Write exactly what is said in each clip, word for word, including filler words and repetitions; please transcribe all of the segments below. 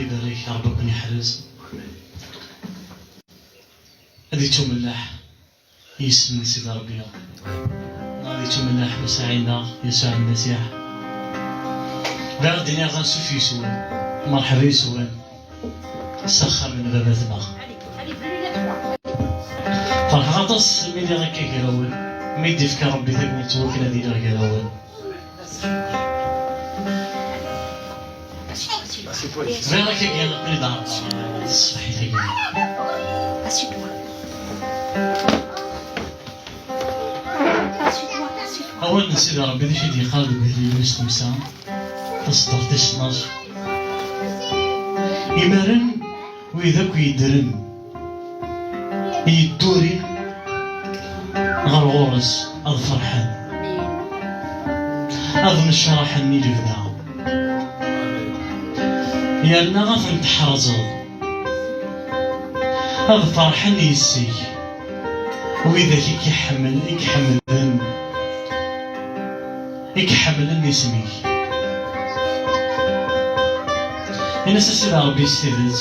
Ibarek, Ṛebbi ad ken-iḥrez. Ad ittumelleḥ yisem n Sidi Ṛebbi. Neɣ ad ittumelleḥ Messiḥ-nneɣ, Yasuɛ Lmasiḥ. Bɣiɣ ad d-iniɣ ansuf yes-wen, merḥba yes-wen s axxam n Baba-tneɣ. Ferḥeɣ aṭas mi lliɣ akka gar-awen, mi d-ifka Ṛebbi tagnit wakken ad iliɣ gar-awen. Bɣiɣ akka kan ad d-ɛerḍeɣ ṣṣbeḥ-agi. Awal n Sidi Ṛebbi d acu i d-yeqqar deg Ugelmim wis xemsa, taṣeddart tis tnac? Imaren wid akk yeddren, yeddurin ɣer ɣur-s, ad ferḥen, ad necraḥen i lebda, yerna ad ten-teḥrzeḍ, ad ferḥen yes-k widak i k-iḥemmel-, i k-ḥemmlen, i k-ḥemmlen isem-ik. Ini-as a Sidi Ṛebbi s tidet,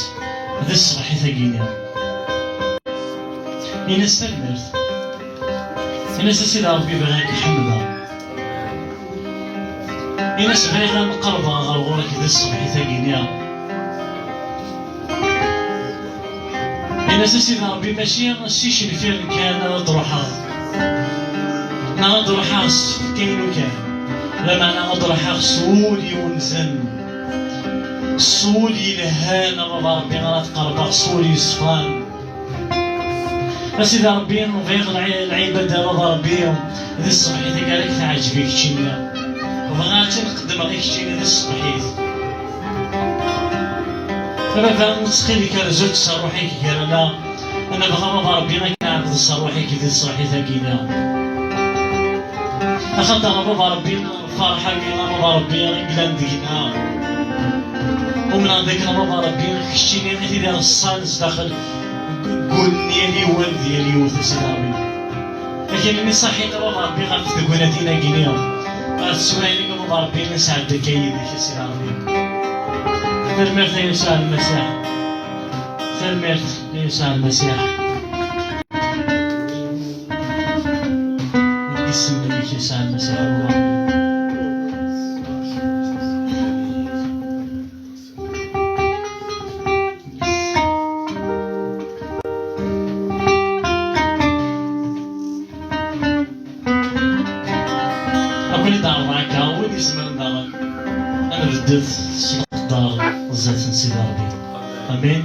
di tṣebḥit-agi-nni. Ini-as tanemmirt. Ini-as a Sidi Ṛebbi, bɣiɣ ad k-ḥemmdeɣ. Ini-as bɣiɣ ad qerbeɣ ɣer ɣur-k di tṣebḥit-agi-nni. Ini-as a Sidi Ṛebbi, mačči s icenfiren kan ara d-ruḥeɣ, neɣ ad d-ruḥeɣ s tfekka-inu kan, lameɛna ad d-ruḥeɣ s wul iwenzen, s wul yelhan, a Baba Ṛebbi, ara t-qerbeɣ s wul yeṣfan. A Sidi Ṛebbi, bɣiɣ lɛi-, lɛibada, a Baba Ṛebbi, di tṣebḥit-agi ara k-teɛǧeb i keččini. Bɣiɣ ad tt-in-qeddmeɣ i keččini di tṣebḥit. A Baba, ttxil-k, rzu-tt s ṛṛuḥ-ik gar-aneɣ. Nebɣa, a Baba Ṛebbi, ad k-nɛebed s ṛṛuḥ-ik di tṣebḥit-agi-nni. Axaṭer, a Baba Ṛebbi, lferḥ-agi, a Baba Ṛebbi, i yellan deg-neɣ. Umneɣ dakken, a Baba Ṛebbi, keččini i t-id-ireṣṣan zdaxel n wul n yal yiwen d yal yiwet, a Sidi Ṛebbi. Akal-nni ṣaḥit, a Baba Ṛebbi, ɣef tegnatin-agi-nni, ɣef teswiɛin-agi, a Baba Ṛebbi, nesɛedda akka yid-k, a Sidi Ṛebbi. Tanemmirt a Yasuɛ Lmasiḥ. Tanemmirt a Yasuɛ Lmasiḥ. Deg yisem-nnek a Yasuɛ Lmasiḥ, a Baba Ṛebbi. Ad ken-id-ɛerḍeɣ akka, win izemren daɣen ad nbeddet s leqder zdat n Sidi Ṛebbi. Amin.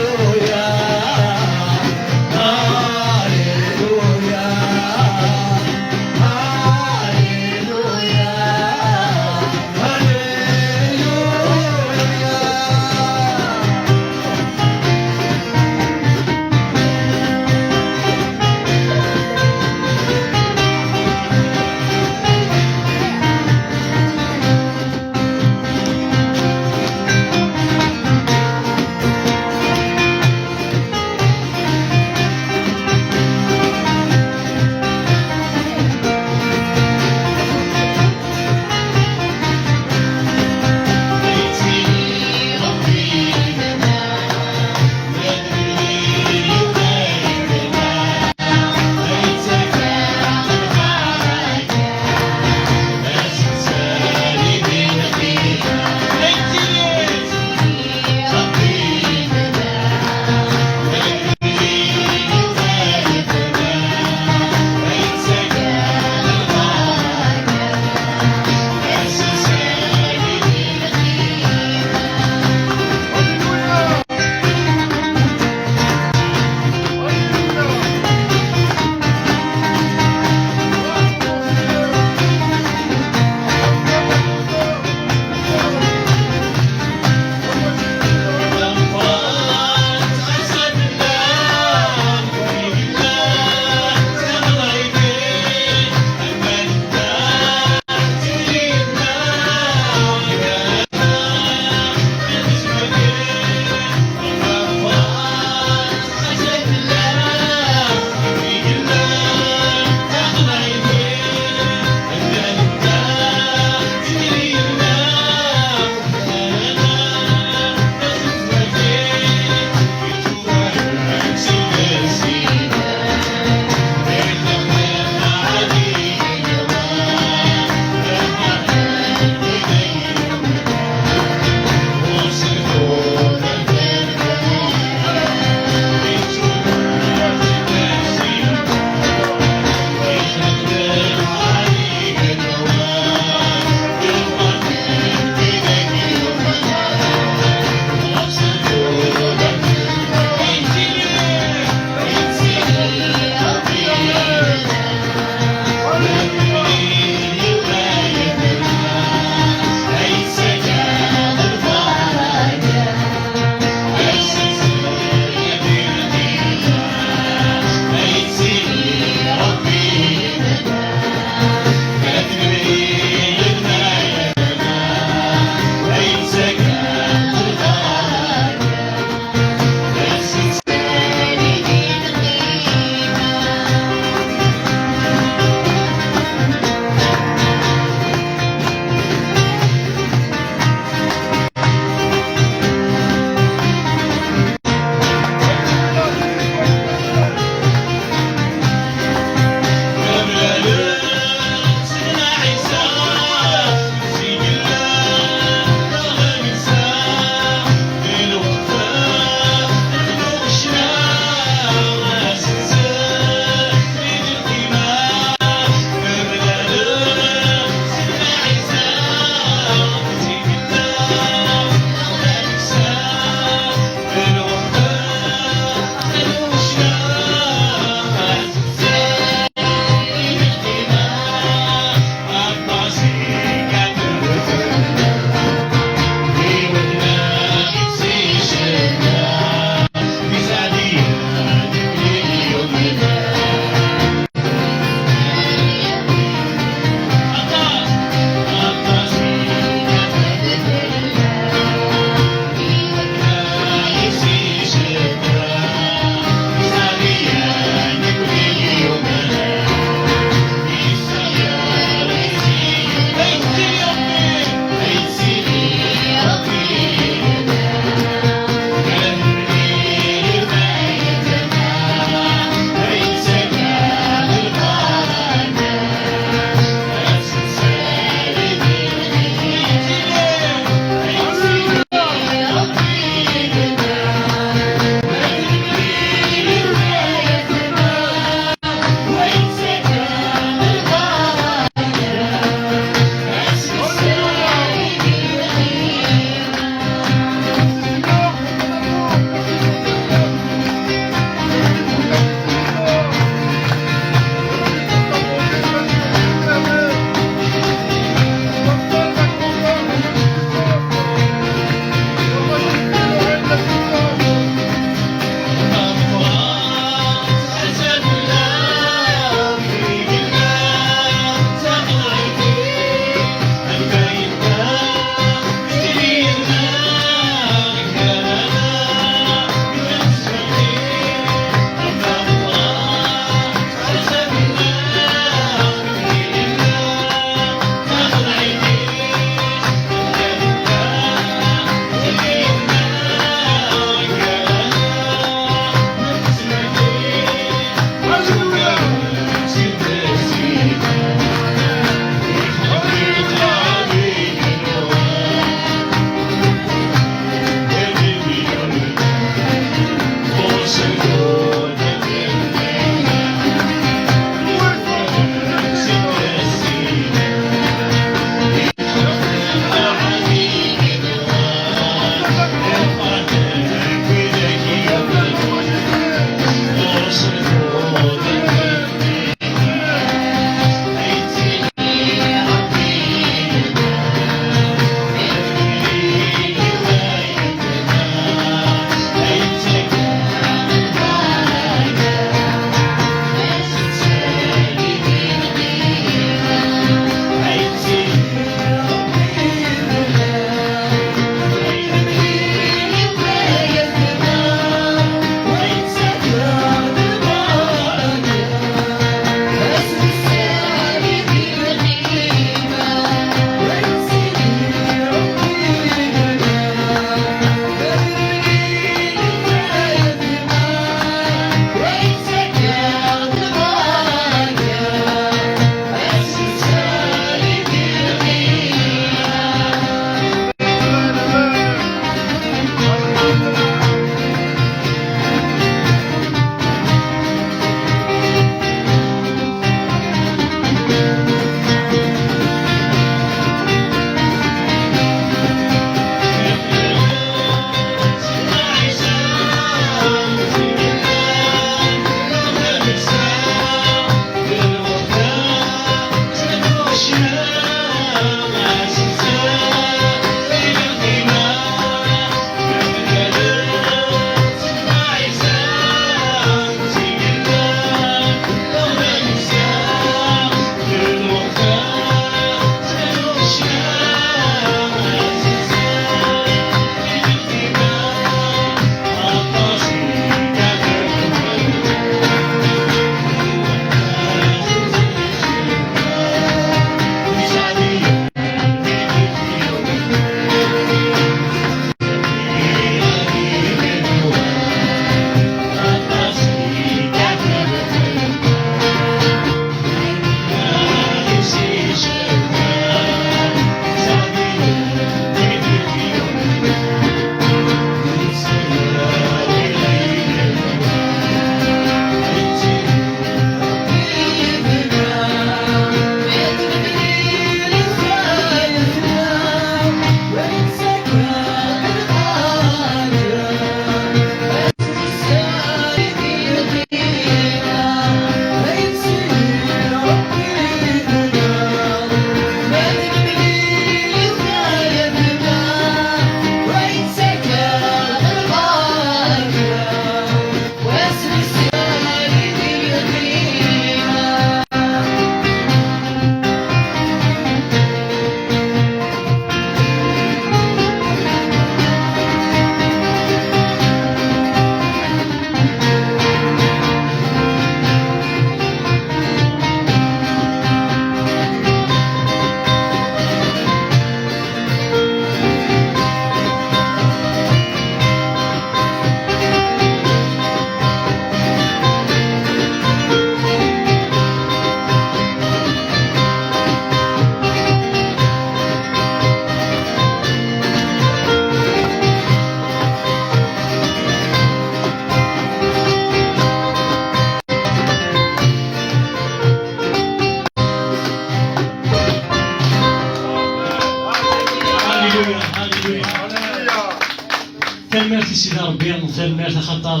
Ṛebbi tanemmirt, axaṭer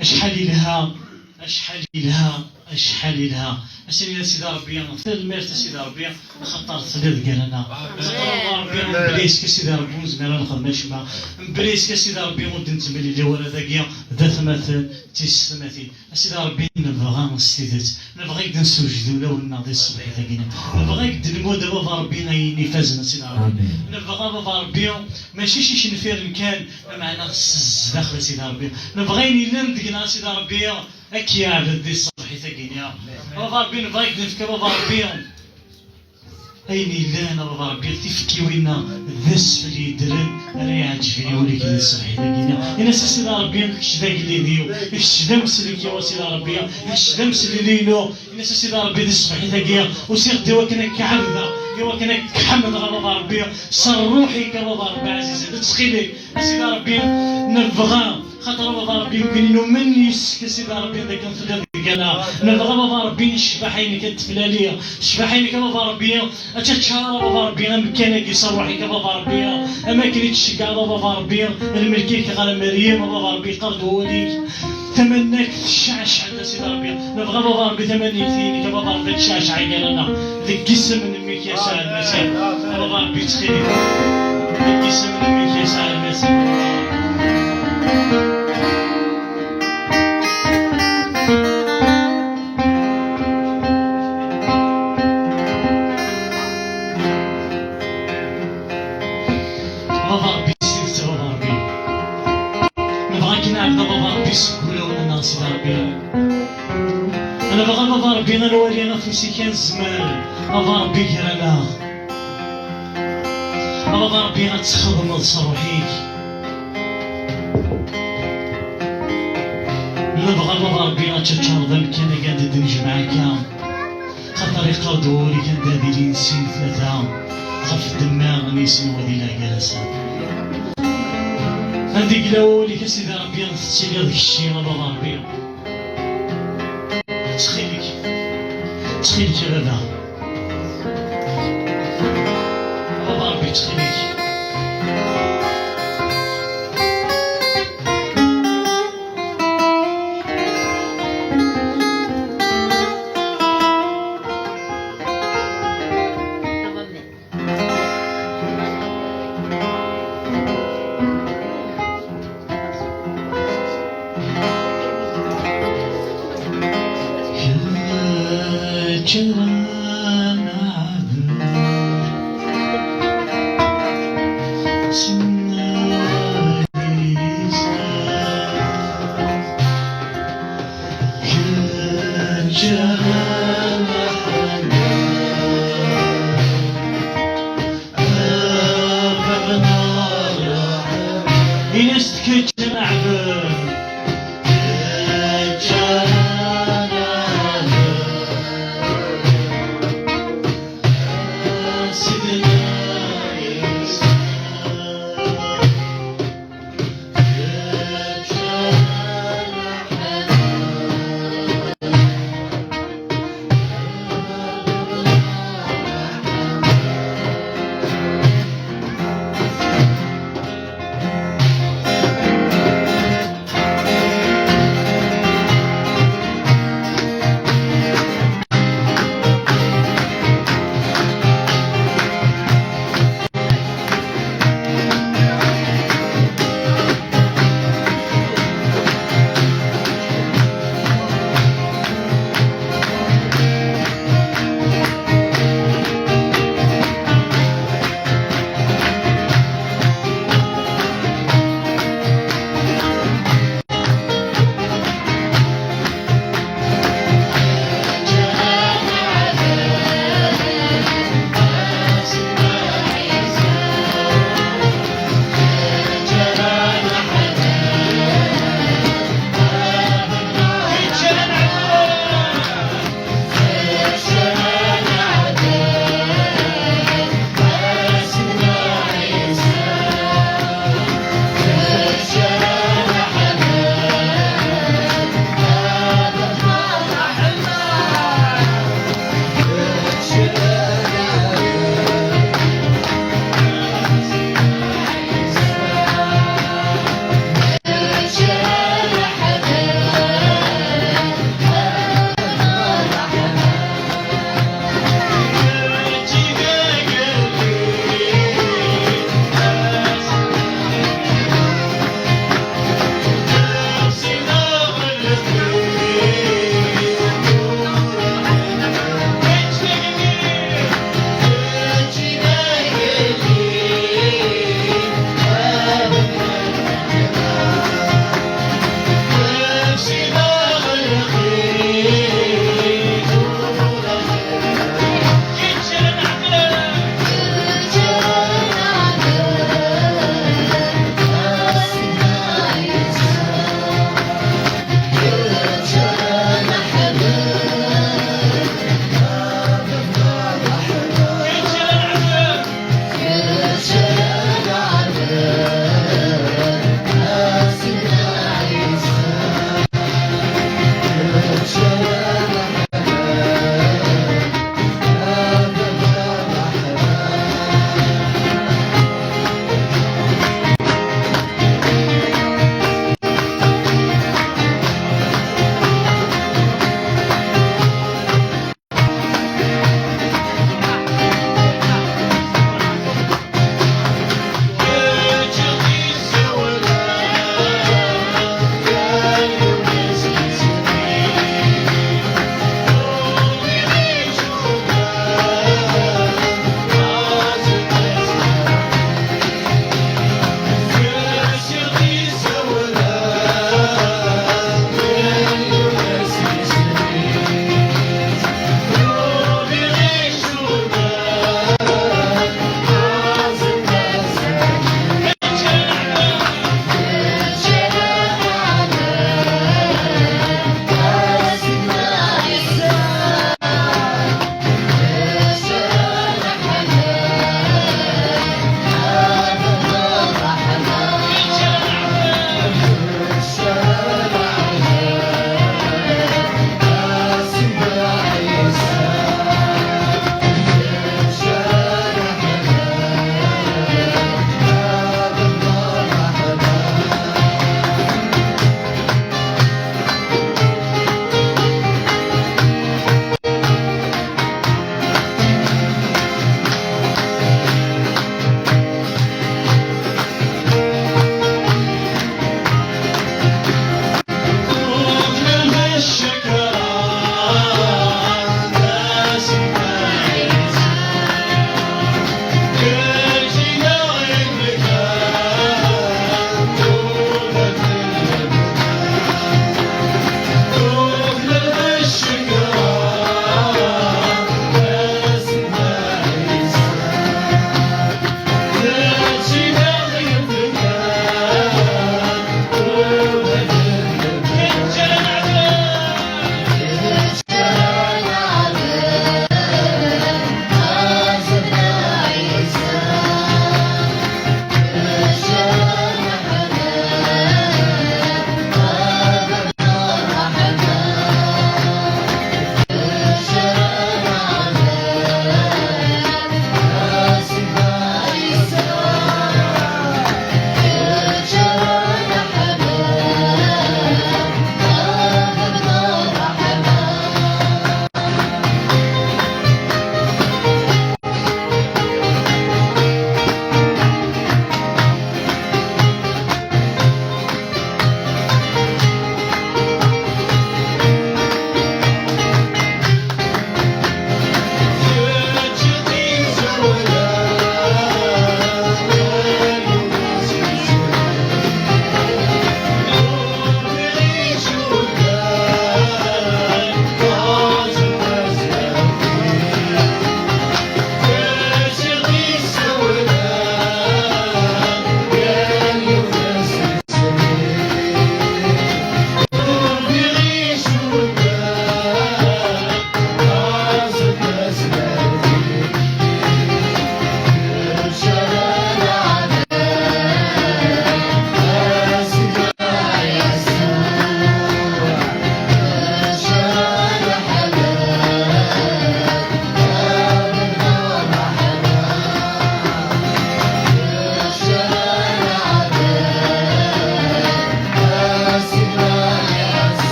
acḥal yelha, acḥal yelha, acḥal yelha. Ad s-nini a Sidi Ṛebbi tanemmirt a Sidi Ṛebbi, axaṭer telliḍ gar-aneɣ. Axaṭer a Ṛebbi, mebla yes-k a Sidi Ṛebbi ur nezmir ad nexdem acemma. Mebla yes-k a Sidi Ṛebbi ur d-nettemlili wala dagi d atmaten d tisetmatin. A Sidi Ṛebbi, nebɣa s tidet, nebɣa ad d-nessewjed ulawen-nneɣ di tṣebḥit-agi. Nebɣa ad d-nmudd a Baba Ṛebbi ayen ifazen a Sidi Ṛebbi. Nebɣa a Baba Ṛebbi, mačči s icenfiren kan, lameɛna s zdaxel a Sidi Ṛebbi. Nebɣa ayen yellan deg-neɣ a Sidi Ṛebbi, ad k-yeɛbed di tṣebḥit-agi. A Baba Ṛebbi, nebɣa ad k-d-nefk a Baba Ṛebbi. Ayen yellan a Baba Ṛebbi, tifekkiwin-a d asfel yeddren ara iɛeǧben i wul-ik di tṣebḥit-agi. Ini-as a Sidi Ṛebbi, kečč d agellid-iw, kečč d amsellek-iw a Sidi Ṛebbi, kečč d amsellel-inu. Ini-as a Sidi Ṛebbi di tṣebḥit-agi, usiɣ-d i wakken ad k-ɛebdeɣ, i wakken ad k-ḥemdeɣ a Baba Ṛebbi, s ṛṛuḥ-ik a Baba Ṛebbi ɛzizen, ttxil-k. A Sidi Ṛebbi, nebɣa, xaṭer a Baba Ṛebbi, win inumen yes-k, a Sidi Ṛebbi, d akken telliḍ deg-neɣ. Nebɣa a Baba Ṛebbi, ccbaḥa-inek ad teflali, ccbaḥa-inek a Baba Ṛebbi, ad teččar a Baba Ṛebbi, amekkan-agi s ṛṛuḥ-ik a Baba Ṛebbi, am akken i d-tceggeɛeḍ a Baba Ṛebbi, lmelk-ik ɣer Meryem a Baba Ṛebbi, yeqqar-d wawal-ik. Tamanna-k tecceɛceɛ-d a Sidi Ṛebbi. Nebɣa a Baba Ṛebbi tamanna-k a Baba Ṛebbi ad tecceɛceɛ gar-aneɣ. Deg yisem n mmi-k Yasuɛ Lmasiḥ. A Baba Ṛebbi ttxil-k. Deg yisem n mmi-k Yasuɛ Lmasiḥ. A Baba Ṛebbi, s tidet a Baba Ṛebbi. Nebɣa ad k-nɛebd a Baba Ṛebbi seg wulawen-nneɣ a Sidi Ṛebbi. Nebɣa a Baba Ṛebbi ad nwali afus-ik anezmar a Baba Ṛebbi gar-aneɣ. A Baba Ṛebbi ad txedmeḍ s ṛṛuḥ-ik. Nebɣa a Baba Ṛebbi ad teččareḍ amkan-agi anda d-nejmeɛ akka. Xaṭer iqqar-d wawal-ik anda ad ilin sin tlata ɣef ddemma n yisem-iw ad iliɣ gar-asen. Anda i yella wawal-ik a Sidi Ṛebbi tettiliḍ kečči a Baba Ṛebbi. Ttxil-k, ttxil-k a Baba. A Baba Ṛebbi ttxil-k. Kečč ara neɛbed s nna Ɛisa. Kečč ara neḥmed. Ini-as-d kečč a Maɛbud. Kečč a Maɛbud.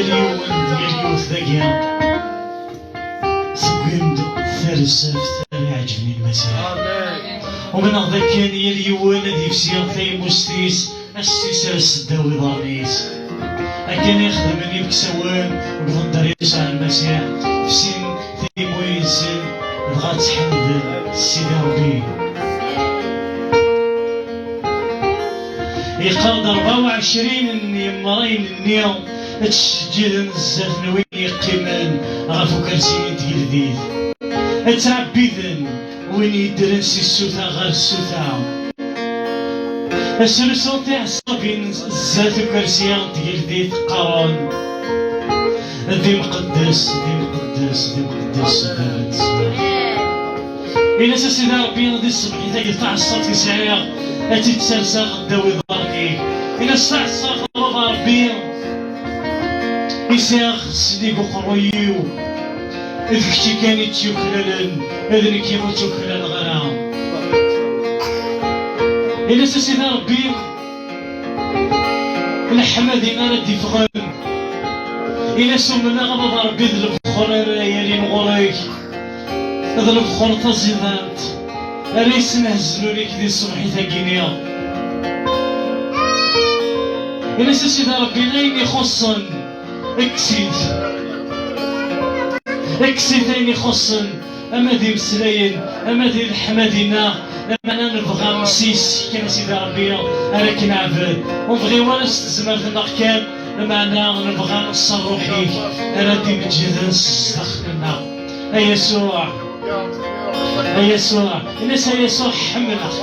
yiwen d yal yiwet dagi tewwim-d tarsaft ara iɛeǧben i Lmasiḥ. Umneɣ dakken yal yiwen ad yefsi taymust-is, ass-is ara s-seddaw iḍarren-is. Akken i xedmen ibeksawen deg uḍeddar Yasuɛ Lmasiḥ, fsin timuyin-nsen, dɣa ttḥemden Sidi Ṛebbi. Yeqqar-d rebɛa u ɛecrin n yemrayen-nni, ttseǧǧiden zdat n win yeqqimen ɣef ukersi n tgeldit. Ttɛebbiden win yeddren si ssuta ɣer ssuta. Srusun tiɛeṣṣabin zdat ukersi n tgeldit qqaren: D imqeddes, d imqeddes, d imqeddes, d Baba n ssmaḥ. Ini-as a Sidi Ṛebbi, di tṣebḥit-agi taɛeṣṣabt i sɛiɣ, ad tt-id-serseɣ ddaw iḍarren-ik. Ini-as taɛeṣṣabt a Baba Ṛebbi, i sɛiɣ snig uqerruy-iw, d kečči kan i tt-yuklalen, d nekki ur tt-uklaleɣ ara. Ini-as a Sidi Ṛebbi, leḥmadi ara d-iffɣen. Ini-as umneɣ a Baba Ṛebbi d lebxur ara yalin ɣur-k, d lebxur taẓidant ara yesnehzen ul-ik di tṣebḥit-agi-nni. Ini-as a Sidi Ṛebbi ayen ixuṣṣen, kkes-it. Kkes-it ayen ixuṣṣen, ama d imeslayen, ama d leḥmadi-nneɣ, lameɛna nebɣa s yes-k kan a Sidi Ṛebbi ara k-neɛbed. Ur nebɣi ara s tezmert-nneɣ kan, lameɛna nebɣa s ṛṛuḥ-ik ara d-imeǧǧden s zdaxel-nneɣ. A Yasuɛ, a Yasuɛ, ini-as a Yasuɛ ḥemmleɣ-k,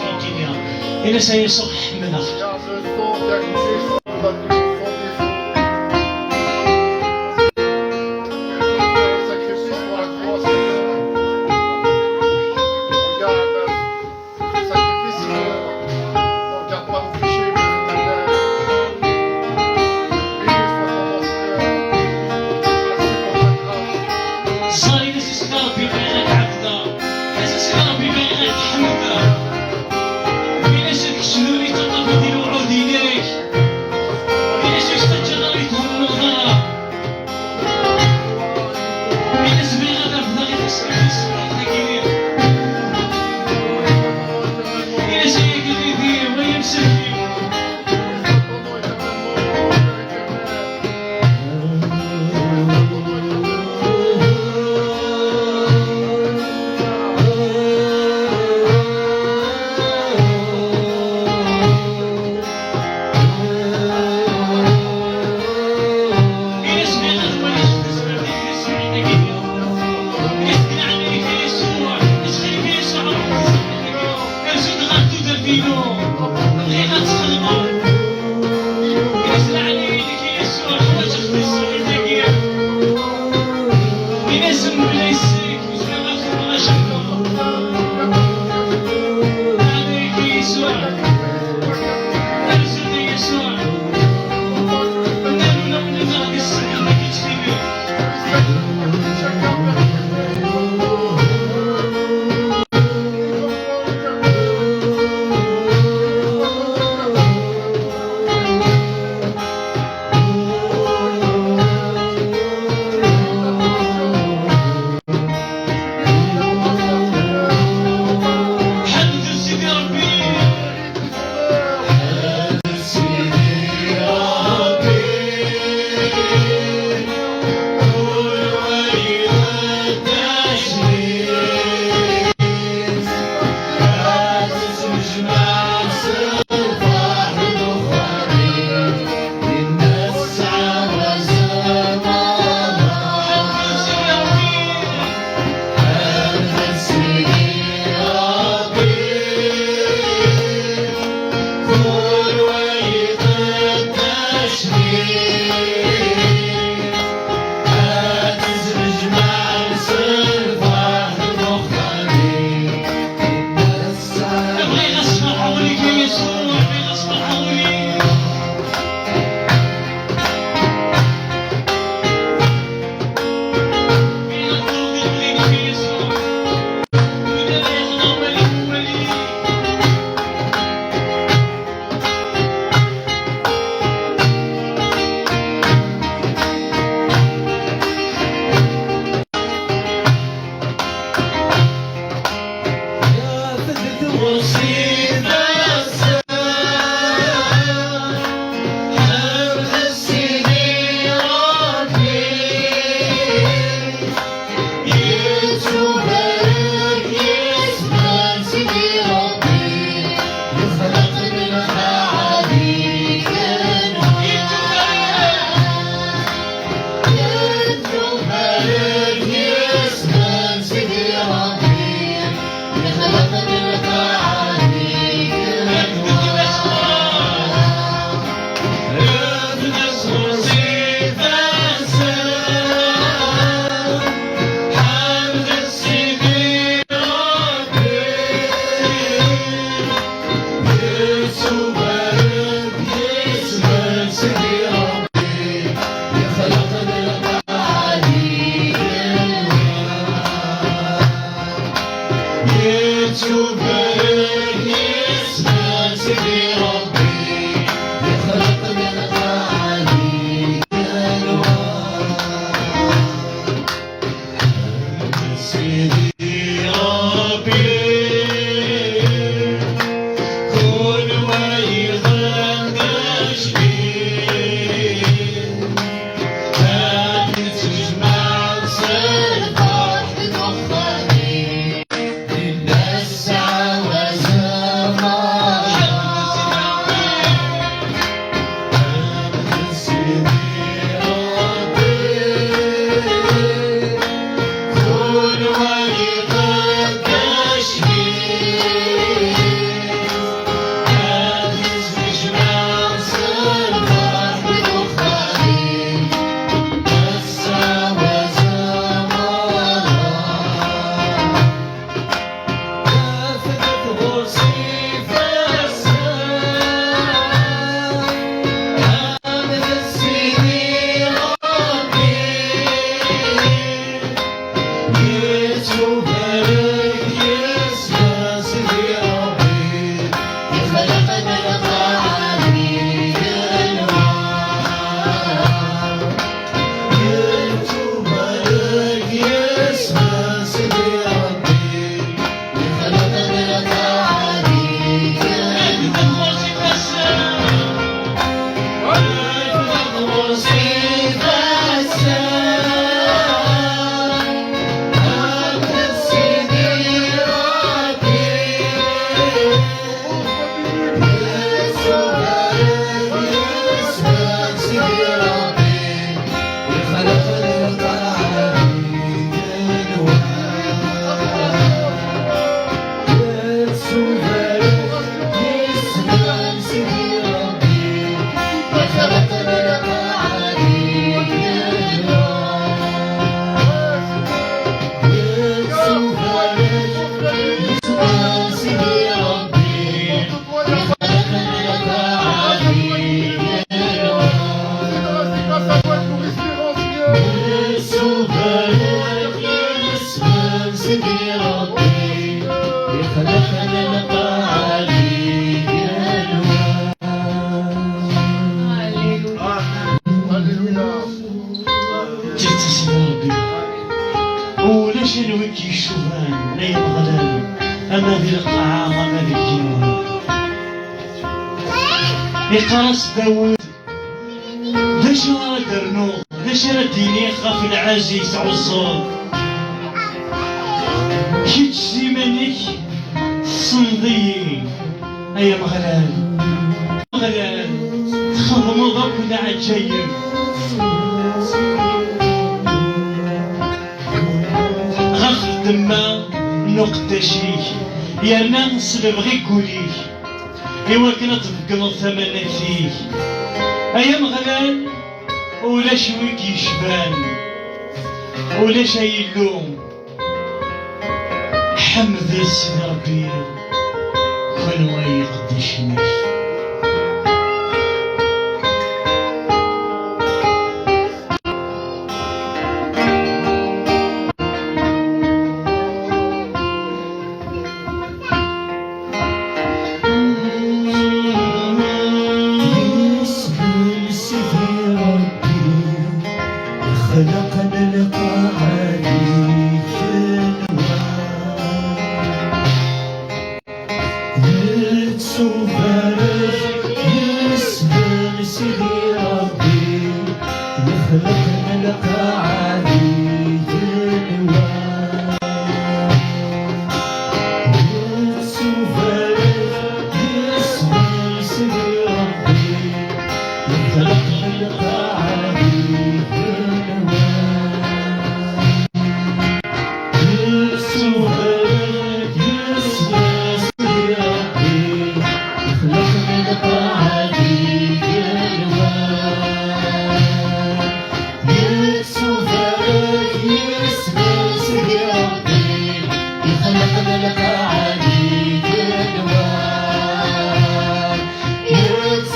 ini-as a Yasuɛ ḥemmleɣ-k. Ẓer, ini-as a Sidi Ṛebbi bɣiɣ ad k-ɛebdeɣ. Ini-as a Sidi Ṛebbi bɣiɣ ad k-ḥemdeɣ. Ini-as d kečč d ul-iw d taṭṭafiḍt-iw. Sidi Ṛebbi. Ulac anwa i k-icuban, ay Ameɣlal, ama di lqaɛa, ama di yigenwan. Iqqar-as Dawed: "D acu ara d-rnuɣ? D acu ara d-iniɣ ɣef lɛaz i tesɛuẓẓuḍ? Kečč s iman-ik tessneḍ-iyi, ay Ameɣlal. Ameɣlal, txedmeḍ akk leɛǧayeb." Ɣef ddemma n uqeddac-ik, yerna s lebɣi n wul-ik, iwakken ad tbeggneḍ tamanagt-ik. Ay Ameɣlal, ulac wi k-yecban, ulac ay Illu. Ḥemdet Sidi Ṛebbi, kunwi ay iqeddicen-ik. Yesbel Sidi Ṛebbi, ixleq lqaɛa d igenwan. Yettbarek yisem n Sidi Ṛebbi, yexleq lqaɛa d igenwan.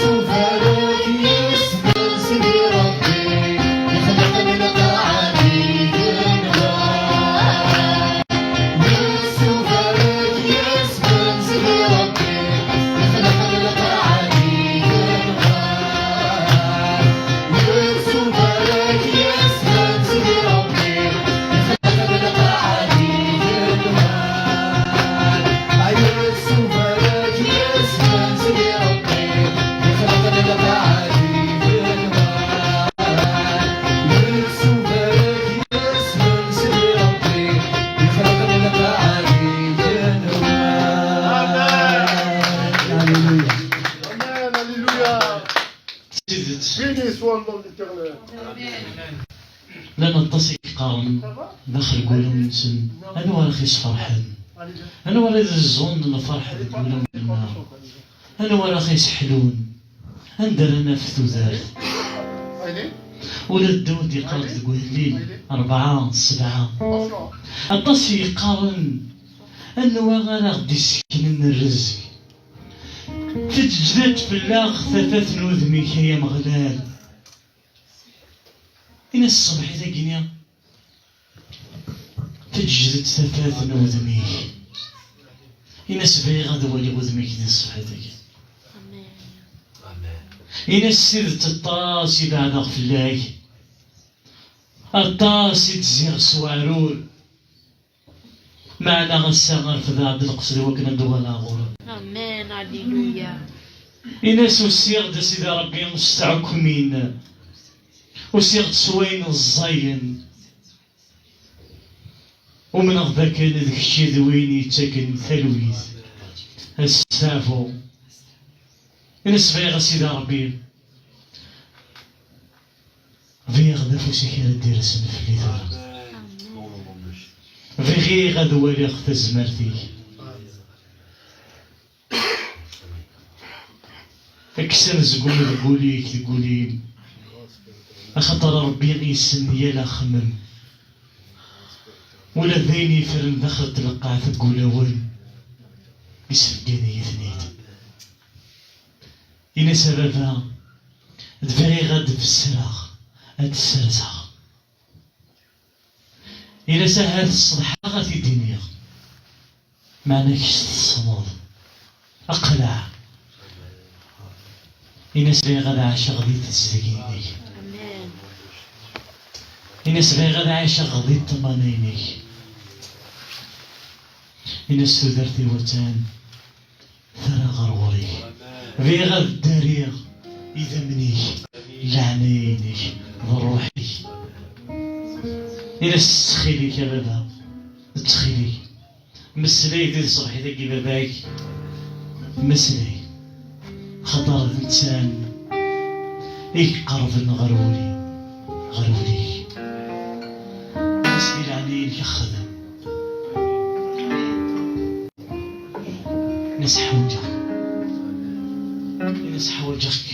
Yettbarek yisem n Sidi Ṛebbi, yexleq lqaɛa d igenwan. Amen, alléluia. Béni soit le nom de l'Éternel. Llan aṭas i yeqqaren daxel n wulawen-nsen: "Anwa ara ɣ-isferḥen? Anwa ara iẓẓun lferḥ deg wulawen-nneɣ? Anwa ara ɣ-isseḥlun? Anda ara naf tudert?" Ula d Dawed yeqqar-d deg uhellil rebɛa, sebɛa. Aṭas i yeqqaren: "Anwa ara ɣ-d-iseknen rrezg? Teǧǧed-d fell-aɣ tafat n wudem-ik, ay Ameɣlal." Ini-as ṣṣebḥit-agi-nni: "Teǧǧed-d tafat n wudem-ik." Ini-as: "Bɣiɣ ad waliɣ udem-ik di ṣṣebḥit-agi." Ini-as: "S tidet, aṭas i beɛdeɣ fell-ak, aṭas i d-zziɣ s weɛrur. Meɛna ass-a refdeɣ-d lqesd i wakken ad d-uɣaleɣ ɣur-m." Amen, alléluia. Ini-as: "Usiɣ-d, a Sidi Ṛebbi, s tɛekkumin, usiɣ-d s wayen ẓẓayen. Umneɣ dakken d kečč i d win yettaken talwit, asteɛfu." Ini-as: "Bɣiɣ, a Sidi Ṛebbi, bɣiɣ d afus-ik ara d-irsen fell-i tura. Bɣiɣ ad waliɣ tazmert-ik." Kkes anezgum deg wul-ik, deg wul-im, axaṭer Ṛebbi yessen yal axemmem. Ula d ayen yeffren daxel n tleqqaɛt deg wulawen, isbeggan-iyi-ten-id. Ini-as: "A baba, d bɣiɣ ad d-bessreɣ, ad d-sserseɣ." Ini-as: "Ahat ṣṣeḍḥaɣ ad t-id-iniɣ, meɛna kečč tessneḍ. Aqlaɛ." Ini-as: "Bɣiɣ ad ɛaceɣ di tezdegin-ik." Amen. Ini-as: "Bɣiɣ ad ɛiceɣ di ṭṭmana-inek." Ini-as: "Tudert-iw attan terra ɣer ɣur-ik. Bɣiɣ ad ddariɣ idammen-ik, leɛnaya-inek, d ṛṛuḥ-ik." Ini-as: "Ttxil-ik a baba, ttxil-ik, meslay di tṣebḥit-agi baba-k, meslay, xaṭer d netta i iqerben ɣer wul-i, ɣer wul-ik. Ini-as di leɛnaya-inek xdem." Ini-as: "Ḥwaǧeɣ, ini-as ḥwaǧeɣ-k."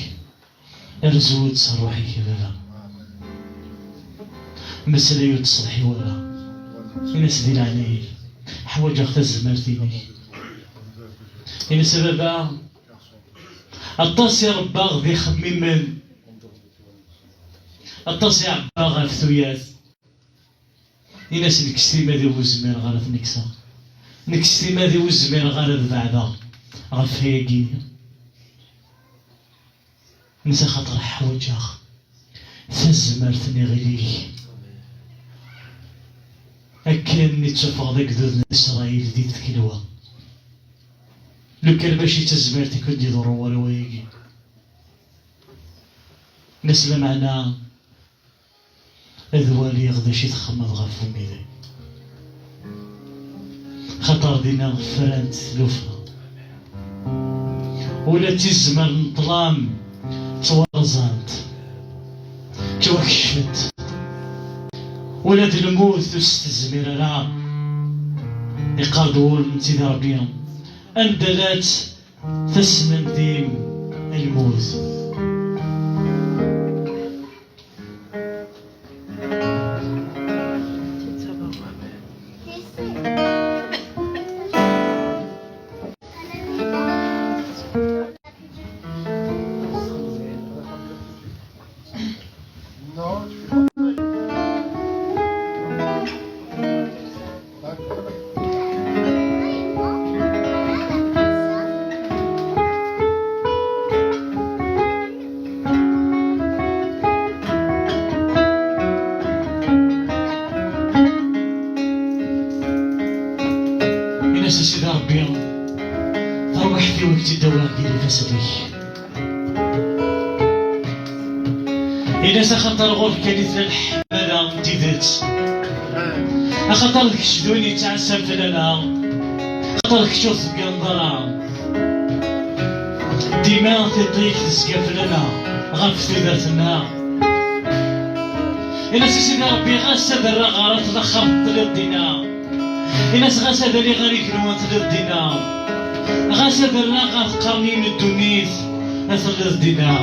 Rzu-d s ṛṛuḥ-ik a baba. Meslay ur ttṣeḍḥi wara. Ini-as di leɛnaya-k, ḥwaǧeɣ tazmert-inek. Ini-as a baba, aṭas i ṛebbaɣ d ixemmimen, aṭas i ɛebbaɣ ɣef tuyat. Ini-as: "Nekk s timad-iw ur zmireɣ ara ad ten-kkseɣ. Nekk s timad-iw ur zmireɣ ara ad beɛdeɣ ɣef wayagi." Ini-as: "Axaṭer ḥwaǧeɣ tazmert n iɣil-ik." Akken i ttafeɣ d agdud n Isṛayil di tkelwa. Lukan mačči d tazmert i ken-d-iḍurru wala wayagi. Ini-as: "Lameɛna ad waliɣ d acu i txemmeḍ ɣef umidag." Xaṭer dinna frant tlufa. Ula d tizemmar n ṭṭlam ttwarẓant, ttwakecfent. Ula d lmut ur s-tezmir ara. Iqqar-d wul n Sidi Ṛebbi: "Anda llant tasnamtin n lmut?" Ini-as a Sidi Ṛebbi, tarwiḥt-iw ad k-id-awiɣ gar ifassen-ik. Ini-as axaṭer ɣur-k kan i tella leḥmala n tidet. Axaṭer d kečč d win yettɛassan fell-aneɣ. Axaṭer d kečč ur tebgineḍ ara. Dima tiṭ-ik tezga fell-aneɣ, ɣef tudert-nneɣ. Ini-as a Sidi Ṛebbi, ɣas ad rreɣ ɣer at laxert, telliḍ dinna. Ini-as ɣas ad aliɣ ɣer igenwan, telliḍ dinna. Ɣas ad rreɣ ɣer tqerniyin n ddunit, telliḍ dinna.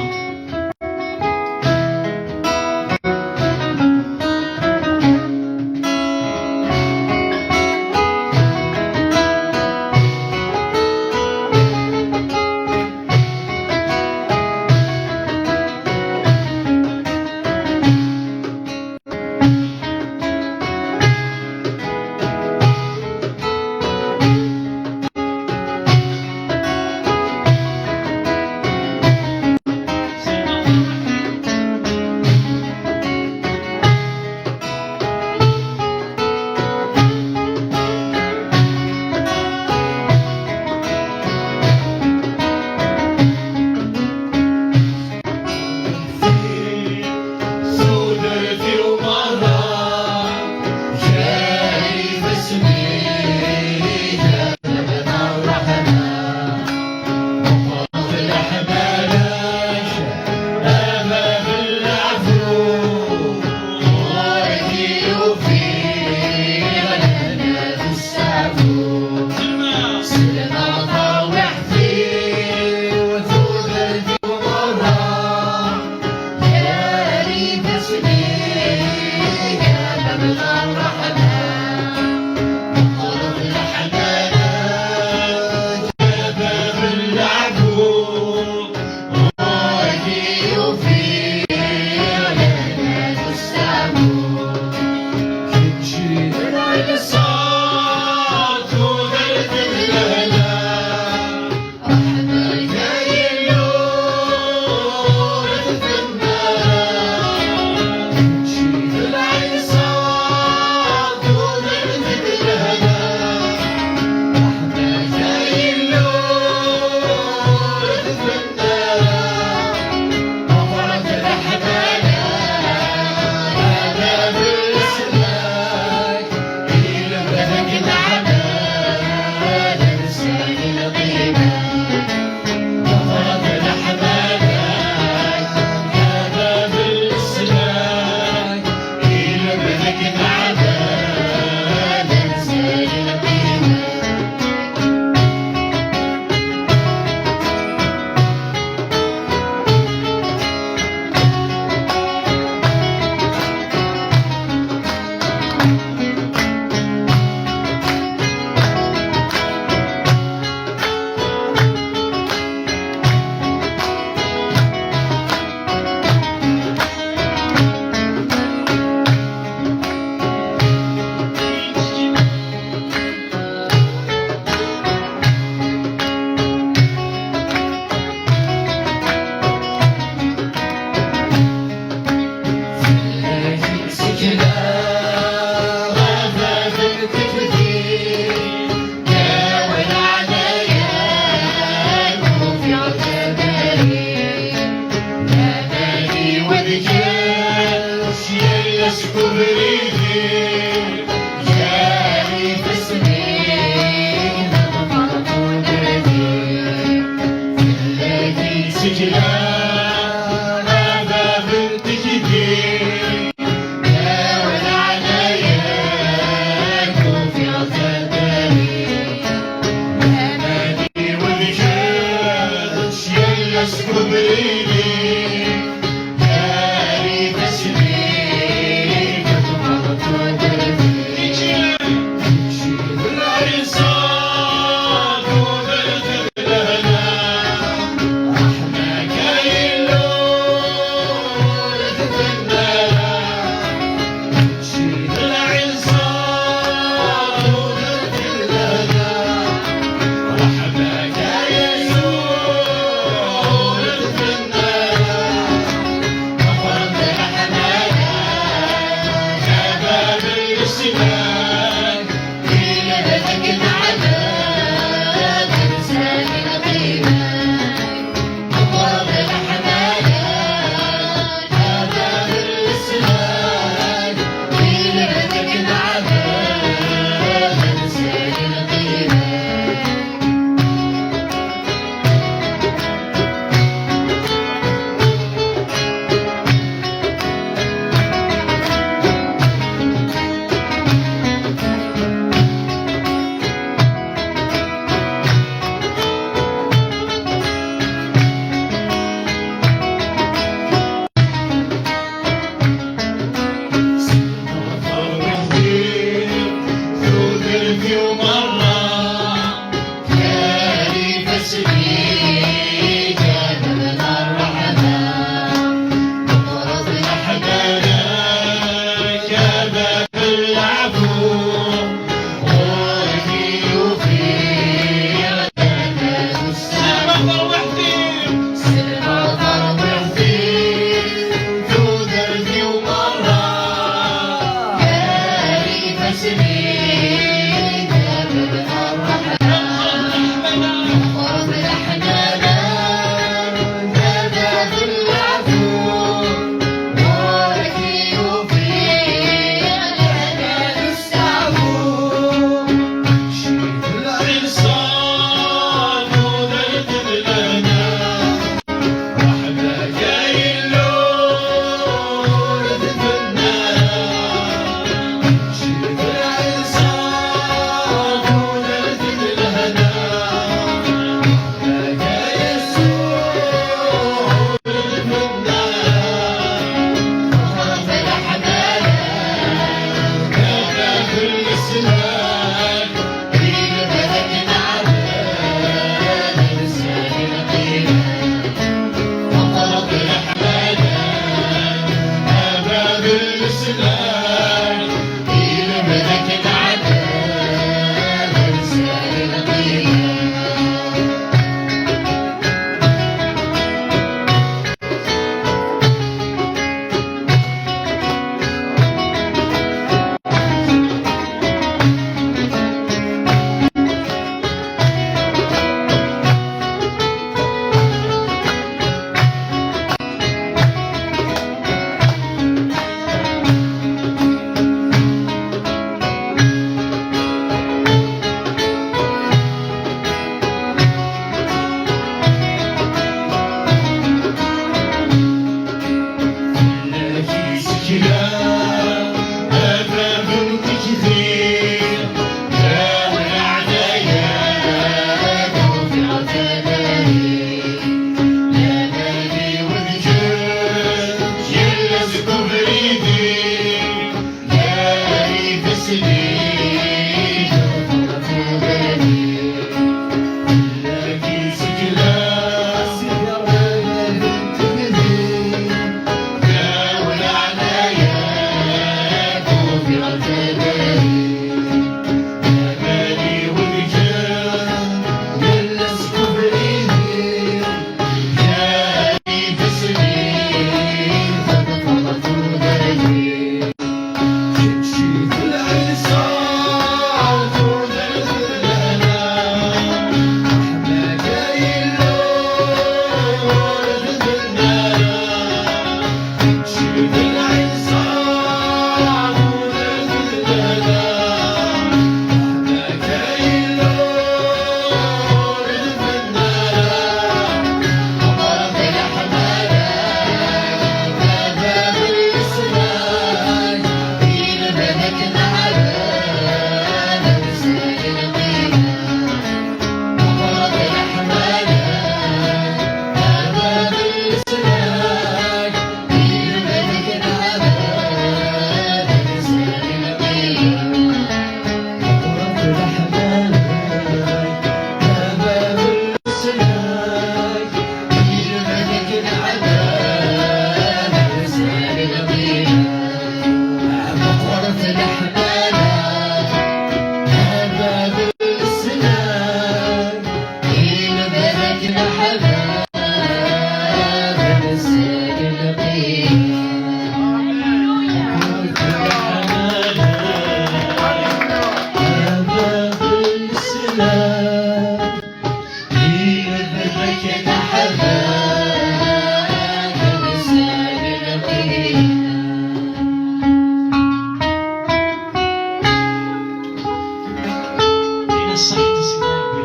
Ini-as ṣṣeḥḥa a Sidi Ṛebbi.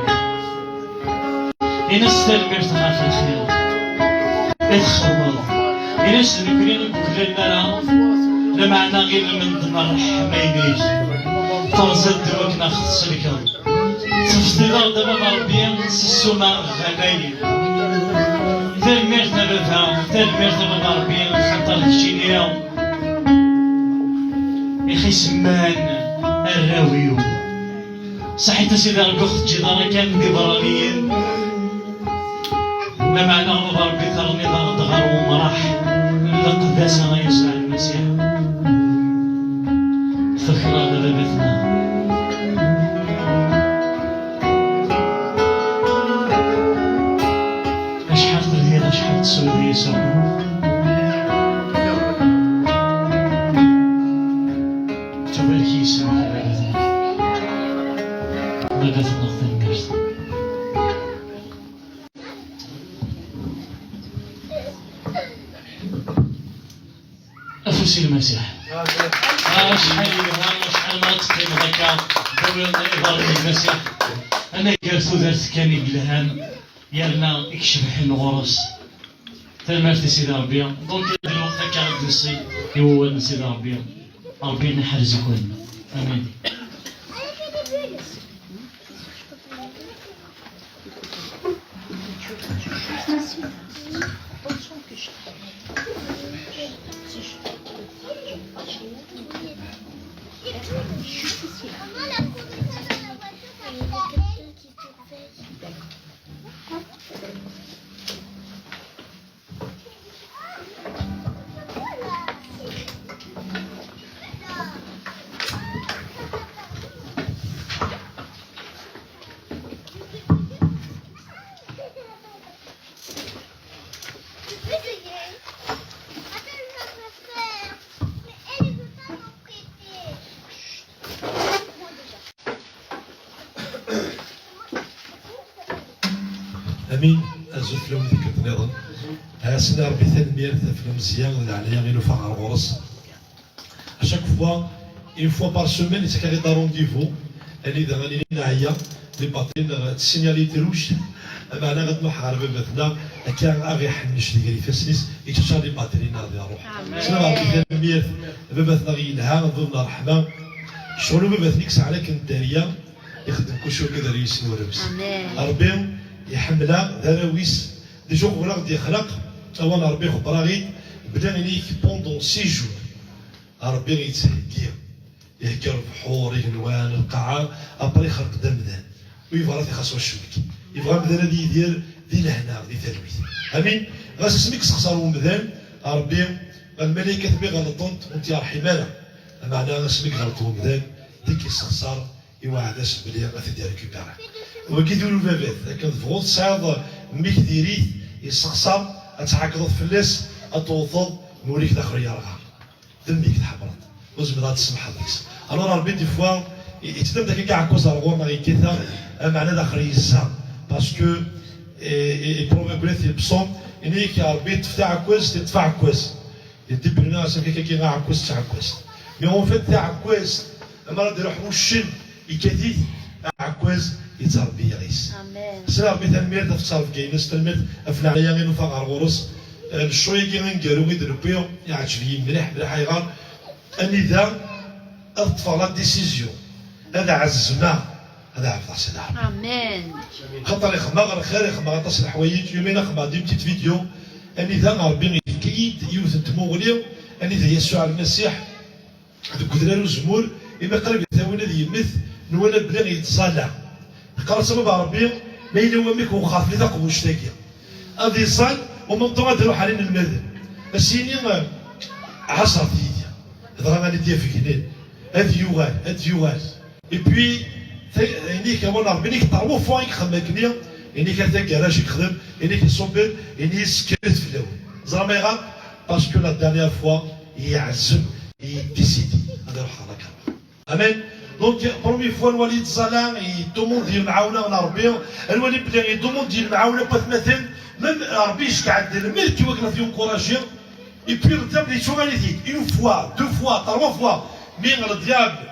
Ini-as tanemmirt ɣef lxir i txedmeḍ. Ini-as d nekkni ur yuklalen ara, lameɛna ilmend n ṛṛeḥma-inek terẓiḍ-d i wakken ad ɣ-tselkeḍ. Tefdiḍ-aɣ-d a Baba Ṛebbi s ssuma ɣlayen. Tanemmirt a Baba, tanemmirt a Baba Ṛebbi, axaṭer d keččini i ɣ-isemman arraw-iw. Saḥit a Sidi Ṛebbi ur ɣ-teǧǧiḍ ara kan d iberraniyen. Lameɛna a Baba Ṛebbi terniḍ-aɣ-d ɣer umraḥ n leqdasa a Yasuɛ Lmasiḥ. Fakreɣ a baba-tneɣ. Acḥal telhiḍ, acḥal teswiḍ a Yasuɛ. Tubarek yis-m a baba-tneɣ. Baba-tneɣ tanemmirt. Afus i Lmasiḥ. Acḥal yelha, acḥal ma teqqimeḍ akka, tawiḍ iḍarren n Lmasiḥ. Anagar tudert kan i yelhan, yerna i icebḥen ɣur-s. Tanemmirt i Sidi Ṛebbi. Donc, d lweqt akka ad d-nṣi i wawal n Sidi Ṛebbi. Ṛebbi iḥrez-iken. Amin. Amin. Azul fell-awen tikkelt nniḍen. Asen a Ṛebbi tanemmirt ɣef lemzeyya d leɛnaya i nufa ɣer ɣur-s. À chaque fois, une fois par semaine, yettak-aɣ-id rendez-vous. Anida ad nili neɛya, les batteries-nneɣ tessignalent rouge. Ameɛna ad nruḥ ɣer baba-tneɣ, akka ad ɣ-iḥennec di gar ifassen-is, yeččar les batteries-nneɣ di ṛṛuḥ. Amin. Ssneɣ Ṛebbi tanemmirt, baba-tneɣ yelha, baba n ṛṛeḥma. Ccɣel n baba-tneɣ i yesɛan akken dderya, ixeddem kullec akked rreyis n urems. Amin. Ṛebbi iḥemmel-aɣ, d arraw-is, déjà uqbel ad ɣ-d-yexleq, awal n Ṛebbi ixebber-aɣ-id, bla ini-k pendant six jours. Ṛebbi yettheggi, Ihegga lebḥur, igenwan, lqaɛa, après ixerq-d amdan. Ur yebɣi ara ad ixaṣ wacemmek. Yebɣa amdan ad yidir di lehna, di talwit. Amin. Ɣas asmi yessexṣer umdan, Ṛebbi, lmalaykat mi ɣelṭent, ur t-yerḥim ara. Lameɛna asmi iɣelṭ umdan, deg yessexṣer, iweɛɛed-as belli ad t-id-irkupira. Wagi d ul ubabat, akken tebɣuḍ tesɛiḍ mmi-k diri-t, yessexṣer, ad tɛekkḍeḍ fell-as, ad tewwḍeḍ, muli-k daxel yerɣa. D mmi-k tḥemmleḍ, ur tezmireḍ ad tsemḥeḍ deg-s. Alors Ṛebbi des fois, i-, yettdam-d akka aɛekkaz ar ɣur-neɣ yekkat-aɣ, ameɛna daxel yezza. Parce que, eh, eh, eh, proverbe les psaumes, ini-k Ṛebbi yeṭṭef taɛekkazt, yeṭṭef aɛekkaz. Yeddibelna ass-a akka aɛekkaz d taɛekkazt. Mais en fait, taɛekkazt, amar ad iruḥ wuccen, yekkat-it, aɛekkaz yettṛebbi iɣis. Amen. Ssneɣ Ṛebbi tanemmirt ɣef ttṛebga-ines, tanemmirt ɣef leɛnaya i nufa ɣer ɣur-s. Eh, le choix-agi aneggaru i d-newwi, iɛǧeb-iyi mliḥ, mliḥ. Ayɣer? Anida ad ṭṭfeɣ la décision, ad ɛezmeɣ, ad ɛebdeɣ Sidi Ṛebbi. Amen. Xaṭer ixemmeɣ lxir, ixemmeɣ aṭas n leḥwayeǧ, yumin xemmeɣ-d une petite vidéo, anida Ṛebbi yefka-yi-d yiwet n tmuɣli, anida Yasuɛ Lmasiḥ deg udrar uzemmur, imi qrib yettawin ad yemmet, nwala belli yettẓalla. Teqqar-as a baba Ṛebbi, ma yella wamek wexxer fell-i taqbuct-agi. Ad iẓẓal, u même temps ad iruḥ ar inelmaden. Ad s-yini, eh, ɛaṣret yid-i. Dɣa ad d-yaf gnen. Ad yuɣal, ad yuɣal. Et puis, ta-, ini-k a baba Ṛebbi, ini-k trois fois i yexdem akkenni, ini-k ar taggara acu yexdem, ini-k iṣubbel, ini-k yessekket fell-awen. Ẓram ayɣer? Parce que la dernière fois, yeɛzem, yedisidi ad iruḥ ɣer la Kaaba. Amen. Donc, première fois, nwali yettẓalla, yeddumund di lemɛawna n Ṛebbi, nwali belli yeddumund di lemɛawna n watmaten, même Ṛebbi yeckeɛ-d lmelk i wakken ad t-yencourager, et puis le diable yettuɣal-it-id, une fois, deux fois, trois fois, mais le diable,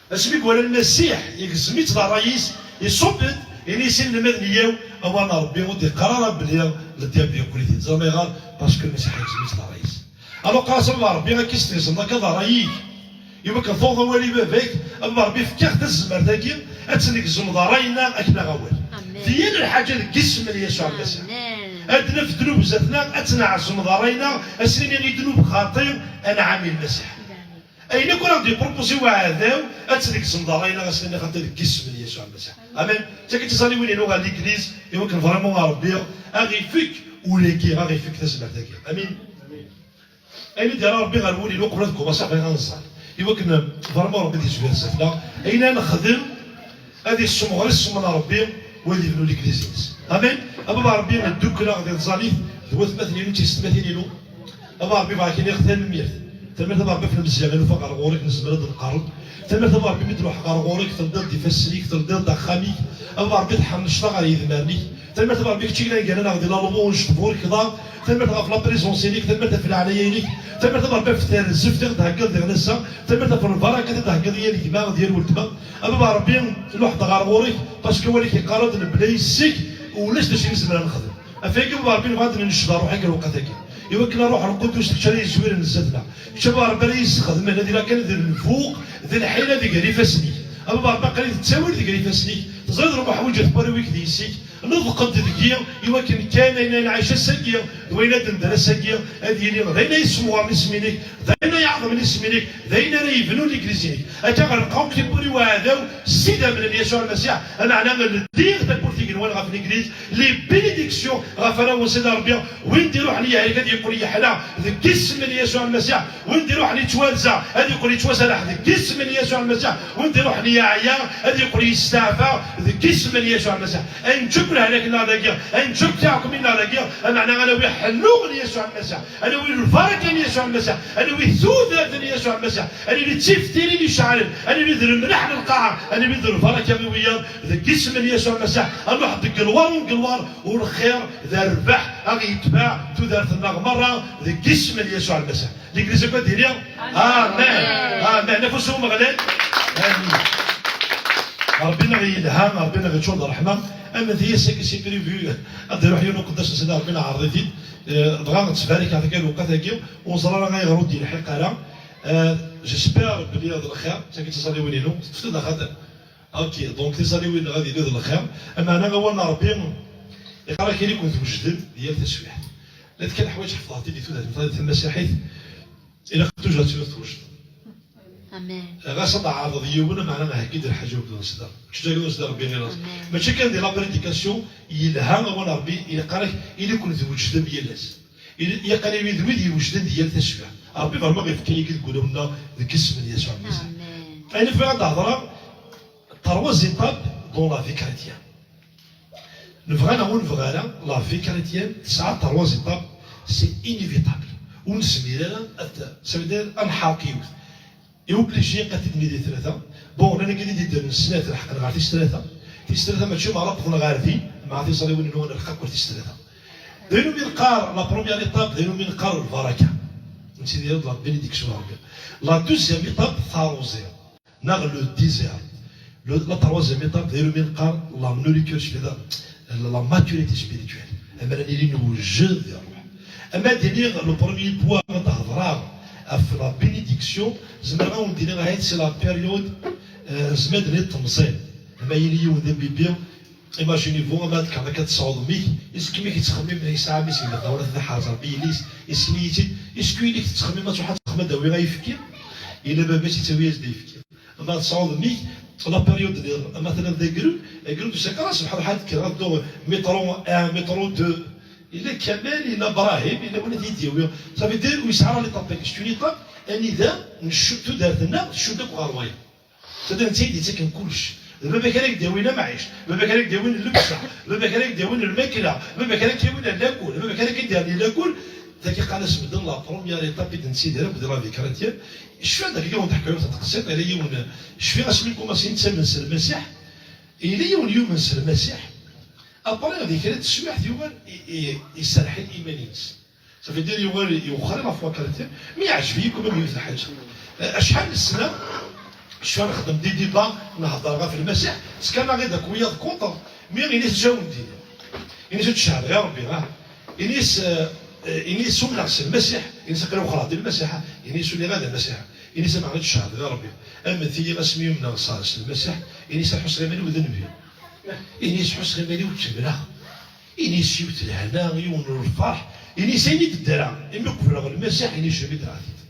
asmi i iwala Lmasiḥ, yegzem-itt d ṛṛay-is, iṣubb-d, ini-as i inelmaden, yyaw, awal n Ṛebbi ur d-iqqar ara belli le diable yeqqel-it-id. Ẓram ayɣer? Parce que Lmasiḥ yegzem-itt d ṛṛay-is. Alors, qqar-as a baba Ṛebbi, akka i s-tgezmeḍ akka d ṛṛay-ik. Iwakken tawḍeḍ awal i baba-k, a baba Ṛebbi, fkiɣ-ak tazmert-agi, ad tt-negzem d ṛṛay-nneɣ, ad k-naɣ awal. Amen. Di yal lḥaǧa deg yisem n Yasuɛ Lmasiḥ. Amen. Ad naf ddnub zdat-neɣ, ad tt-neɛzem d ṛṛay-nneɣ, ad s-nini i ddnub xaṭi, anɛam i Lmasiḥ. Amen. Ayen akk ara ɣ-d-iproposi uɛdaw, ad tt-negzem d ṛṛay-nneɣ, ad s-nini xaṭi deg yisem n Yasuɛ Lmasiḥ. Amen. Ttagi tiẓaliwin-inu ɣer l'église, iwakken vraiment a Ṛebbi, a ɣ-ifek ul-agi, a ɣ-ifek tazmert-agi. Amin. Ayen i d-yerra Ṛebbi ɣer wul-inu uqbel ad kumaṣaɣ bɣiɣ ad nẓer. Iwakken vraiment Ṛebbi ad yezwir zdat-neɣ. Ayen ara nexdem ad yessemɣer isem n Ṛebbi, u ad yebnu legliz-ines. Amen. A baba Ṛebbi, ddukkleɣ di tẓallit d watmaten-inu d tiyessetmatin-inu. A baba Ṛebbi, bɣiɣ ad k-iniɣ tanemmirt. Tanemmirt a baba Ṛebbi ɣef lemzeyya i nufa ɣer ɣur-k nezmer ad nqerreb. Tanemmirt a baba Ṛebbi mi d-nruḥ ɣer ɣur-k teldiḍ-d ifassen-ik, teldiḍ-d axxam-ik. A baba Ṛebbi tḥemmleḍ-aɣ ɣer yedmaren-ik. Tanemmirt a baba Ṛebbi kečč i yellan gar-aneɣ di la louange, tburkeḍ-aɣ. Tanemmirt ɣef la présence-inek, tanemmirt ɣef leɛnaya-inek, tanemmirt a Ṛebbi ɣef terzeft i ɣ-d-theggaḍ diɣ ass-a, tanemmirt ɣef lbaraka i d-theggaḍ i yal gma d yal weltma. A baba Ṛebbi, nruḥ-d ɣer ɣur-k, parce que wali-k yeqqar-d mebla yes-k ulac d acu i nezmer ad nexdem. Ɣef wagi a baba Ṛebbi nebɣa ad d-nenced ṛṛuḥ-ik lewqat-agi, iwakken ṛṛuḥ lqudus d kečč ara yezwiren zdat-neɣ, kečč a baba Ṛebbi ara yesxedmen, ad yili kan d lfuq d lḥila di gar ifassen-ik. A baba Ṛebbi, aql-i d ttawil di gar ifassen-ik, teẓriḍ lmuḥwiǧat n warraw-ik d yessi-k, Neḍqed deg-i iwakken kan ayen ara nɛic ass-agi d wayen ad d-nder ass-agi, ad yili d ayen ay yessemɣaren isem-inek, d ayen ay iɛeḍmen isem-inek, d ayen ara yebnun legliz-inek. Akka ɣelqeɣ akk tiwwura i uɛdaw s idammen n Yasuɛ Lmasiḥ, ameɛna ldiɣ tawwurt igenwan ɣef legliz, les bénédictions ɣef warraw n Sidi Ṛebbi, win d-iruḥen yehlek ad yeqqel yeḥla deg yisem n Yasuɛ Lmasiḥ. Win d-iruḥen yettwarza, ad yeqqel yettwaserreḥ deg yisem n Yasuɛ Lmasiḥ. Win d-iruḥen yeɛya, ad yeqqel yesteɛfa deg yisem n Yasuɛ Lmasiḥ. Ayen tcukk lehlak-nneɣ dagi, ayen tcukk tiɛekmin-nneɣ dagi, ameɛna ad nawi ḥellu n Yasuɛ Lmasiḥ, ad nawi lbaraka n Yasuɛ Lmasiḥ, ad nawi tudert n Yasuɛ Lmasiḥ, ad nili d tiftirin iceɛlen, ad nili d lemleḥ n lqaɛa, ad nili d lbaraka i wiyaḍ deg yisem n Yasuɛ Lmasiḥ. Ad nruḥ deg lwar u deg lwar, u lxir d rrbeḥ a ɣ-yetbeɛ tudert-nneɣ merra deg yisem n Yasuɛ Lmasiḥ. Legliz akk ad d-tini amen. Amen. Afus n Umeɣlal. Amin. Ṛebbi-nneɣ yelha, Ṛebbi-nneɣ yeččur d ṛṛeḥma. Amen, di ass-agi c'est prévu ad d-iruḥ yiwen uqeddac n Sidi Ṛebbi, neɛreḍ-it-id. Eh, dɣa nettbarek ɣef lewqat-agi, ur neẓri ara ayɣer ur d-yelḥiq ara. Eh, j'espère belli d lxir, tagi d tiẓaliwin-inu, teṭṭfeḍ-d axaṭer. Ok, donc tiẓaliwin-nneɣ ad yili d lxir. Ameɛna awal n Ṛebbi iqqar-ak ili-ken twejdem di yal taswiɛt. Llant kan leḥwayeǧ ḥefḍeɣ-t-id di tudert tamasaḥit, ilaq toujours ad tiliḍ twejdeḍ. Amen. Ɣas ad tɛerḍeḍ yiwen, meɛna heggi-d lḥaǧa ur d-nṣeddeq. Mačči d ayen ur d-nṣeddeq Ṛebbi nniḍen. Amen. Mačči kan di la prédication, yelha awal n Ṛebbi, ilaq-ak, ili-ken twejdem yal ass. Ili-, ilaq ad nili d wid iwejden di yal taswiɛt. Ṛebbi vraiment ifka-yi-d deg wulawen-nneɣ deg isem n Yasuɛ Lmasiḥ. Amen. Ayen i bɣiɣ ad d-hedṛeɣ, trois étapes dans la vie chrétienne. Nebɣa neɣ ur nebɣi ara, la vie chrétienne tesɛa trois étapes, c'est inévitable. Ur nezmir ara ad, ça veut dire, ad nḥerq yiwet. Et obligé ad t-id-nini di tlata. Bon, llan akka d-iddren snat, lḥeqen ɣer tis tlata. Tis tlata mačči meɛra wwḍen ɣer din, meɛna tiẓriwin-inu ad nlḥeq akk tis tlata. D ayen umi neqqar la première étape, d ayen umi neqqar lbaraka. Nettini la bénédiction n Ṛebbi. La deuxième étape, taruẓi. Neɣ le désert. Le, la troisième étape, d ayen umi neqqar la nourriture spirituelle, la, la maturité spirituelle. Amer ad nili newjed di ṛṛuḥ. Ama d-iniɣ le premier point, ad d-hedṛeɣ ɣef la bénédiction, zemreɣ ad wen-d-iniɣ ahat c'est la période, euh, zemreɣ ad d-iniɣ temẓi. Ama yili yiwen d ambibi, imaginez-vous, ama ad kkreḍ akka tesɛuḍ mmi-k, est-ce que mmi-k yettxemmim, yesɛa mmi-s yella dawra tella ḥerz Ṛebbi yelli-s, yessen-iyi-tt-id, est-ce que yelli-k tettxemmim ad truḥ ad texdem ad d-tawi ayefki? Yella baba-s yettawi-as-d ayefki. Ma tesɛuḍ mmi-k, la période-nni, ama tella d agrud, agrud ur s-akka ara, sebḥan lḥal, kkreɣ ad dduɣ métro un, métro deux. Yella Kamal, yella Brahim, yella win ad yi-d-yawi. Ça veut dire, ur yesɛi ara les étapes-agi. C'est une étape, anida ncu-, tudert-nneɣ tcudd akk ɣer wayeḍ. C'est-à-dire, netta i d-yettaken kullec. D baba-k ara k-d-yawin amɛic, d baba-k ara k-d-yawin llebsa, d baba-k ara k-d-yawin lmakla, d baba-k ara k-yawin lakul, d baba-k ara k-id-yerni lakul. Dagi qqaren-as medden la première étape i d-nettidir akk di la vie chrétienne. Cfiɣ dagi yiwen teḥka yiwet n tqsiṭ, yella yiwen, cfiɣ asmi kumasin ttamen s Lmasiḥ, yella yiwen yumen s Lmasiḥ, après di kra n teswiɛt yuɣal i, i, iserreḥ i iman-ines. Ça veut dire yuɣal yewxer la foi chrétienne, mi yeɛjeb-iyi quand même yiwet lḥaǧa. Eh, acḥal n ssna, cfiɣ nexdem des débats, nhedder ɣef Lmasiḥ, teskanaɣ-id akk wiyaḍ contre, mi ini-s ǧǧawen dini. Ini-s ur d-cehhdeɣ i Rebbi, ah. Ini-s, eh, eh, ini-s umneɣ s Lmasiḥ, ini-s aql-i wexreɣ di Lmasiḥ, ah. Ini-s ur lliɣ ara d Lmasiḥ. Ini-s ameɛna ur d-cehhdeɣ i Rebbi. Amnet-iyi asmi umneɣ s, s Lmasiḥ, ini-s ḥusseɣ iman-iw d nnbi. Ini-s ḥusseɣ iman-iw kemmleɣ. Ini-s yiwet lehna, yiwen n lferḥ. Ini-s ayen i d-ddreɣ, imi qebleɣ Lmasiḥ, ini jamais d-rɛatit.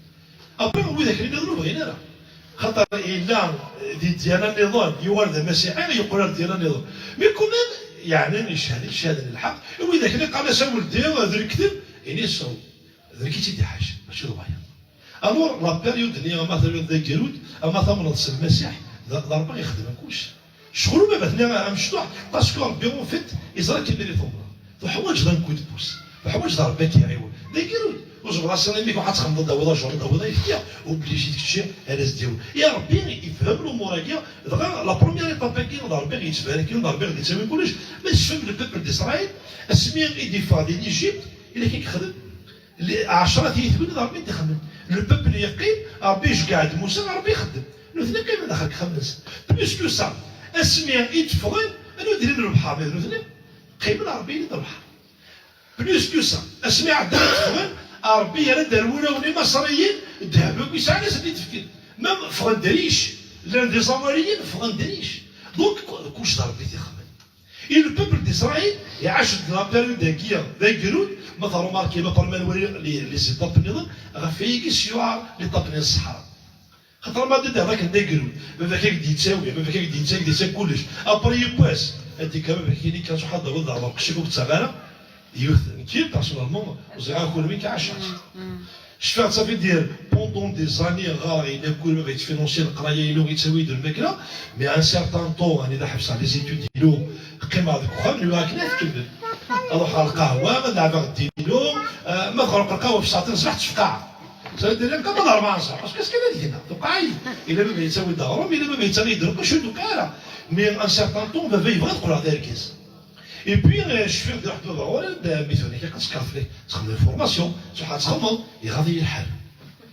Après, widak nniḍen ur bɣin ara. Xaṭer yella di ddyana nniḍen, yuɣal d amasiḥi, yeqqel ar ddyana nniḍen. Mais quand même, yeɛni, yeched, yeched lḥeqq. Widak nni qqaren-as a weldi, d lekdeb. Ini-s, d nekk i tt-id-iḥacen, mačči d wayeḍ. Alors, la période-nni, ama tiliḍ d agrud, ama tamneḍ s Lmasiḥ, d, d Ṛebbi ixedmen kullec. Ccɣel ubabat-nni amecṭuḥ, parce que Ṛebbi, en fait, yeẓra akken i tumneḍ. Tuḥwaǧeḍ un coup de pouce. Tuḥwaǧeḍ Ṛebbi ad k-iɛiwen. D agrud. Ur tzemreḍ-as imi-k ad txemmeḍ ad d-tawiḍ ajur, ad d-tawiḍ ayefki, obligé d kečči ara s-d-yawi. I Ṛebbi ifhem lumuṛ-agi, dɣa la première étape-agi, d Ṛebbi i yettbaraken, d Ṛebbi i d-yettawi kullec. Ma tecfam le peuple d'Israël, asmi i d-iffeɣ di l'Égypte, yella akken i yexdem. Li-, ɛecra tiyitwin d Ṛebbi i d-ixemmen. Le peuple yeqqim, Ṛebbi iceggeɛ-d Musa, Ṛebbi ixeddem. Nutni qqimen daxel deg uxxam-nsen. Plus que ça, asmi i d-ffɣen, anwa d-ilin lebḥer, ma d nutni? Qqimen, Ṛebbi yili d lebḥer. Plus que ça, asmi ɛeddan ad ffɣen, Ṛebbi yerra-d ar wulawen Imaṣriyen, ddheb akk yesɛan ad sen-t-id-fken. Même ffɣen-d riches, llan d iẓawaliyen, ffɣen-d riches. Donc, ku-, kullec d Ṛebbi i t-ixemmen. Et le peuple d'Israël iɛac-d la période-agi d agrud, ma tṛumarki, ma parmi nwali les, les étapes nniḍen, ɣef wayagi s-yuɛer l'étape n ṣṣeḥra. Xaṭer ma d-idehḍ akken d agrud, baba-k ad k-d-yettawi, baba-k ad k-d-yettawi, d-yettawi kullec. Après yiwwas, ad d-yekker baba-k, yini-k ad truḥ ad d-tawiḍ daɣ lqecc-ik ur yettaɣ ara, yiwet, nekki, personnellement, ur ẓriɣ ara kunwi, nekk ɛaceɣ-tt. Cfiɣ, ça veut dire, pendant des années, ɣareɣ, yella kul ma yettfinansi leqraya-inu, yettawi-d lmakla, mais à un certain temps, anida ḥebseɣ les études-inu, qqimeɣ deg uxxam, nwiɣ akken ad tkemmel. Ad ruḥeɣ ɣer lqahwa, ad leɛbeɣ ddin-inu, euh, ma tɣelq lqahwa f ssaɛtin ṣṣbeḥ, tefqeɛ. Ça veut dire, nqabel rebɛa ṣṣbeḥ, parce que est-ce que ad gneɣ? Tewqeɛ-iyi. Yella baba yettawi-d aɣrum, yella baba yettawi-d lqecc, ur d-tewqeɛ ara. Mais à un certain temps, baba yebɣa ad qqleɣ d argaz. Et puis, euh, cfiɣ-d ruḥ-d baba ɣur-i, d mi tura akka qed tkerfli, txemmem formation, tṛuḥ ad txemmem, iɣaḍ-iyi lḥal.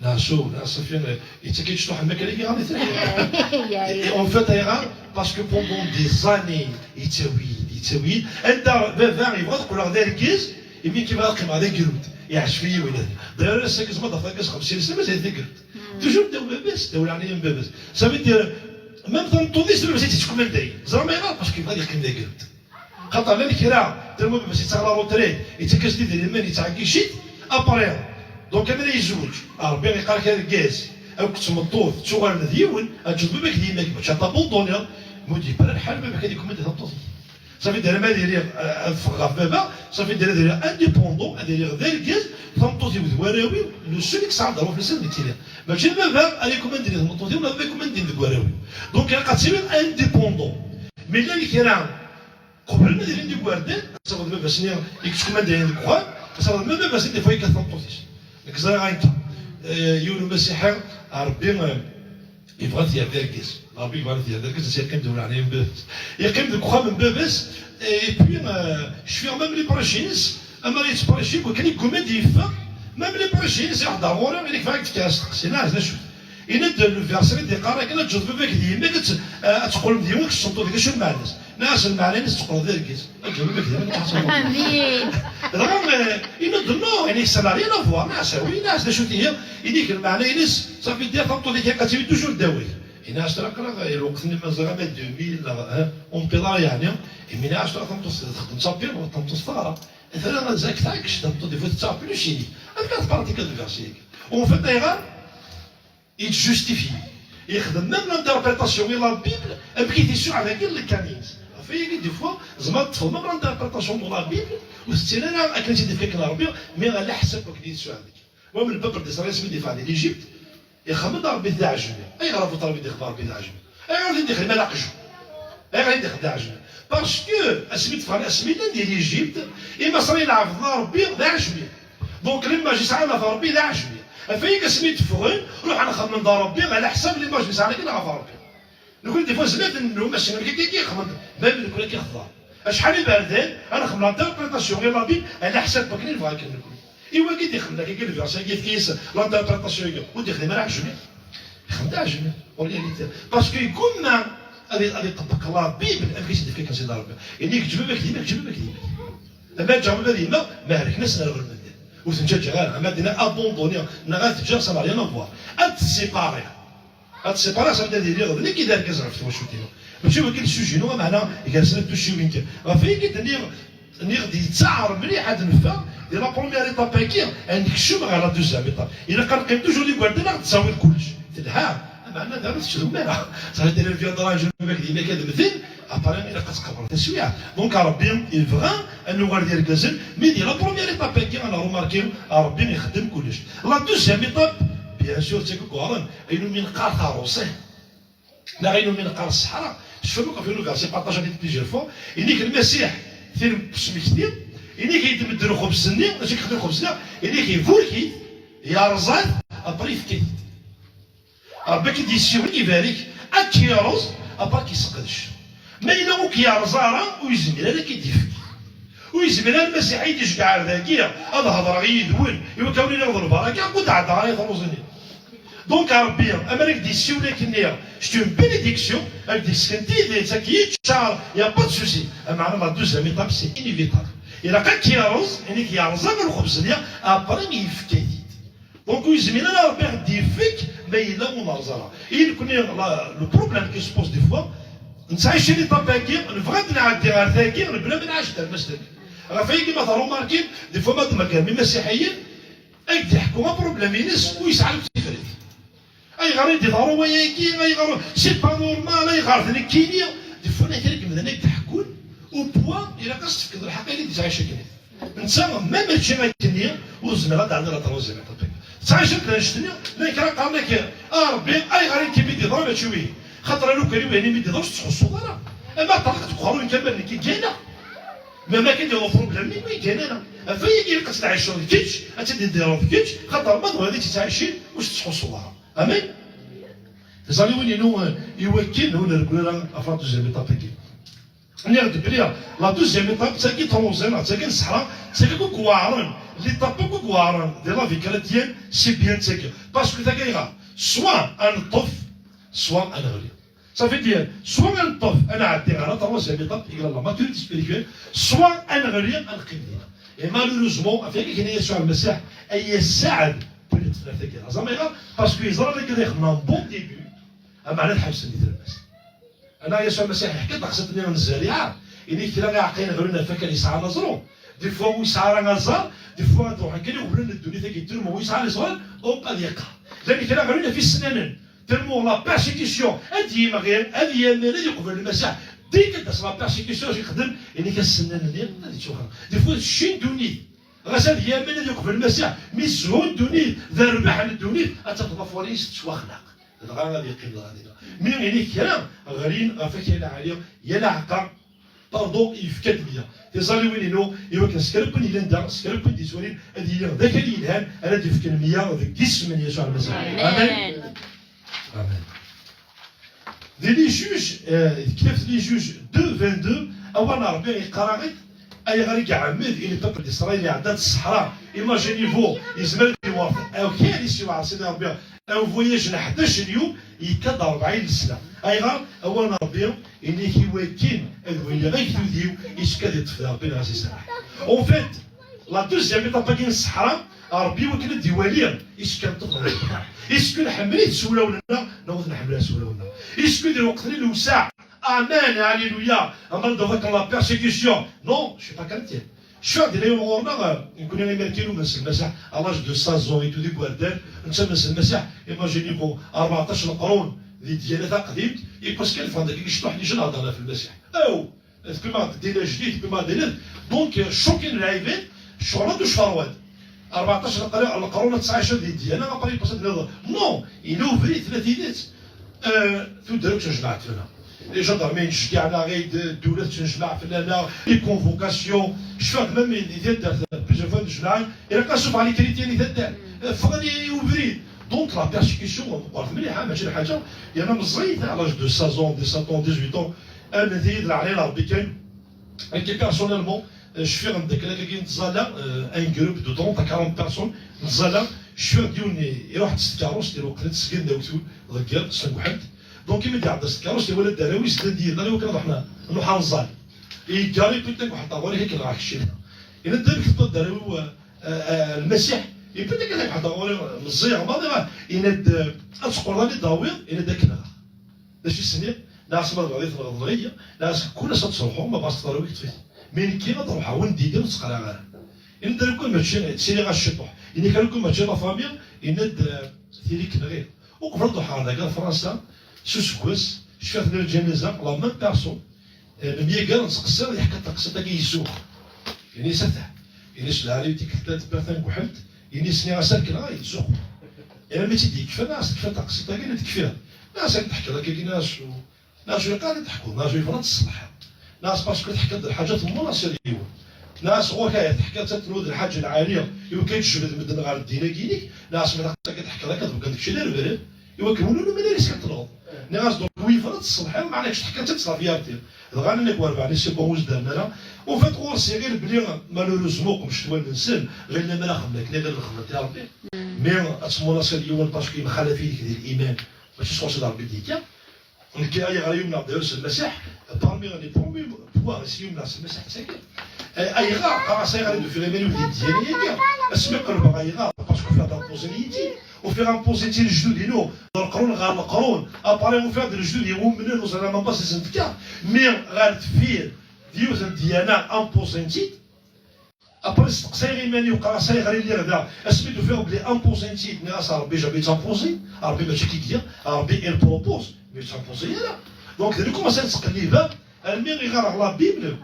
Neɣ su, neɣ safi, euh, yettak-iyi-d cṭuḥ n makla, iɣaḍ-iyi lḥal. Et en fait, ayɣer? Parce que pendant des années, yettawi-yi-d, yettawi-yi-d. Anda baba yebɣa ad qqleɣ d argaz, imi nekk bɣiɣ ad qqimeɣ d agrud. Iɛjeb-iyi winna. D'ailleurs, ass-agi, tzemreḍ ad tafeḍ argaz xemsin sna, mazal d agrud. Toujours ddaw baba-s, ddaw leɛnaya n baba-s. Ça veut dire, même tameṭṭut-is, d baba-s i tt-yettkumandayen. Ẓram ayɣer? Parce que yebɣa ad yeqqim d agrud. Xaṭer llan kra, tama baba-s yettaɣ la retraite, yettak-as-d idrimen, yettɛeggic-it, après. Donc, amer yezweǧ, Ṛebbi iqqar-ak argaz, Akk d tmeṭṭut ttuɣalen d yiwen, ad teǧǧeḍ baba-k d yemma-k, mačči ad tabanduniḍ. Ma ur d-yebbi ara lḥal, baba-k ad ikemmel di tmeṭṭut-ik. Safi dira ma ad iliɣ, eh, ad ffɣeɣ ɣef baba, safi dira ad iliɣ indépendant, ad iliɣ d argaz, tameṭṭut-iw d warraw-iw, le seul i yesɛan ddṛuɛ fell-asen d nekkini. Mačči d baba ara ikumandin di tmeṭṭut-iw, neɣ baba ikumandin deg warraw-iw. Donc ilaq ad tiliḍ indépendant. Mi llan kra qeblen ad ilin d igerdan, ad tafeḍ baba-s-nni i yettkumandayen deg uxxam, ad tafeḍ ma baba-s-nni des fois yekkat tameṭṭut-is. Nekk ẓriɣ ayen kan. Eh, yiwen umasiḥi, Ṛebbi, eh, yebɣa ad t-yerr d argaz. Ṛebbi yebɣa ad t-yerr d argaz, ad yeqqim deg leɛnaya n baba-s. Yeqqim deg uxxam n baba-s, eh, et puis, eh, cfiɣ même les proches-ines, amar yettprechi, wakken yegguma ad yeffeɣ, même les proches-ines iḥḍer ɣur-i, ili kfeɣ ad k-d-fkeɣ asteqsi, nniɣ-as d acu-t. Yenna-d le verset i d-yeqqar akken ad teǧǧeḍ baba-k d yemma-k, ad t-, ad teqqlem d yiwen, ad tessenṭuḍ d acu lmeɛna-s. Nniɣ-as lmeɛna-ines teqqleḍ d argaz. Ad teǧǧeḍ baba-k d yemma-k, ad tessenṭuḍ. Amin. Dɣa, eh, yenna-d non, yani ça n'a rien à voir. Nniɣ-as ah oui, nniɣ-as d acu-t ihi? Ini-k lmeɛna-ines, safi ddiɣ tameṭṭut-ik ad tili toujours ddaw-ik. Yenna-as tura aql-aɣ, eh, lweqt-nni ma ẓriɣ ama deux mille neɣ, eh, on peut yeɛni. Imi nniɣ-as tura tameṭṭut txeddem s apil, tameṭṭut teɣra. Tura mazal tɛeggec tameṭṭut, des fois tettaɣ plus ini. Amek ara tpratikeḍ le verset-agi? En fait, ayɣer? Yettjustifyi. Yexdem même l'interprétation i la Bible, amek i t-isuɛ dagi n lkan-ines. Ɣef wayagi, des fois, tzemreḍ ad teṭṭfeḍ même l'interprétation de la Bible, ur tettili ara akken i tt-id-ifka akken Ṛebbi, mais ɛla ḥsab wakken i t-isuɛ dagi. Wa, le peuple d'Israël, asmi d-yeffeɣ di l'Égypte, ixdem-d Ṛebbi d aɛejmi. Ayɣer a bu Ṛebbi d-ixdem Ṛebbi d aɛejmi? Ayɣer i d-ixdem ala aqjun? Ayɣer i d-ixdem d aɛejmi? Parce que asmi d-ffɣen, asmi llan di l'Égypte, Imaṣriyen ɛebden Ṛebbi d aɛejmi. Donc l'image i sɛan ɣef Ṛebbi d aɛejmi. Ɣef wayagi asmi d-ffɣen, ruḥen xedmen d Ṛebbi ɛla ḥsab l'image i sɛan akken ɣef Ṛebbi. Nekkni des fois zdat nnum, ass-nni amek akka i xedmen, même nekkni akka i xedmeɣ. Acḥal iberdan, ad nxedem l'interprétation i la Bible, ɛla ḥsab wakken i nebɣa akken nekkni. I wagi d-ixedmen akka le verset-agi, yefka-yas l'interprétation-agi, ur d-ixdim ara aɛejmi. Ixdem-d aɛejmi, en réalité. Parce que yeggumma ad, ad iṭebbeq la Bible, amek i s-d-ifka kan Sidi Ṛebbi. Ini-k ǧǧem baba-k d yemma-k, ǧǧem baba-k d yemma-k. Ama ǧǧeɣ baba d yemma, ma helken-asen ar ɣelmenden. Ur ten-ǧǧaǧǧeɣ ara, ama ad ina abandonniɣ, neɣ ad t-ǧǧeɣ, ça n'a rien à voir. Ad t-séparer. Ad t-séparer, ça veut dire ad iliɣ d nekk i d argaz ɣef twacult-inu. Mačči wagi le sujet-inu, ameɛna gar snat tucciwin kan. Ɣef wayagi d-nniɣ, nniɣ-d yettaɛer mliḥ ad neffeɣ di la première étape-agi, ad nekcem ɣer la deuxième étape. Ilaq ad neqqim toujours d igerdan, ad ɣ-d-tawiḍ kullec. Telha, ameɛna daɣen ur tettdum ara. Ça veut dire, il viendra un jour, baba-k d yemma-k ad mmten, après ilaq ad tqableḍ taswiɛt. Donc Ṛebbi yebɣa ad nuɣal d irgazen, mais di la première étape-agi, ad nremarki Ṛebbi ixeddem kullec. La deuxième étape, bien sûr, d tagi i yuɛren, ayen umi neqqar tarusi. Neɣ ayen umi neqqar ṣṣeḥra, tecfam akk ɣef yiwen uversi partageɣ-t-id plusieurs fois, ini-k Lmasiḥ, tin n usmekti, ini-k yedem-d lxebz-nni, acu i yexdem lxebz-nni, ini-k iburek-it, yerẓa-t, après yefka-t-id. Ṛebbi ad k-id-yessiwel, ibarek, ad k-yerẓ, après ad k-yesseqdec. Ma yella ur k-yerẓ ara, ur yezmir ara ad k-id-yefk. Ur yezmir ara Lmasiḥ ad yi-d-iceggeɛ ar dagi, ad hedṛeɣ yid-wen, iwakken ad wen-iniɣ d lbaraka, ur d-ɛeddaɣ ara i truẓi-nni. Donc Ṛebbi, amer ad k-d-yessiwel akkenni, c'est une bénédiction, ad k-d-yessken tidet, ad k-yeččar, y a pas de souci. Ameɛna la deuxième étape, c'est inévitable. Ilaq ad k-yerẓ, ini-k yerẓa lxebz-nni, après yefka-t-id. Donc ur yezmir ara Ṛebbi ad k-d-yefk ma yella ur nerẓ ara. I nekkni, la, le problème qui se pose des fois, nettɛici l'étape-agi, nebɣa ad nɛeddi ɣer tagi, nebla ma nɛac-d ar mass-nni. Ɣef wayagi ma tṛumarkim, des fois ma d-tmegrem imasiḥiyen, ad k-d-yeḥku aproblème-ines ur yesɛi akk tifrat. Ayɣer i d-iḍerru wayagi? Ayɣer? C'est pas normal, ayɣer d nekkini? Des fois, kra n yimdanen ay d-ḥekkun, au point ilaq ad s-tefkeḍ lḥeqq ayen i d-yettɛic akken. Netta, ma mačči akkenni, ur zmireɣ ad d-ɛeddiɣ la troisième étape. Tettɛic-d annect-nni, llan kra qqaren ak, a Ṛebbi, ayɣer i nekk i mi d-iḍra mačči wihin? Xaṭer a lukan i wihin i mi d-iḍra ur tettḥussuḍ ara. Ama ṭṭerriq deg uxerru n Kamal nekk i gganeɣ. Ma ma kan d problème-nni, ur yeggan ara. Ɣef wayagi ilaq ad tettɛiceḍ kečč, ad tt-id-idireḍ kečč, xaṭer ma d wayeḍ i tt-ittɛicin, ur s-tettḥussuḍ ara. Amen. Tiẓalliwin-inu, eh, iwakken ur nreggel ara ɣef la deuxième étape-agi. Nniɣ-d belli la deuxième étape, d tagi truẓi, neɣ d tagi n ṣṣeḥra, d tagi akk i iweɛren, l'étape akk i iweɛren di la vie chrétienne, c'est bien d tagi. Parce que tagi ayɣer? Soit ad neṭṭef, soit ad neɣli. Ça veut dire, soit ad neṭṭef, ad nɛeddi ɣer la troisième étape, i yella la maturité spirituelle, soit ad neɣli, ad neqqim dinna. Et malheureusement, ɣef wayagi i yenna Yasuɛ Lmasiḥ, ay asaɛd, belli tefra tagi. Teẓram ayɣer? Parce que yeẓra dagi ad ixdem un bon début, ameɛna ad ḥebsen di tlemmast. Annaɣ Yasuɛ Lmasiḥ yeḥka-d taqsiṭ-nni n zzariɛa, ini-k kra iɛeqqayen ɣlin ɣef wakal yesɛan aẓru. Des fois ur yesɛi ara aẓar, des fois ad ruḥen kan iɣeblan n ddunit-agi, tellement ur yesɛi ara iẓran, hop, ad yeqqar. Llan kra ɣer ɣef isennanen, tellement la persécution, ad yimɣi, ad yamen, ad yeqbel Lmasiḥ. Deg ad d-tas la persécution, acu yexdem? Ini-k asennan-nni ad yettuxer. Des fois tecci ddunit, ɣas ad yamen, ad yeqbel Lmasiḥ, mi zhun ddunit, d rrbeḥ n ddunit, ad tafeḍ afwar-is tettwaxnaq. Dɣa ad yeqqim dɣa dinna. Mi ini-k kra, ɣrin ɣef akal lɛali, ya leɛqa, pardon, yefka-d meyya. Tiẓalliwin-inu, i wakken s kra n win yellan da, s kra n win d-yettwalin, ad yili d akal yelhan, ara d-yefken meyya deg yisem n Yasuɛ Lmasiḥ. Amen. Amen. Di les Juges, euh, tektabt les Juges deux vingt-deux, awal n Ṛebbi yeqqar-aɣ-d, ayɣer i iɛemmed i le peuple d'Israël iɛedda-d ṣṣeḥra? Imaginez-vous, yezmer ad iwɛer, aw kan i s-iwɛer Sidi Ṛebbi, un voyage n ḥdac n yum, yekka-d ṛebɛin n sna. Ayɣer? Awal n Ṛebbi, ini-k i wakken ad waliɣ agdud-iw, yessefk ad iṭṭef d Ṛebbi neɣ ad s-iserreḥ. En fait, la deuxième étape-agi n ṣṣeḥra, Ṛebbi i wakken ad d-iwali, yessefk ad neṭṭef neɣ ad iṭṭef. Yessefk ad nḥemmel-it s wulawen-nneɣ, neɣ ur t-nḥemmel ara s wulawen-nneɣ. Yessefk ad iweqten i lewseɛ. Amen, alléluia. Aman d la persécution. Non, je suis pas chrétien. Cfiɣ dinna yiwen ɣur-neɣ, eh, nekkni imir kan numen s Lmasiḥ, à l'âge de seize ans et tout, d igerdan, nettamen s Lmasiḥ, imaginez-vous, rbeɛṭac leqrun di ddiyana taqdimt, et parce que lfan dagi mecṭuḥ, nijan heddren ɣef Lmasiḥ. Aw! Tewwim-aɣ-d ddin ajdid, tewwim-aɣ-d ddin. Donc, euh, choquer lɛibad, ccɣel-a d ucferwad. Rbeɛṭac leqr-, leqrun ad tesɛiceḍ di ddiyana, après yiwwas ad d-tiniḍ, non, yella ubrid, tella tidet. Euh, tudert ur ttnejmaɛet fell-a. Les gendarmes yettceggiɛen-aɣ-id, ddula tettnejmaɛ fell-aneɣ, les convocations. Cfiɣ-d même di taddart, plusieurs fois nnejmaɛen, ilaq ad sufɣen les chrétiens di taddart. Euh, ffɣen i ubrid. Donc, la persécution, meqqret mliḥ, ah, mačči d lḥaǧa, yerna meẓẓiyit, à l'âge de seize ans, dix-sept ans, dix-huit ans, amnet-iyi-d leɛnaya n Ṛebbi kan. Nekki, personnellement, euh, cfiɣ-d akken akka-agi nettẓalla, euh, un groupe de trente à quarante personnes, nettẓalla, cfiɣ-d yiwen i-, iruḥ-d s tkeṛṛust, iruqel-d seg-, n awtul, deg iḍ, s tenguḥelt. Donc, imi d-iɛedda s tkeṛṛust, iwala-d arraw-is, llan d yid-neɣ, iwakken ad ruḥen, nruḥ ad nẓall. Yeggar, yewwi-d tanguḥelt ɣur-i, akken ɣer keččini. Yenna-d, amek tewwiḍ-d arraw-iw, euh, euh, euh, Lmasiḥ? Yewwi-d akken tanguḥelt ɣur-i, meẓẓiyeɣ maḍi, yenna-d, euh, ad teqqleḍ ad yi-d-tawiḍ, yenna-d, akken ɣer. D acu i s-nniɣ? Nniɣ-as ma tebɣiḍ ad yi-tneɣdeḍ, nniɣ-ak, kul ass ad truḥeḍ, ma bɣiḍ teqḍiḍ, wi yeṭṭef-it. Mi nekki ad ruḥeɣ, win d-yellan ur tt-qriɣ ara. Yenna-d, "Lukan mačči, ttiliɣ-as ciṭuḥ." Yenna-k, "Lukan mačči la famille", yenna-d, "Tili-k nɣiɣ." Uqbel ad ruḥeɣ dagi ar Fransa, s useggas, cfiɣ tella lǧanaza, la même personne, eh, nemyager, nettqeṣṣir, yeḥka taqsiṭ-agi yezzuɣ. Ini-as, "Atah." Ini-as, "Lɛali tikkelt-a tebba tanguḥelt." Ini-as, "Nniɣ-as ad k-nɣeɣ, yezzuɣ." Imi tt-id-yekfa, nniɣ-as, "Tekfa taqsiṭ-agi, ad tekfiḍ." Nniɣ-as, "Ad teḥkiḍ akka-agi, nniɣ-as, u-, nniɣ-as, u iqal ad teḥkuḍ, nniɣ-as, u yebɣa ad teṣleḥ." Nniɣ-as, "Parce que teḥkiḍ-d lḥaǧa temmunaṣir yiwen." Nniɣ-as, "Ɣur-k ahat teḥkiḍ-tt ad tennuḍ lḥaǧa lɛali, iwakken ad tejbed medden ɣer ddin-agi-inek." Nniɣ-as, "Ma d aqsiṭ-agi teḥkiḍ akka, tebɣiḍ kečč d arbret." Iwakken win ur numin ara yessefk ad t-tenɣeḍ. Nniɣ-as, "Donc, wi yebɣan ad teṣleḥ, meɛna kečč teḥkiḍ-tt ad teṣleḥ, fierté." Dɣa nnan-ak werbeɛ ni c'est bon, ur s-d-rran ara. En fait, ɣur-s iɣil belli, malheureusement, qemc wallen-nsen, ɣilen amar axedmen akken i ɣilen xedmen i Ṛebbi. Mais ad temmunaṣiḍ yiwen parce que yemxalaf yid-k di liman, mačči sɣur-s i d Ṛebbi d-yekka. Nekk, ayɣer i yumneɣ Dawed s Lmasiḥ, parmi les premiers points i s-yumneɣ s Lmasiḥ d tagi. Eh, ayɣer? Qqareɣ-as, ayɣer i d-ufiɣ iman-iw di ddiyana-agi? Asmi qelbeɣ ayɣer, parce que ufiɣ-d impossibilité. Ufiɣ impossibilité lejdud-inu, d leqrun ɣer leqrun. Après, ufiɣ-d lejdud iwumnen, ur ẓriɣ ma pas izen tekka. Mi ɣer deffir, d yiwet n ddiyana impossibilité. Après, steqsayeɣ iman-iw, qqareɣ-as, ayɣer i lliɣ da? Asmi d-ufiɣ belli impossibilité, nniɣ-as, Ṛebbi jamais yettempose, Ṛebbi mačči akka i iga, Ṛebbi il propose, mais yettempose ara. Donc, d nekk commencé ad ttqellibeɣ, armi i ɣareɣ la Bible,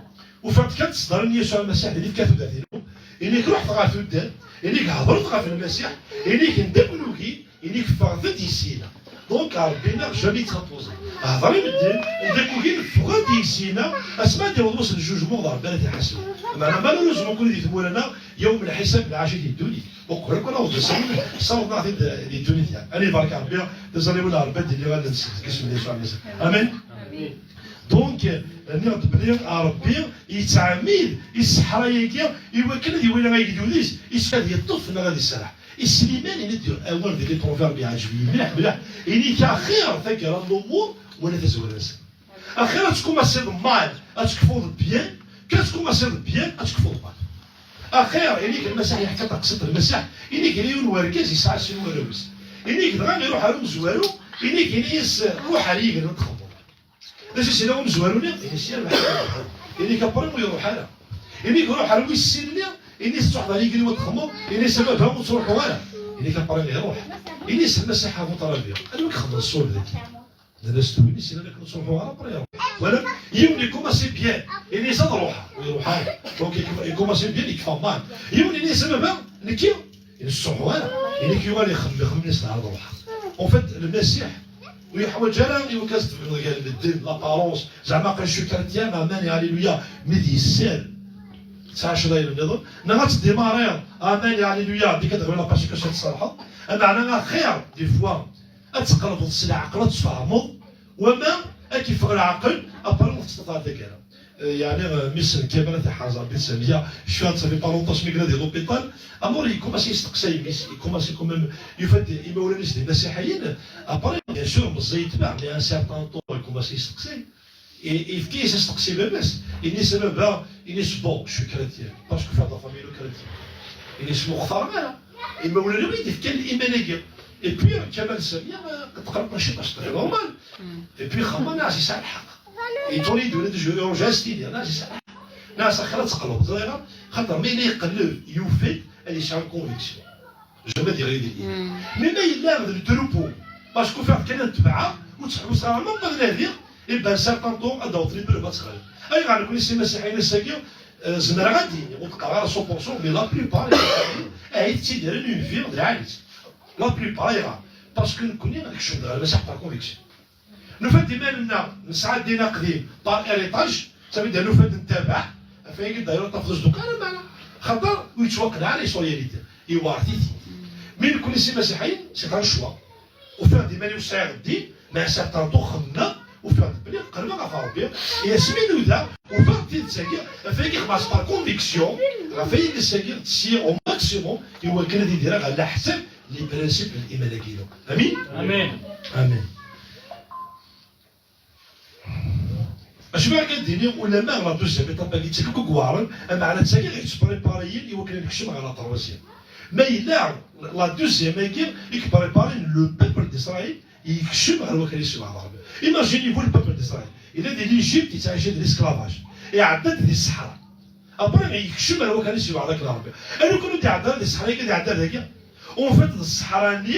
ufiɣ-d kan ttesdar n Yasuɛ Lmasiḥ di lefka tudert-inu, ini-k ruḥet ɣer tuddar, ini-k hedret ɣef Lmasiḥ, ini-k ndaknugi, ini-k ffɣet-d i syin-a. Donc, Ṛebbi-nneɣ jamais yettempose. Hder i medden, ndaknugi, ffɣet-d i syin-a, asmi ad d-yaweḍ wass n jugement d Ṛebbi ara t-iḥasben. Meɛna, malheureusement, kul di tmura-nneɣ, yawm lḥisab, lɛaci di ddunit. Uqbel akk ad naweḍ d asawen, ssawḍen-aɣ-t-id di ddunit-a. Ad ibarek Ṛebbi, tiẓalliwin n Ṛebbi ad d-iliɣ allen-nsen deg isem n Yasuɛ Lmasiḥ. Amen. Donc, nniɣ-d belli Ṛebbi yettɛemmid i sseḥra-agi i wakken ad iwali agdud-is, yessefk ad yeṭṭef neɣ ad iserreḥ. I Sliman, ini-d awal di les Proverbes, yeɛǧeb-iyi mliḥ, mliḥ. Ini-k, axir taggara n lumuṛ wala tazwara-nsen. Axir ad tkumassiḍ mal, ad tekfuḍ bien, kan ad tkumassiḍ bien, ad tekfuḍ mal. Axir, ini-k Lmasiḥ yeḥka taqsiṭ n Lmasiḥ, ini-k yella yiwen wergaz yesɛa sin warraw-is. Ini-k dɣa iruḥ ar umezwaru, ini-k ini-as, "Ruḥ ar yiger ad txedmeḍ." D acu i s-yenna umezwaru-nni? Ini-as, "Yerbeḥ." Ini-k après ur iruḥ ara. Ini-k ruḥ ar wis sin-nni, ini-s truḥeḍ ar yigenni wa txedmeḍ, ini-s a baba ur ttruḥu ara. Ini-k après iruḥ. Ini-s lmasiḥ a bu ṭrabiɣ. Anwa i ixedmen ṣṣwab dagi? Nnan-as tura ini-s ilan akken ur ttruḥu ara après iruḥ. Wala yiwen ikumaṣi bien, ini-s ad ruḥeɣ, ur iruḥ ara. Donc ikum- ikumaṣi bien, yekfa mal. Yiwen ini-s a baba, nekki, ini-s ur ttruḥu ara. Ini-k yuɣal ixemmem, ixemmem ini-s ad ruḥeɣ. En fait, lmasiḥ ur yeḥwaǧ ara i wakken ad s-tbegneḍ gar medden, l'apparence, zeɛma aql-i je suis chrétien, amen, alléluia, mi d yesser. Tesɛa cḍa yelmniḍen, neɣ ad tdimariḍ, amen, alléluia, deg ad ɣiwel apasik acu ad tserḥeḍ. Ameɛna axir, des fois, ad tqelbeḍ s leɛqel, ad tfehmeḍ, wama ad k-iffeɣ leɛqel, après ur teṭṭfeḍ ara taggara. Euh, yeɛni, euh, mmi-s n Kamal ad t-iḥrez Rebbi d Samiya, cfiɣ ça fait pas longtemps asmi yella di l'hôpital, alors il commence yesteqsay mmi-s, il commence quand même, yufa-d imawlan-is d imasiḥiyen, après, bien sûr, meẓẓi yetbeɛ, mais un certain temps, il commence yesteqsay. Et yefka-yas asteqsi i baba-s, ini-s a baba, ini-s bon, je suis chrétien, parce que ufiɣ-d la famille chrétienne. Ini-s ma ur xtareɣ ara, imawlan-iw i d-ifkan liman-agi. Et puis, Kamal d Samiya, euh, qed qerben ciṭ, c'est très normal. Et puis, xemma, neɣ yesɛa lḥeqq. Yeṭṭul-iyi-d ula d juri ur ǧas tili, neɣ yesɛa lḥeqq. Neɣ s axir ad teqleḍ, ẓriɣ, xaṭer ma yella iqelleb, yufa-d ad yesɛu conviction. Jamais ad iɣli di lidi. Mais ma yella d le troupeau, parce que ufiɣ-d kan ad tebɛeɣ, ur ttḥewwiseɣ ara ma ad nadiɣ, et ben certain temps ad d-awḍen ibreb ad tɣelb. Ayɣer nekni s imasiḥiyen ass-agi, euh, zemreɣ ad d-iniɣ, ur d-qqareɣ ara cent pour cent, mais la plupart, ahi tettidiren une vie d lɛali. La plupart, ayɣer? Parce que nekni nekcem-d ɣer lmasiḥ par conviction. Nufa-d iman-nneɣ nesɛa ddin aqdim par héritage, ça veut dire nufa-d ntabaɛ, ɣef wayagi d'ailleurs tafeḍ-as d uqaram ara, xaṭer ur yettwaqneɛ ara s réalité, yewɛer-it-id. Mi nekni s imasiḥiyen, c'est un choix. Ufiɣ-d iman-iw sɛiɣ ddin, mais à un certain temps xemmemeɣ, ufiɣ-d belli qerbeɣ ɣef Rebbi, et asmi nudaɣ, ufiɣ-d tidet-agi, ɣef wayagi xemmeɣ-tt par conviction, ɣef wayagi ass-agi ttessiɣ au maximum, i wakken ad idireɣ ɣer leḥsab les principes n liman-agi-inu. Amin? Amin. Amin. Acu ara k-d-iniɣ, ulama la deuxième étape-agi d tagi akk i iweɛren, ameɛna d tagi i yettprépariyen i wakken ad nekcem ɣer la troisième. Ma yella la deuxième-agi i yepréparin le peuple d'Israël i yekcem ɣer wakal-is Sidi Ṛebbi. Imaginez-vous le peuple d'Israël. Yella di l'Égypte, yettɛici di l'esclavage. Iɛedda-d di ṣṣeḥra. Après, yekcem ar wakal-is yewɛed akken Ṛebbi. Alukan ur d-iɛedda ara di ṣṣeḥra-agi, ad iɛedda dagi. En fait, d ṣṣeḥra-nni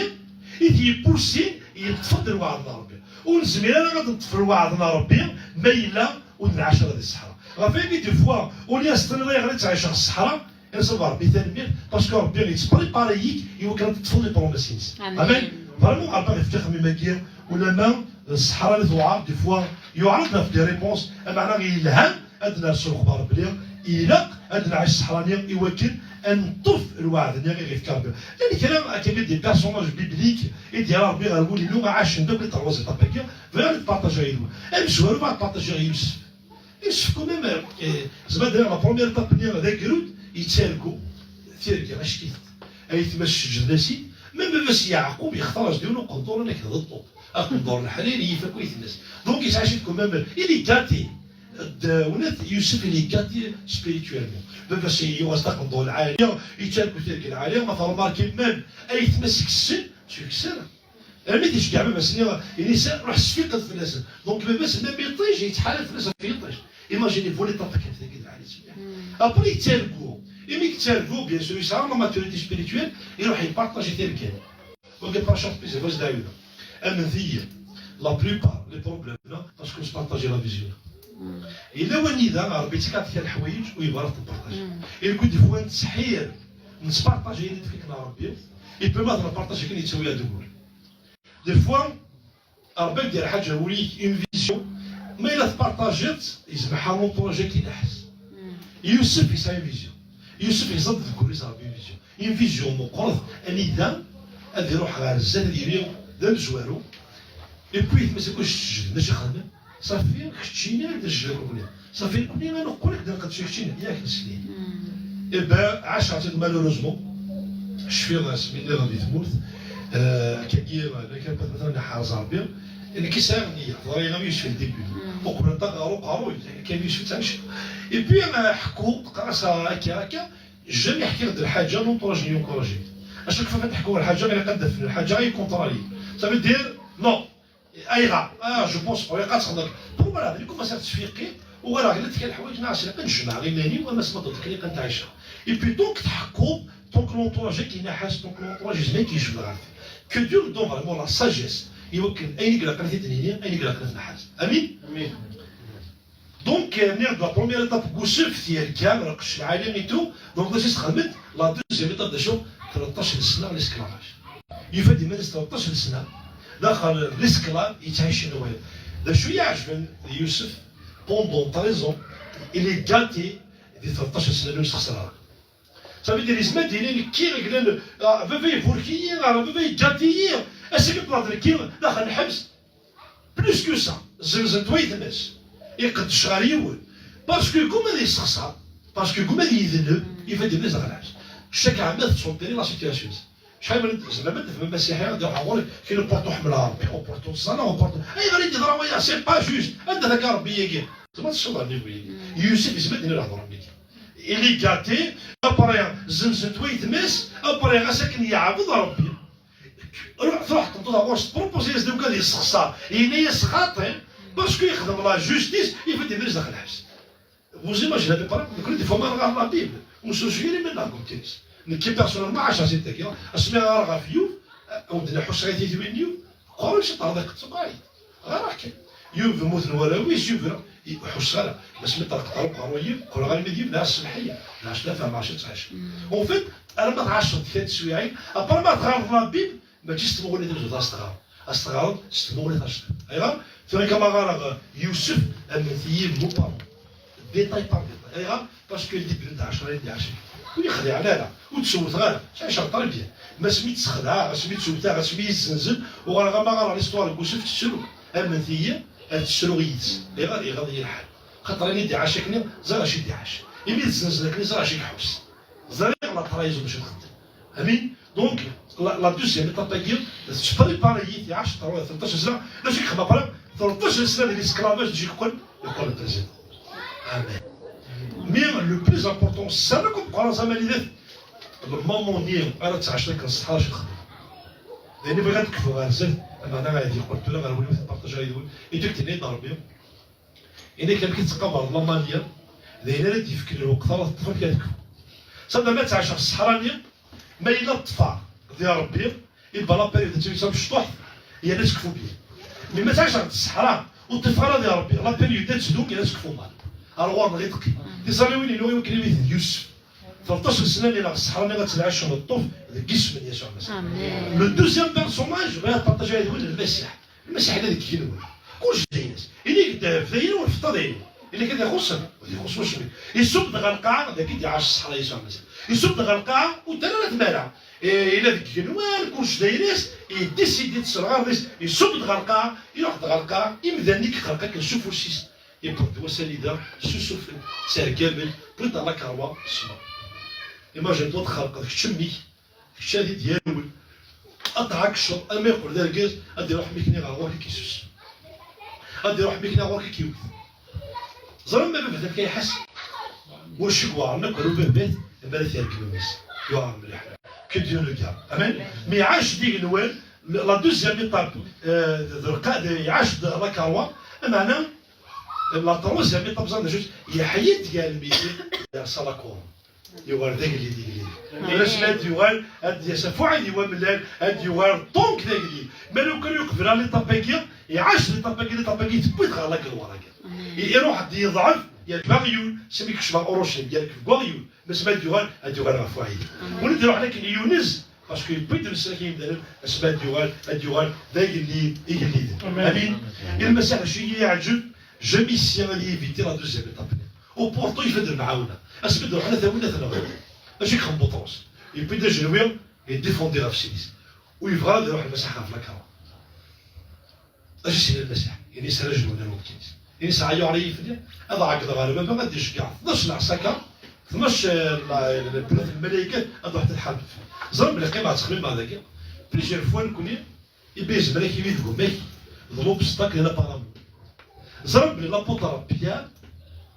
i t-yepussin yeṭṭef-d lweɛd n Ṛebbi. Ur nezmir ara ad neṭṭef lweɛd n Ṛebbi ma yella ur nɛac ara di ṣṣeḥra. Ɣef wayagi, des fois, au lieu ad s-tiniḍ ayɣer i ttɛiceɣ ṣṣeḥra, ini-as a Ṛebbi tanemmirt, parce que Ṛebbi yettprépari-yik i wakken ad teṭṭfeḍ les promesses-ines. Amin. Amin. Vraiment, Ṛebbi ɣef axemmem-agi, ulama d ṣṣeḥra i tewɛer, des fois, yuɛer ad naf des réponses, ameɛna yelhan ad d-nerr s lexbar belli ilaq ad nɛac ṣṣeḥra-nni i wakken ad neṭṭef lweɛd-nni i ɣ-yefka Ṛebbi. Llan kra akka des personnages bibliques i d-yerra Ṛebbi ɣer wul-inu, ɛacen-d akk les trois étapes-agi, bɣiɣ ad partageɣ yid-wen. Amezwaru bɣiɣ ad partageɣ Yusef. Yusef quand même, eh, zeɛma d la première étape-nni d agrud, yettargu, tirga, acek-it. Aytma-s sǧehden-as-id, même baba-s Yeɛqub yextar-as-d yiwen uqenṭur akken d ṭṭuq. Aqendur n leḥrir yif akk aytma-s. Donc, yesɛa ciṭ quand même, il est gâté. D-, wnat Yusef, il est gâté spirituellement. Baba-s yuɣ-as-d aqendur lɛali, yettargu tirga lɛali, ma tṛemarkim même aytma-s kksen, ur kksen. Armi d-iceggeɛ baba-s-nni, ini-as ruḥ sfiqed fell-asen. Donc, baba-s même iṭij, yettḥarab fell-as ɣef yiṭij. Imaginez-vous l'étape kan tagi d lɛali-tt mliḥ. Après, yettargu. Imi yettargu, bien sûr, yesɛa la maturité spirituelle, iruḥ ypartaji tirga-nni. Wagi partaje plus, c'est vrai, c'est d'ailleurs. Amendiya, la plupart les problèmes, parce qu'on se partage la vision. Yella wanida Ṛebbi yettak-aɣ-d kra n leḥwayeǧ ur yebɣi ara ad t-npartaji. Et le coup, des fois, nettseḥḥir, nettpartaji ayen i d-ifka-k Ṛebbi, et puis ma ad npartaji kan yettawi-aɣ-d ugur. Des fois, Ṛebbi ad d-yerr ḥaǧa ar wul-ik, une vision, ma yella tpartajiḍ-tt, yezmer ḥaṛ l'entourage ad k-ineḥḥes. Yusef yesɛa une vision. Yusef yeẓẓa-d deg wul-is Ṛebbi une vision. Une vision meqqret, anida ad iruḥ ɣer zdat, ad yili d amezwaru. Et puis, aytma-s akk sǧehden, acu i xedmen? Ṣafi, keččini ad d-nejbed akk nekni. Ṣafi, nekni ad neqqel ad d-nqedc keččini. Yak, neslin. Eh ben, ɛaceɣ-tt-id malheureusement. Cfiɣ asmi lliɣ di tmurt. Euh, akkagi, nekk, ad nḥerz Ṛebbi. Nekk i sɛiɣ nniya, ẓriɣ am Yusef deg début. Uqbel ad taɣ ɣer uqerruy, akka am Yusef ttɛiceɣ. Et puis, euh, ḥku, teqqar-as akka, akka. Jamais ḥkiɣ-d lḥaǧa, l'entourage-nni encouragé. À chaque fois ma d-ḥkiɣ lḥaǧa, ilaq ad d-afen lḥaǧa i contrarier. Ça veut dire, non. Ayɣer? Ah, je pense pas, ilaq ad txedmeḍ. Pourquoi? Voilà, il commence à ttfiqi, Uɣaleɣ ɣileɣ kan leḥwayeǧ neɣ ass-a ad nejmeɛ iman-iw, ama s ma d-ḍekkni kan tɛiceɣ. Et puis donc tḥekkuḍ, donc l'entourage-agi iḥas, donc l'entourage yezmer ad k-yejbed ɣer deffir. Que Dieu nous donne vraiment la sagesse i wakken ayen i ilaqen ad t-id-nini, ayen i ilaqen ad t-nḥaz. Amin? Amin. Donc, euh, nniɣ-d la première étape n usef, tirga, lqecc lɛali et tout, donc d acu i s-xedment? La deuxième étape d acu? Tleṭṭac n sna n l'esclavage. Yufa-d iman-is tleṭṭac n sna daxel n l'esclave yettɛicin wayeḍ. D acu i iɛejben di Yusef? Pendant treize ans, il est gâté di tleṭṭac n sna ur yessexṣer ara. Ça veut dire, yezmer ad d-yini nekki, glan, ah, baba iburek-iyi, ah, baba yeǧǧa-t-iyi, asmi ṭṭleɣ nekki daxel n lḥebs. Plus que ça, zzenzen-t waytma-s, iqeddec ɣer yiwen, parce que yegguma ad yessexṣer, parce que yegguma ad yedneb, yufa-d iman-is daxel n lḥebs. Chaque ɛam ad tettrumpiri la situation-is. Acḥal n tzemrem ad tefhem amasiḥi ad iruḥ ɣur-k, kien Oporto ḥemmleɣ Ṛebbi, Oporto ẓẓan, Oporto. Ayɣer i d-yeḍra waya? C'est pas juste. Anda-t akka Ṛebbi-agi? Tzemreḍ tecnuḍ ɣer niveau-agi. Yusef yezmer ad d-yini lehdur-agi. Il est gâté, après, zzenzen-t waytma-s, après, ɣas akken yeɛbed Ṛebbi. Ruḥ, truḥ tmeṭṭut ɣur-s, tpropose-as-d, ad yessexṣer. Yenna-yas xaṭi, parce que yexdem la justice, yufa-d iman-is daxel lḥebs. Vous imaginez à peu près, nekkni des fois ma nɣar la Bible, ur nesrusu yir iman-nneɣ deg umkan-is. Nekki personnellement ɛaceɣ si tagi, asmi ɣareɣ ɣef Yub, eh, ur d-nḥusseɣ i titwin n Yub, qqaren si ṭerḍiqet tewqeɛ-it. Ɣareɣ kan. Yub mmuten warraw-is, Yub, ur ḥusseɣ ara. Asmi ṭerḍiqet ɣer uqerruy-iw, qqleɣ armi d Yub, neɣ s lḥeyya, neɣ s tlata, neɣ s ttɛic. En fait, alamma tɛaceḍ kra n teswiɛin, après ma tɣareḍ la Bible, mačči s tmuɣli d bdut as teɣreḍ, as teɣreḍ s tmuɣli taceṭṭiḍt. Ayɣer? Tura kama ɣareɣ Yusef, amet-iyi mot par mot, détail par détail. Ayɣer? Parce que di bnent ɛecra i d-iɛac. Ur yexdiɛen ara, ur d-sewwteɣ ara, ttɛiceɣ très bien. Ma asmi tt-sexdaɛeɣ, asmi tt-wteɣ, asmi yi-tessenzen, uɣaleɣ ama ɣareɣ l'histoire n Yusef tessru. Amet-iyi ad ssruɣ yid-s. Ayɣer? Iɣaḍ-iyi lḥal. Xaṭer ayen i d-iɛac akkenni, ẓriɣ acu i d-iɛac. Imi d-ssenzen akkenni, ẓriɣ acu i iḥuss. Ẓriɣ la trahison acu txeddem. Amin. Donc, la, la deuxième étape-agi, tettprépare-iyi, iɛac tleṭṭac sna, d acu i yexdem après? Tleṭṭac sna di l'esclavage, d acu i yeqqel? Yeqqel président. Amen. Mais le plus important, ssana kum qqaren aman-idat, lmamu-nni ara tɛac akken ṣṣeḥḥa, acu texdem? D ayen i bɣiɣ ad d-kfuɣ ɣer zdat, ameɛna ad yeqqel tura ɣer win i partager yid-wen, i d-tenna-d Rebbi. Ini-k amek i tettqabareḍ la malière, d ayen ara d-yefken lweqt ara teṭṭef amek ara tekfu. Sanda ma ttɛiceɣ ṣṣeḥra-nni, ma yella ṭṭfeɣ di Rebbi, i bala période d tamecṭuḥt, yerna tekfu bien. Mais ma ttɛiceɣ di ṣṣeḥra, ur ṭṭifeɣ ara di Rebbi, la période ad tdum, yerna tekfu mal. Ar ɣur-neɣ iṭeqqi. Tiẓalliwin-inu i wakken i d Yusef. Tleṭṭac n sna-nni neɣ ṣṣeḥra-nni ad tt-nɛic neṭṭef deg yisem n Yasuɛ Masiḥ. Amen. Le deuxième personnage, bɣiɣ ad partager yid-wen Lmasiḥ. Lmasiḥ yella deg yigenwan. Kullec d ayla-s. Ini-k-d ɣef tayri ur fṭa d ayla. Ini-k ad ixuṣṣen, ad ixuṣṣ wacemma. Iṣubb-d ɣer lqaɛa, dagi d-iɛac ṣṣeḥra Yasuɛ Masiḥ. Iṣubb-d ɣer lqaɛa, ur terri ara tmara. Eh, yella deg yigenwan, kullec d ayla-s, idisidi-d s lɣerḍ-is, iṣubb-d ɣer lqaɛa, iruḥ-d ɣer lqaɛa, imdanen i yexleq akken s ufus-is. Yewweḍ-d wass anida ssusufel, ttergamen, wwin-t ɣer lakarwa, ṣṣber. Imagine-toi txerqeḍ, kečč mmi-k, kečč ad t-id-yawen, ad tɛeggceḍ, arma yeqqel d argaz, ad iruḥ mmi-k-nni ɣer ɣur-k ad k-issus. Ad iruḥ mmi-k-nni ɣer ɣur-k ad k-iwet. Ẓran ma baba-tnek iḥess? Wacu i iweɛren akk ar ubabat, mi ara t-yergem mmi-s. Yuɛer mliḥ. Que Dieu le garde. Amen. Mi iɛac d igenwan, la deuxième étape, euh, d, d, iɛac d lakarwa, ameɛna, la troisième étape, ẓran d acu-tt? Yeḥya-d gar lmeyytin, yerṣa la couronne. Yuɣal d agellid, igellid. Amen. Ulac ma ad yuɣal, ad d-yas ɣef uɛidiw amellal, ad yuɣal donc d agellid. Ma lukan ur yeqbil ara l'étape-agi, iɛac l'étape-agi, l'étape-agi tewwi-t ɣer la gloire-agi. Amen. I-, iruḥ-d yeḍɛef, yerkeb aɣyul, sami kecmeɣ Uruslim, yerkeb deg waɣyul. Mes ma ad yuɣal, ad yuɣal ɣef uɛidiw. Amen. Win i d-iruḥen akken yunez, parce que yewwi-d leslak i yimdanen, asmi ad yuɣal, ad yuɣal d agellid igelliden. Amen. Amin. Amen. I Lmasiḥ, acu i yi-iɛǧeb, jamais sya ad yi-éviter la deuxième étape-nni. Uporṭu yeffer-d lemɛawna. Asmi d-ruḥen ad t-awin, ad t-nɣen. Acu i yexdem Buṭrus? Yewwi-d ajenwi, yeddifundi ɣef sin-is. Ur yebɣi ara ad iruḥ Lmasiḥ ɣef lakarwa. Acu i s-yenna Lmasiḥ? Ini-as ara jnun ar wemkan-is. Ini-as ɛyuɣ ara yi-fell-i, ad ɛeggdeɣ ɣer baba, ad d-iceggeɛ tnac n lɛeskar, tnac, eh, la, la, la, n lmalaykat, ad ruḥent ad ḥarbent fell-i. Ẓran belli qqimeɣ ttxemmimeɣ dagi. Plusieurs fois nekkni, iba yezmer ad k-iwit deg umak, d l'obstacle à la parole. Ẓran belli l'apôtre Pierre,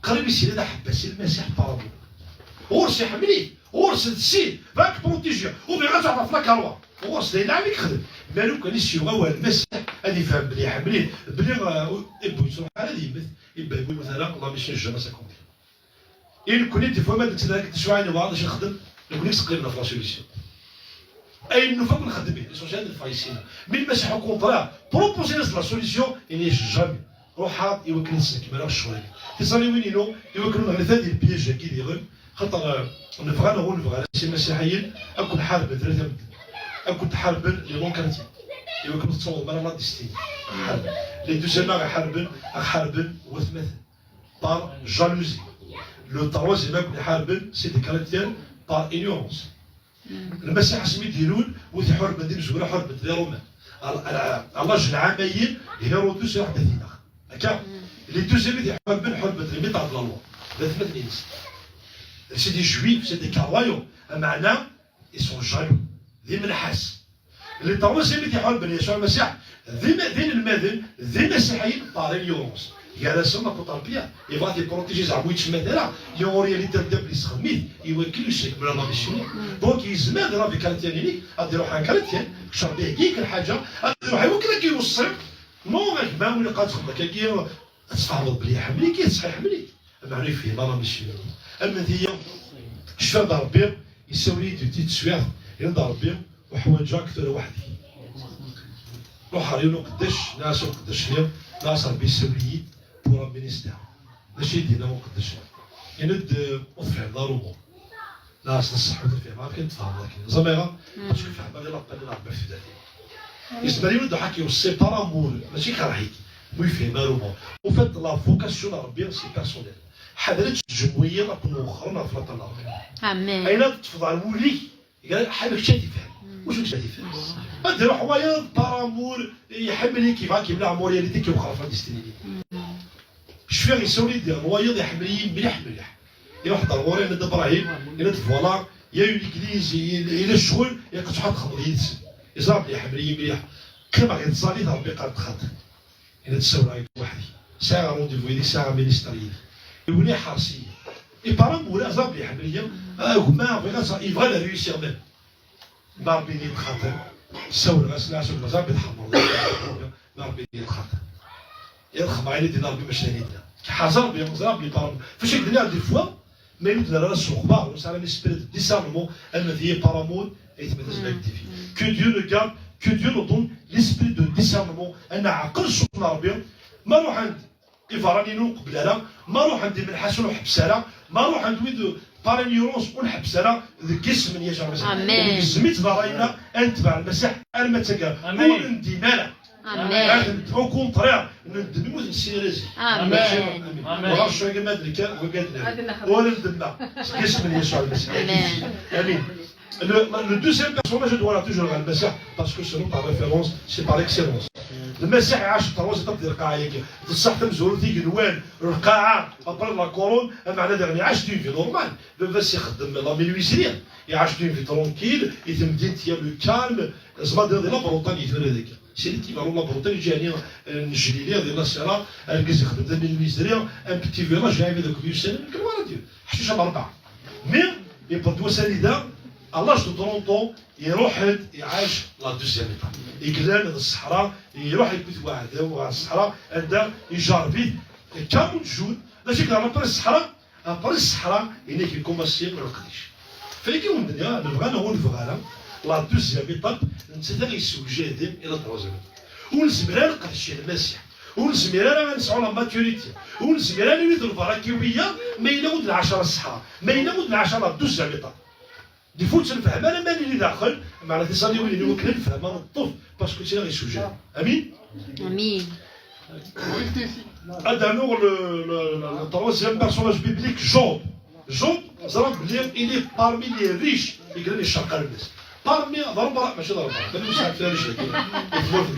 qrib i s-yella d aḥebbas i Lmasiḥ par amour. Ɣur-s iḥemmel-it, ɣur-s d sin, bɣa k-protéger, ur bɣiɣ ad truḥeḍ ɣef lakarwa. Ɣur-s d ayen lɛali i yexdem. Ma lukan i s-yuɣ awal Lmasiḥ, Ad ifhem belli iḥemmel-it, belli, euh, ibbu yettruḥ ara ad yemmet, ibba ibbu yemmut ara, la mission jamais accomplie. I nekkni, des fois, ma d-nettnadi deg teswiɛin i waɣ, d acu nexdem? Nekkni nettqellib ɣef la solution. Ayen nufa akk nxeddem-it, l'essentiel ad neffeɣ yes-s. Mi Lmasiḥ, au contraire, proposer-as la solution, ini jamais. Ruḥ-aɣ i wakken ad tesnekmel ccɣel-agi. Tiẓalliwin-inu, i wakken ur neɣli ara di lpiège-agi diɣen, xaṭer, euh, nebɣa neɣ ur nebɣi ara, s imasiḥiyen, ad ken-ḥarben tlata medden. Ad ken-ḥarben les non-chrétiens. I wakken ur tettawḍem ara la destinée. Ḥarben. Les deuxièmes ad ɣ-ḥarben, ad ɣ-ḥarben watmaten. Par jalousie. Le troisième ad ken-ḥarben, c'est des chrétiens par ignorance. Lmasiḥ asmi d-ilul, wi t-iḥurben d imezwura, ḥurben-t les Romains. À, à, à l'âge n lɛamayin, Hérodus iruḥ-d ad t-ineɣ. Akka? Les deuxièmes i t-iḥurben, ḥurben-t les maîtres de la loi. D atmaten-ines. C'est des juifs, c'est des croyants. Ameɛna, ils sont jaloux. D imenḥas. Les troisièmes i t-iḥurben Yasuɛ Lmasiḥ, d ima-, d inelmaden, d imasiḥiyen par ignorance. Gar-asen l'apôtre Pierre, yebɣa ad t-iprotéger, zeɛma ur yettmettat ara, mais en réalité, d abli yessexdem-it i wakken ur yessekmel la mission. Donc, yezmer di la vie chrétienne-inek, ad iruḥ un chrétien, kečč Rebbi iheggi-k lḥaǧa, ad iruḥ i wakken ad k-iweṣṣi. Non, a gma, ur ilaq ad txedmeḍ akkagi, ad tfehmeḍ belli iḥemmel-ik, ihi ṣṣeḥ iḥemmel-ik. Ameɛna ur yefhim ara la mission. Am netta, cfiɣ-d Rebbi, yessawel-iyi-d di teswiɛt, yenna-d Rebbi, uḥwaǧeɣ-k tura weḥd-i. Ruḥeɣ ɣer yiwen uqeddac, nniɣ-as i uqeddac-nni, nniɣ-as Rebbi yessawel-iyi-d pour un ministère. D acu i d-yenna uqeddac-nni? Yenna-d, euh, ur tefhimeḍ ara umuṛ. Nniɣ-as d ṣṣeḥ ur tefhimeḍ ara, akken tfehmeḍ akken. Ẓriɣ, parce que fehmeɣ i l'appel n Rebbi ɣef tudert-iw. Yezmer yiwen ad iruḥ ad k-iweṣṣi par amour, mačči ikerh-ik, ur yefhim ara umuṛ. Au fait, la vocation n Rebbi, c'est personnel. Ḥader ad teǧǧem wiyaḍ ad ken-wexxren ɣef l'appel n Rebbi. Amen. Ayen ad teṭṭfeḍ ɣer wul-ik, ḥader kečč ad t-ifhem. Wacu kečč ad t-ifhem? Ad iruḥ wayeḍ par amour, iḥemmel-ik, yebɣa ad k-yemneɛ amour, yerra-k ad k-iwexxer ɣef la destinée-inek. Cfiɣ yessawel-iyi-d diɣen wayeḍ iḥemmel-iyi mliḥ mliḥ. Iruḥ-d ɣer ɣur-i, yenna-d Ibrahim, yenna-d voilà, il y a une église, il, il y a ccɣel, ilaq ad tṛuḥeḍ ad txedmeḍ yid-sen. Yeẓra belli iḥemmel-iyi mliḥ. Qqimeɣ di tẓallit, Rebbi iqqar-d xaṭi. Yenna-d ssawleɣ-ak weḥd-i. Sɛiɣ rendez-vous yid-k, sɛiɣ ministère yid-k. Iwala iḥres-iyi. Et par amour, yeẓra belli iḥemmel-iyi. A gma, bɣiɣ ad tt-, yebɣa ad réussir même. Ma Rebbi yini-d xaṭi, ssawleɣ-as, nniɣ-as, a gma, Rebbi tḥemmleḍ, ma Rebbi yini-d xaṭi. Ad xedmeɣ ayen i d-yenna Rebbi, mačči d ayen i d-yenna. Ḥaz Rebbi, ẓer Rebbi, par amour. Fac i k-d-nniɣ des fois, ma yella d-nerra s uxbar, ur nesɛi ara l'esprit de discernement, ama d par amour, ay tmeddez la T V. Que Dieu nous garde, que Dieu nous donne l'esprit de discernement, ad neɛqel ssut n Rebbi. Ma ruḥen-d iberraniyen ur nqebbel ara, ma ruḥen-d imelḥasen ur ḥebbes ara, ma ruḥen-d wid par ignorance ur nḥebbes ara, deg yisem n Yasuɛ Lmasiḥ. Amen. Ur ngezzem-itt d ṛṛay-nneɣ, ad netbeɛ Lmasiḥ arma d taggara. Amen. Ur nendim ara. Amen. Au contraire, neddem ur nessin ara zik. Amen. Amen. Amen. Ur ncukk ma d nekk, wigad nniḍen. Ur ndemmeɣ. Seg yisem n Yasuɛ Lmasiḥ. Amen. Amin. Le, le deuxième personnage ad d-uɣaleɣ toujours ɣer Lmasiḥ, parce que c'est notre référence, c'est par excellence. Lmasiḥ iɛac trois étapes di lqaɛa-agi. D ṣṣeḥ tamezwarut, igenwan, lqaɛa, après la couronne, ameɛna daɣen iɛac une vie normale. Baba-s ixeddem la menuiserie, iɛac une vie tranquille, i temdint, il y a le calme, tzemreḍ ad d-tiniḍ di la Bretagne tura dagi. C'est l'équivalent de la Bretagne, ǧǧiɣ-tt, euh, n Jlili, di Nasira, argaz ixeddem di la menuiserie, un petit village, iɛibed akked ussan, nekk ur d-yeḥcic am rebɛa. Mais, yewweḍ-d wass anida, à l'âge de trente ans, iruḥ-d, iɛac la deuxième étape. I yellan d ṣṣeḥra, iruḥ akked waɛdaw ɣer ṣṣeḥra, anda ijerreb-it quarante jours, d acu i yeḍran après ṣṣeḥra? Après ṣṣeḥra, inek ikumaṣi leqdic. Fagi ur d-nniɣ, nebɣa neɣ ur nebɣi ara, la deuxième étape, nettat ara yessewjaden i la troisième étape. Ur nezmir ara ad neqdec i Lmasiḥ. Ur nezmir ara ad nesɛu la maturité. Ur nezmir ara ad nili d lbarakiwiya ma yella ur d-nɛac ara ṣṣeḥra. Ma yella ur d-nɛac ara la deuxième étape. Des fois ur tt-nefhem ara ma nili daxel, meɛna tiẓalliwin-nni wakken ad nefhem, ad neṭṭef, parce que ttiliɣ yessewjad. Amin? Amin. Ad d-rnuɣ le, le, le, le troisième personnage biblique, Job. Job, ẓran belli il est parmi les riches i yellan di ccerq almas. Parmi, d Rebbi, mačči d Rebbi, d Rebbi, d Rebbi,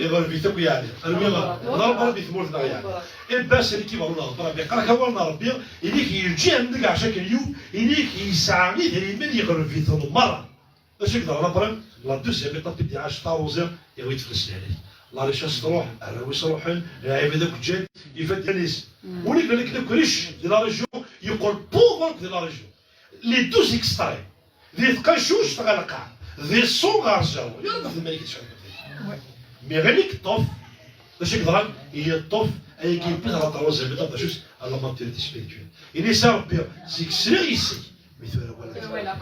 iɣleb-it akk yeɛni. Armi d Rebbi di tmurt-nneɣ yeɛni. Eh ben, c'est l'équivalent n Rebbi. Rebbi, yeqqar-ak awal n Rebbi, inek yeǧǧa-d deg ɛecra n yiwet, inek yesɛa idrimen, yeɣleb-iten merra. D acu i yeḍran après? La deuxième étape i d-iɛac taruẓi, yawi-d fell-as lehlak. La richesse truḥ, arraw-is ruḥen, lɛibad akk ǧǧan, ifad iman-is. Ula d nekk, nekk riche di la région, yeqqel pauvre di la région. Les deux extrêmes. Di tqacuct ɣer lqaɛa, di cent ɣer zéro. Ya Rebbi, d lmalik i tesɛiḍ. Mi ɣilik ṭṭef, d acu i yeḍran? Yeṭṭef ayagi yewwi-t ɣer troisième étape, d acu-s? À la maturité spirituelle. Ini-as a Rebbi, zik sliɣ yes-k, mi tura wala. Wala.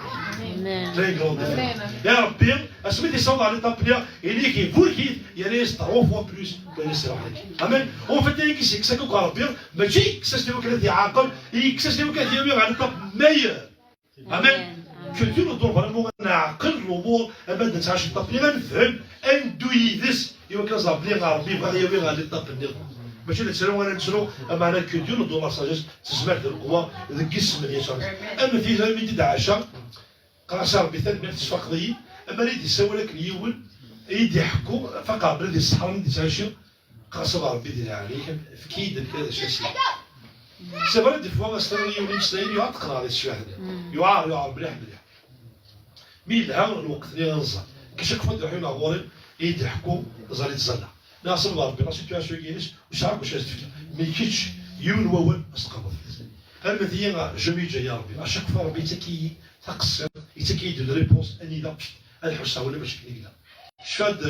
Très grand effort. Ya Rebbi, asmi d-yessaweḍ ɣer l'étape-nni, ini-k iburek-it, yerra-yas trois fois plus, wala sliɣ-ak. Amen. En fait, ayagi s-yekkes akk Rebbi, mačči yekkes-as-t i wakken ad t-iɛaqeb, yekkes-as-t i wakken ad t-yawi ɣer l'étape meilleure. Amen. Que Dieu nous donne vraiment ad neɛqel l'umur, ama d nettɛac ṭṭapli, ad nefhem, ad neddu yid-s, i wakken ad ẓer belli Rebbi yebɣa ad yawi ɣer l'étape nniḍen. Mačči d ttru ara nettru, ameɛna que Dieu nous donne la sagesse, tezmert d lqwa deg yisem n Yesu. Am tizra mi d-ɛaca, qqareɣ-as a Rebbi tanemmirt tesfaqeḍ-iyi, amar i d-isawal akken yiwen, i d-iḥekku, faqeɣ belli d sseḥra mi d-ittɛaci, Qasem Rebbi di leɛnaya-k, efk-iyi-d amek ad acasin. C'est vrai, des fois, as-tiniḍ yiwen imeslayen yuɛer ad teqreḍ di teswiɛt-nni. Yuɛer, yuɛer mliḥ, mliḥ. Mi yelha lweqt-nni ad nẓer. Chaque fois d-iḥuyen ɣer ɣur-i, i yi-d-iḥekku, ẓer i ttẓalla. Nniɣ-as a Rebbi, la situation-agi-ines, ur sɛiɣ akk acu ad s-d-fkeɣ. Mais kečč, yiwen wawal, ad s-tqableḍ. Arma d-iyi, je m'y-, ya Rebbi, à chaque fois Rebbi yettak-iyi taqsiṭ, yettak-iyi-d une réponse, anida ad ḥusseɣ wala mačči akken i yella. Cfad,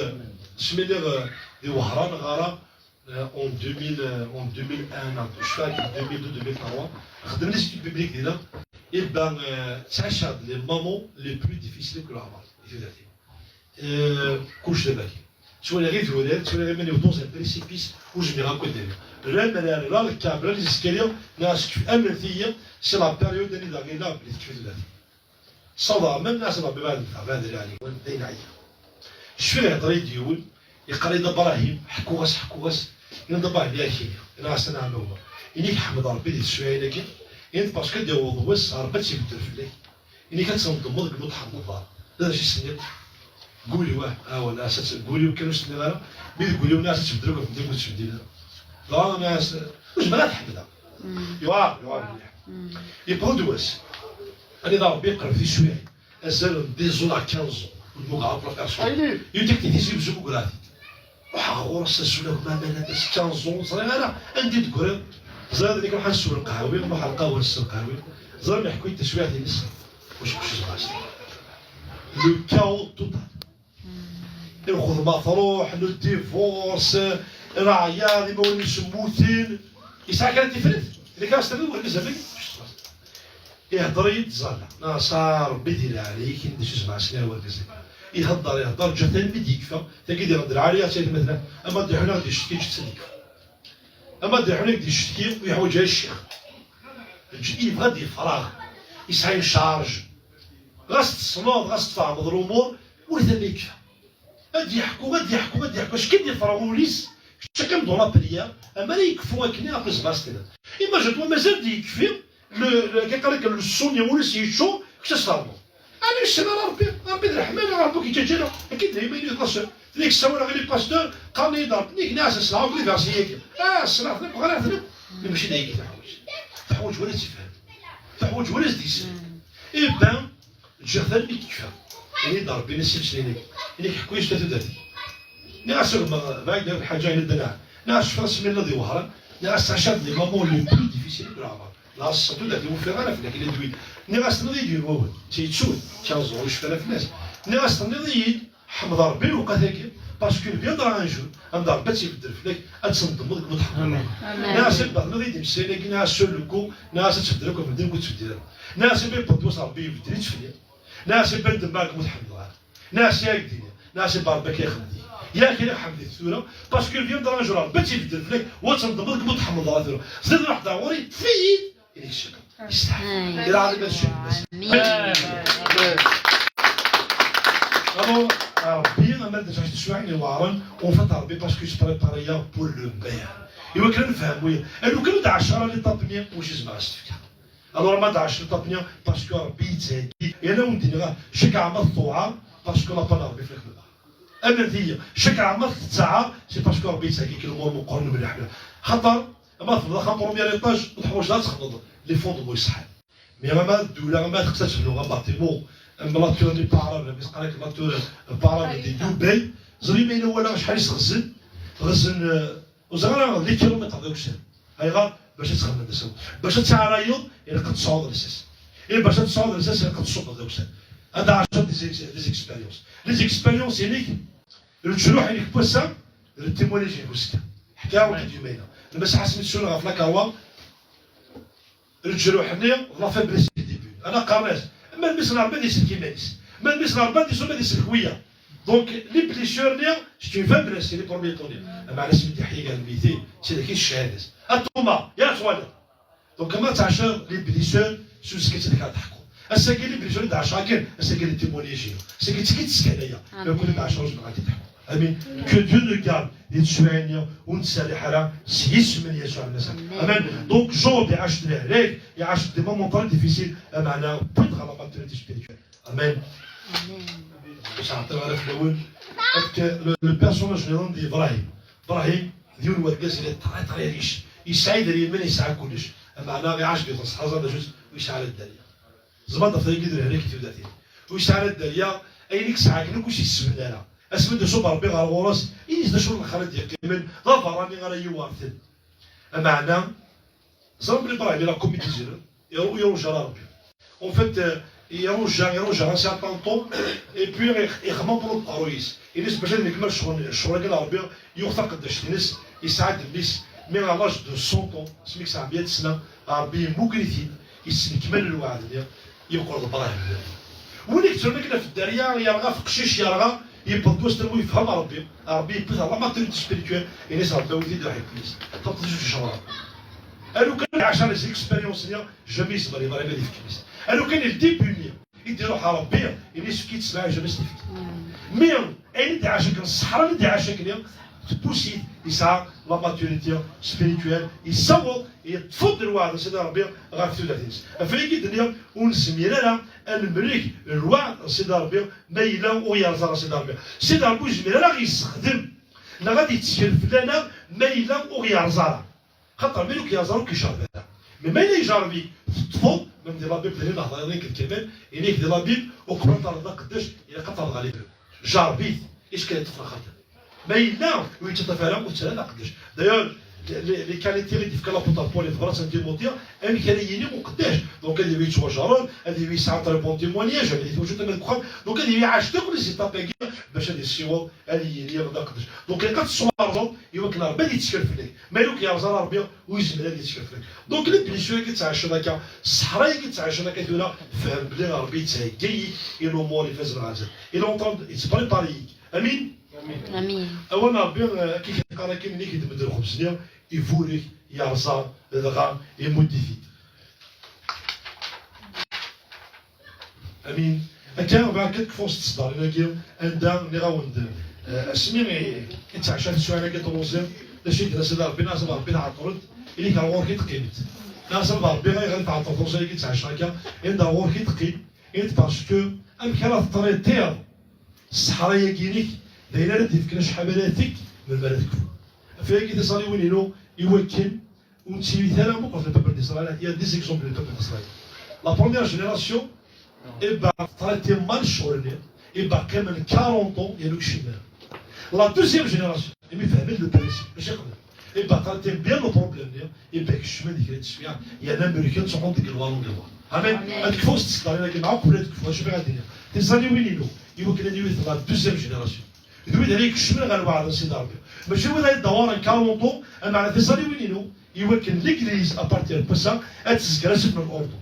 asmi lliɣ, eh, di Wehran, ɣareɣ, eh, en deux mille, eh, en deux mille un, neɣ cfad, deux mille deux, deux mille trois, xedmen les études bibliques dinna. Eh ben, eh, ttɛacaɣ-d les moments les plus difficiles deg leɛmer, di tudert-iw. Eh, kullec d abaki. Ttwaliɣ idurar, ttwaliɣ iman-iw dans un précipice, ur zmireɣ akk ad d-awiɣ. Lemmer ara rreɣ lkaɛbla, les escaliers, neɣ asekf, amnet-iyi, c'est la période anida ɣileɣ belli tekfi tudert-iw. Ssawḍeɣ aman, nniɣ-as a Rebbi, bɛed nteɣ, bɛed lɛali, d ayen ɛyiɣ. Cfiɣ ihedder-iyi-d yiwen, yeqqar-iyi-d: "Abrahim, ḥekkuɣ-as, ḥekkuɣ-as." Yenna-d: "Abrahim, yak ini." Nniɣ-as: "Anɛam, a gma." Ini-k ḥmed Rebbi di teswiɛin-agi, ini-d parce que ad d-yaweḍ wass, Rebbi ad tt-ibeddel fell-ak. Ini-k ad tendemmeḍ deg imi ur tḥemmleḍ ara. D acu i s-tenniḍ? Guli-w, ah, ah, wala, ass-a tt-, guli-w kan ur s-tenniḍ ara, mi d guli-w, nniɣ-as ad tbeddel akk ɣef medden ur tettbeddil ara. Dɣa nniɣ-as, ur zmireɣ ad t-ḥemmleɣ. Yuɛer, yuɛer mliḥ. Yewweḍ-d wass. Anida Rebbi yeqreb tiswiɛin. Azal n dix ans à quinze ans. Ur d-mugeɣ akk la personne. Yiwet takti-is yebzu ugraɣ-t-id. Ruḥeɣ ɣur-s azul akk ma mala d ass quinze ans, ẓriɣ ara anda i d-tegriḍ. Ẓriɣ d nekk ruḥ ad nsew lqahwi, ruḥ lqahwa nsew lqahwi. Ẓriɣ mi ḥekku-yi-d taswiɛt-ines. Wacu kuci ẓriɣ. Le chaos total. Lxedma truḥ, le divorce, leɛyaḍ, imawlan-is mmuten. Yesɛa kra n tifrat? Nekk as-tamiw argaz am wagi. Ihedder-iyi-d ẓalla. Nniɣ-as a Rebbi di leɛnaya-k, ini-d acu zemreɣ sliɣ i wergaz-agi. Ihedder, ihedder, ǧǧiɣ-t almi d-yekfa. Tagi diɣen d lɛali, ad tili tmatna. Ama d-iḥun ad d-icetki, ǧǧet-t ad yekfa. Ama d-iḥun ad d-icetki, ur yeḥwaǧ ara ccix. Ǧǧ-, yebɣa ad yefreɣ. Yesɛa une charge. Ɣas tessneḍ, ɣas tfehmeḍ lumuṛ, ur t-am yekfa. Ad d-yeḥku, ad d-yeḥku, ad d-yeḥku, acku ad d-yefreɣ wul-is, kečč akken dans la prière, amar ad yekfu akken ɣef uzebas tida. Imagine-toi, mazal d-yekfi, le, le, kif qqaren, le sonnier, wul-is yeččur, kečč ad s-ternuḍ. Ani ur ssinen ara Rebbi, Rebbi d leḥmala, Rebbi ur k-yeǧǧaǧ ara. Akka d dayma i d-yeḍra s, nekk ssawaleɣ i les pasteurs, qqaren-iyi-d Rebbi, nekk nniɣ-asen, sɛiɣ akk les versets-agi. Ah, ssneɣ-ten akk, ɣriɣ-ten akk. Mais mačči d ayagi teḥwaǧ. Teḥwaǧ win ad tt-ifhem. Teḥwaǧ win ad s-d-yeslen. Eh ben, Ǧǧiɣ-t almi yekfa. Ini-d Rebbi, ini-as imeslayen-agi. Ini-k ḥekku-yas ula tudert-ik. Nniɣ-as a gma, bɛid ɣef lḥaǧa, ini-d anɛam. Nniɣ-as cfiɣ asmi nella di Wehran. Nniɣ-as ttɛacaɣ-d les moments les plus difficiles deg leɛmer. Nniɣ-as ur d-atiɣ ufiɣ ara fell-ak, la d wid. Nniɣ-as tenniḍ-iyi-d yiwen wawal. Yettut, quinze ans, ur yecfi ara fell-as. Nniɣ-as tenniḍ-iyi-d, ḥmed Rebbi lewqat-agi, parce que il viendra un jour, anda Rebbi ad tt-ibeddel fell-ak, ad tendemmeḍ deg imi ur tḥemmleḍ ara. Amen. Nniɣ-as a gma, tenniḍ-iyi-d imeslayen-agi, nniɣ-as sur le coup, nniɣ-as ad tbeddel akk ɣef medden ur ttbeddil ara. Nniɣ-as a gma, yewweḍ-d wass Rebbi yebdel-itt fell-i. Nniɣ-as a gma, ddem-ak ur tḥemmleḍ ara. Nniɣ-as yak d-ini. Nniɣ-as a gma, Rebbi ad k-ixdem. Yak ad ixdem tura, parce que il viendra un jour, Rebbi ad tt-ibeddel fell-ak, u ad tendemmeḍ deg imi ur tḥemmleḍ ara tura. Zid ruḥ-d ɣur-i, ṭṭef-iyi-d. Ini-k ccekr. Yesteḥq. Amin. Ilaq ad ncerken. Amin. Alors, Rebbi, ama d acu teswiɛin iweɛren, en fait, Rebbi, parce que je prépare ya pour le meilleur. Iwakken ad nefhem wiyaḍ. Lukan ur d-ɛaceɣ ara l'étape-nni, ur zmireɣ ad s-t-fkeɣ. Alors, ma d-ɛaceɣ l'étape-nni, parce que Rebbi yettheggi. Yerna ur d-nniɣ, cekkeɛ ma tettewɛer, parce que la part Rebbi fell-ak lebɣi. Amen-iyi, cekkeɛ ma tettewɛer, c'est parce que Rebbi yettheggi-k lumuṛ meqqren mliḥ mliḥ. Xaṭer, ama tebniḍ axxam premier étage, ur teḥwaǧeḍ ad txedmeḍ les fondements iṣeḥḥan. Mais ama ddula, ama teqsa ad tebnu un bâtiment, am la tour des parrains, mi s-qqaren la tour, euh, parrain de Dubaï, ẓer iman-im wala acḥal i s-ɣzen, ɣzen, euh, ur ẓriɣ ara, des kilomètres d akessar. Ayɣer? Bac ad txedmeḍ d asawen. Bac ad tɛarayeḍ, ilaq ad tesɛuḍ lsas. Et bac ad tesɛuḍ lsas, ilaq ad tṣubbeḍ d akessar. Ad d-ɛaceḍ des ex-, des expériences. Les expériences-inek, leǧruḥ-inek n wass-a, Le témoignage n uzekka. Ḥkiɣ-awen-d yumayna. Lmas Ḥasen i tessuneɣ ɣef la karwa, leǧruḥ-nni, la faiblesse du début. Ana qqaren-as, ma lmis n Ṛebbi ad isellek iman-is. Ma lmis n Ṛebbi ad isum ad isellek wiyaḍ. Donc, les blessures-nni, c'est une faiblesse, c'est les premiers tours-nni. Ameɛna asmi d-iḥya gar lmeytin, c'est dak i d ccahadat. A Thomas, ya twala. Donc, ma tɛaceḍ les blessures, s uzekka ad k-id-ḥkuɣ. Ass-agi les blessures i d-ɛaceɣ akken, ass-agi les témoignages-inu. Ass-agi d tigi d-teskanayeɣ. Amin. Akken i d-ɛaceɣ, ur zmireɣ ad k-id-ḥkuɣ. Amin. Que Dieu nous garde di teswiɛin-nni, ur nettserriḥ ara s yisem n Yasuɛ Lmasiḥ. Amin. Amin. Donc, Job iɛac-d lehlak, iɛac-d des moments très difficiles, ameɛna wwin-t ɣer la maturité spirituelle. Amin. Amin. Ur sɛiɣ ara fell-awen. Parce que le, le personnage niḍen d Ibrahim. Ibrahim d yiwen n wergaz yella très très riche. Yesɛa idrimen, yesɛa kullec. Ameɛna iɛac di tzeḥẓa d acu ur yesɛi ara dderya. Tzemreḍ ad tafeḍ yagi d lehlak i tudert-iw. Ur yesɛi ara dderya, ayen i yesɛa akken akk ur s-yessebn ara. Asmi d-iṣubb Ṛebbi ɣer ɣur-s, ini-s d acu n lxir i d-yeqqimen, d aberrani ara yiwrten. Ameɛna, ẓran belli Ibrahim ila commis des erreurs, iru-, iruja ara Ṛebbi. En fait, euh, iruja, iruja un certain temps, et puis ix-, ixemmem pour uqerruy-is. Ini-s bac ad nekmel ccɣel, ccɣel-agi n Ṛebbi, yuɣ taqeddact-ines, yesɛa-d mmi-s, mais à l'âge de cent ans, asmi yesɛa meyya sna, Ṛebbi yemmuger-it-id, yesnekmal lweɛd-nni, yeqqel d Ibrahim. Win i yettrun akken ɣef dderya, yerɣa ɣef uqcic, yerɣa, yewweḍ-d wass n win yefhem Ṛebbi, Ṛebbi yewwi-t ɣer la maturité spirituelle, ini-s Ṛebbi awi-t-id uḥikum-is. Ṭṭef-it d acu icemṛen. A lukan iɛac les expériences-nni, jamais yezmer Ibrahim ad yefk mmi-s. A lukan il début-nni i d-iruḥ ɣer Ṛebbi, ini-s efk-it, jamais s-t-yefk. Mais ayen i d-iɛac akken, ṣṣeḥra i d-iɛac akken, tewwet-it, yesɛa la maturité spirituelle, yessaweḍ, yeṭṭef-d lweɛd n Sidi Ṛebbi ɣef tudert-ines. Ɣef wayagi i d-nniɣ, ur nezmir ara ad nemlek lweɛd n Sidi Ṛebbi ma yella ur yerẓa ara Sidi Ṛebbi. Sidi Ṛebbi ur yezmir ara ad ɣ-yessexdem neɣ ad yettkel fell-aneɣ ma yella ur ɣ-yerẓa ara. Xaṭer ma ur k-yerẓa ara ur k-ijerreb ara. Mais ma yella ijerreb-ik, teṭṭfeḍ, même di la Bible, d ayen i nehḍer iḍ-agi d Kamal, ini-k di la Bible, uqbel ad terreḍ d aqeddac, ilaq ad terreḍ ɣer les preuves. Jerreb-it, est-ce que yeṭṭef lxaṭer? Ma yella ur yettaṭṭaf ara, ur ttara d aqeddac. D'ailleurs, les, les, les qualités i d-yefka l'apôtre Paul i tebrat n Timothée, amek ara yili uqeddac. Donc, ad yili yettwajerreb, ad yili yesɛa très bon témoignage, ad yili twacult aman deg uxxam. Donc, ad yili iɛac-d akk les étapes-agi bac ad yessiweḍ ad yili d aqeddac. Donc, ilaq ad tettwarẓeḍ i wakken Ṛebbi ad yettkel fell-ak. Ma ur k-yerẓa ara Ṛebbi, ur yezmir ad yettkel fell-ak. Donc, les blessures-agi ttɛiceḍ akka, ṣṣeḥra-agi ttɛiceḍ akka tura, fhem belli Ṛebbi yetthegga-yi i lumuṛ ifazen ɣer zdat. Il est en train de, yettprépare-yi. Amin? Amin. Awal n Ṛebbi, eh, akka i k-yeqqar akken, ini-k-id medden lxebz-nni, iburek, yerẓa, dɣa imudd-it-id. Amin. Akka, bɣiɣ kan ad kfuɣ s tseddarin-agi, anda nniɣ-awen-d, eh, asmi i, i ttɛiceɣ tiswiɛin-agi n tṛuẓi, d acu i d-yenna Sidi Ṛebbi? Nniɣ-as a Ṛebbi, tɛeṭṭleḍ, ili-k ar ɣur-k i teqqimeḍ. Nniɣ-as a Ṛebbi, ayɣer i tɛeṭṭleḍ tṛuẓi-agi i ttɛiceɣ akka? Anda ɣur-k i teqqim? Ini-d parce que amek ara teṭritiḍ ṣṣeḥra-agi-inek, d ayen ara d-yefken acḥal ara teg melmi ara tekfu. Ɣef wayagi tiẓalliwin-inu, i wakken ur nettilit ara meqqret le peuple d'Israël, il y a des exemples de peuple d'Israël. La première génération, eh ben, traité mal ccɣel-nni, eh ben, qqimen quarante ans, yernu ur kcimen ara. La deuxième génération, imi fehmin le principe, mačči qbel. Eh ben, traité bien le problème-nni, eh ben, kecmen di kra n teswiɛt, yerna melken ttruḥun deg lwaṛu n lwaṛu. Amen. Amen. Ad kfuɣ s tseddarin-agi, mɛa qbel ad kfuɣ, acu bɣiɣ ad d-iniɣ? Tiẓalliwin-inu, i wakken ad iwit la deuxième génération. D wid ara ikecmen ɣer lweɛd n Sidi Ṛebbi. Mačči wid ara yeddawaren quarante ans, ameɛna tiẓalliwin-inu, i wakken l'église, à partir n wass-a, ad tezger asif n l'ordre.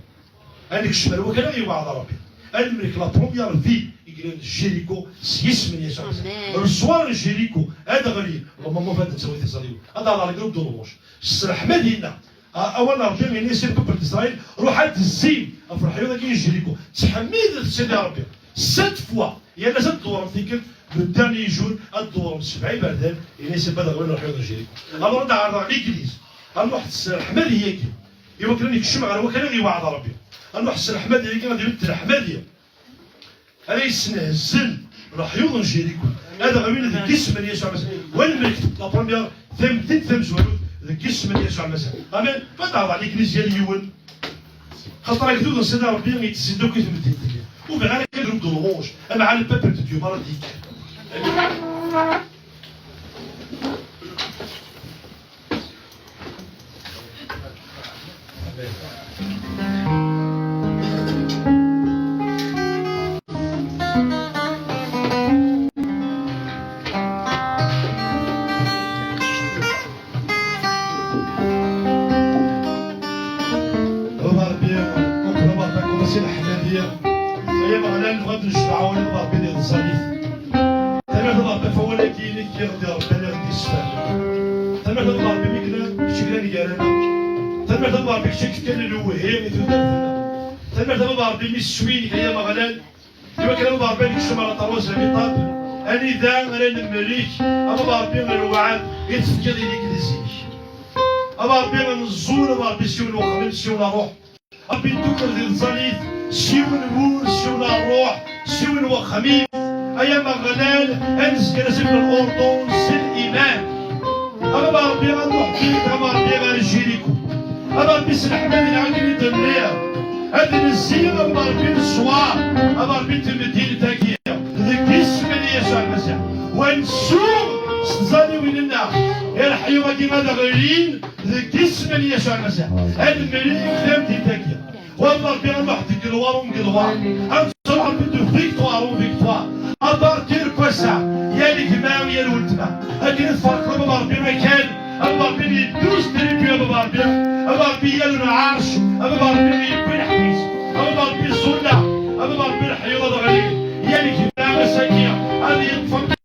Ad nekcem ar wakal i ɣ-yewɛed Ṛebbi. Ad nemlek la première ville i yellan d Jéricho s yisem n Yasuɛ Masiḥ. Amen. Leswar n Jéricho ad ɣlin, le moment ad d-tawi tiẓalliwin. Ad d-aɣeɣ deg le douze. S leḥmadi-nneɣ, A-, awal n Ṛebbi ini-as i le peuple d'Israël, ruḥ ad d-tezzim ɣef leḥyuḍ-agi n Jéricho. Ttḥemmidet Sidi Ṛebbi. Sept fois. Yal ass ad d-tḍewrem tikkelt, le dernier jour, ad d-tḍewrem sebɛa iberdan, ini-as i bad ɣwin leḥyuḍ n Jéricho. Alors, ad ɛerḍeɣ l'église. Ad nruḥ s leḥmadi-agi. I wakken ad nekcem ɣer wakal i ɣ-yewɛed Ṛebbi. Ad nruḥ s leḥmadi-agi, ad ibedd leḥmadi. Ad yesnehzen leḥyuḍ n Jéricho. Ad ɣwin deg yisem n Yasuɛ Masiḥ. Wa lmelk, la première, tamdint tamezwarut, deg yisem n Yasuɛ Masiḥ. Amen. Ma d-ɛḍa l'église yal yiwen. Xaṭer agdud n Sidi Ṛebbi yettezzi-d akk i tmeddit-nni. Ur bɣiɣ ara kan groupe de louange. Ameɛna le peuple de Dieu, merra d-yekker. Amen. Si leḥmadi, ay Ameɣlal, nebɣa ad d-necbeḥ awal n Ṛebbi di tẓallit. Tanemmirt a Ṛebbi ɣef wawal-agi-inek i ɣ-d-iṛebban, i ɣ-d-yessefhem. Tanemmirt a Ṛebbi mi yella kečč yellan gar-aneɣ. Tanemmirt a Ṛebbi kečč i yefkan lewhi i tudert-nneɣ. Tanemmirt a Ṛebbi mi s-swinek, ay Ameɣlal, iwakken a Ṛebbi ad nekcem ɣer ṭerwa-s n Miṭab, anida ara nemlek a Ṛebbi lweɛd i tefkiḍ i nekk di zik. A Ṛebbi, ad neẓẓul a Ṛebbi s yiwen n wexxam, s yiwen n ṛṛuḥ. Ṛebbi, neddukel di tẓallit s yiwen n wul, s yiwen n ṛṛuḥ, s yiwen n wexxam. Ay Ameɣlal, ad nezger asif n Lurdun s liman. A Ṛebbi, ad nruḥ bik a Ṛebbi ɣer Jiriku. A Ṛebbi, s leḥmadi akken i d-tenniḍ, ad nezzi a Ṛebbi leṣwar, a Ṛebbi n temdint-agi, deg yisem n Yasuɛ Lmasiḥ. Wa nsuɣ s tẓalliwin-nneɣ, i leḥyuḍ-agi ad ɣlin, deg yisem n Yasuɛ Lmasiḥ, ad mlin tamdint-agi. Wa Ṛebbi, ad nruḥ deg lwar u deg lwar. Ad nettruḥ Ṛebbi de victoire en victoire. À partir n wass-a, yal gma, yal weltma, akken i tferqeḍ a Ṛebbi akan, a Ṛebbi yeddu s tribu, a Ṛebbi, a Ṛebbi yal lɛerc, a Ṛebbi yewwi leḥbis, a Ṛebbi ẓẓulleɣ, a Ṛebbi leḥyuḍ ad ɣlin. Yal gma ass-agi ad yeṭṭef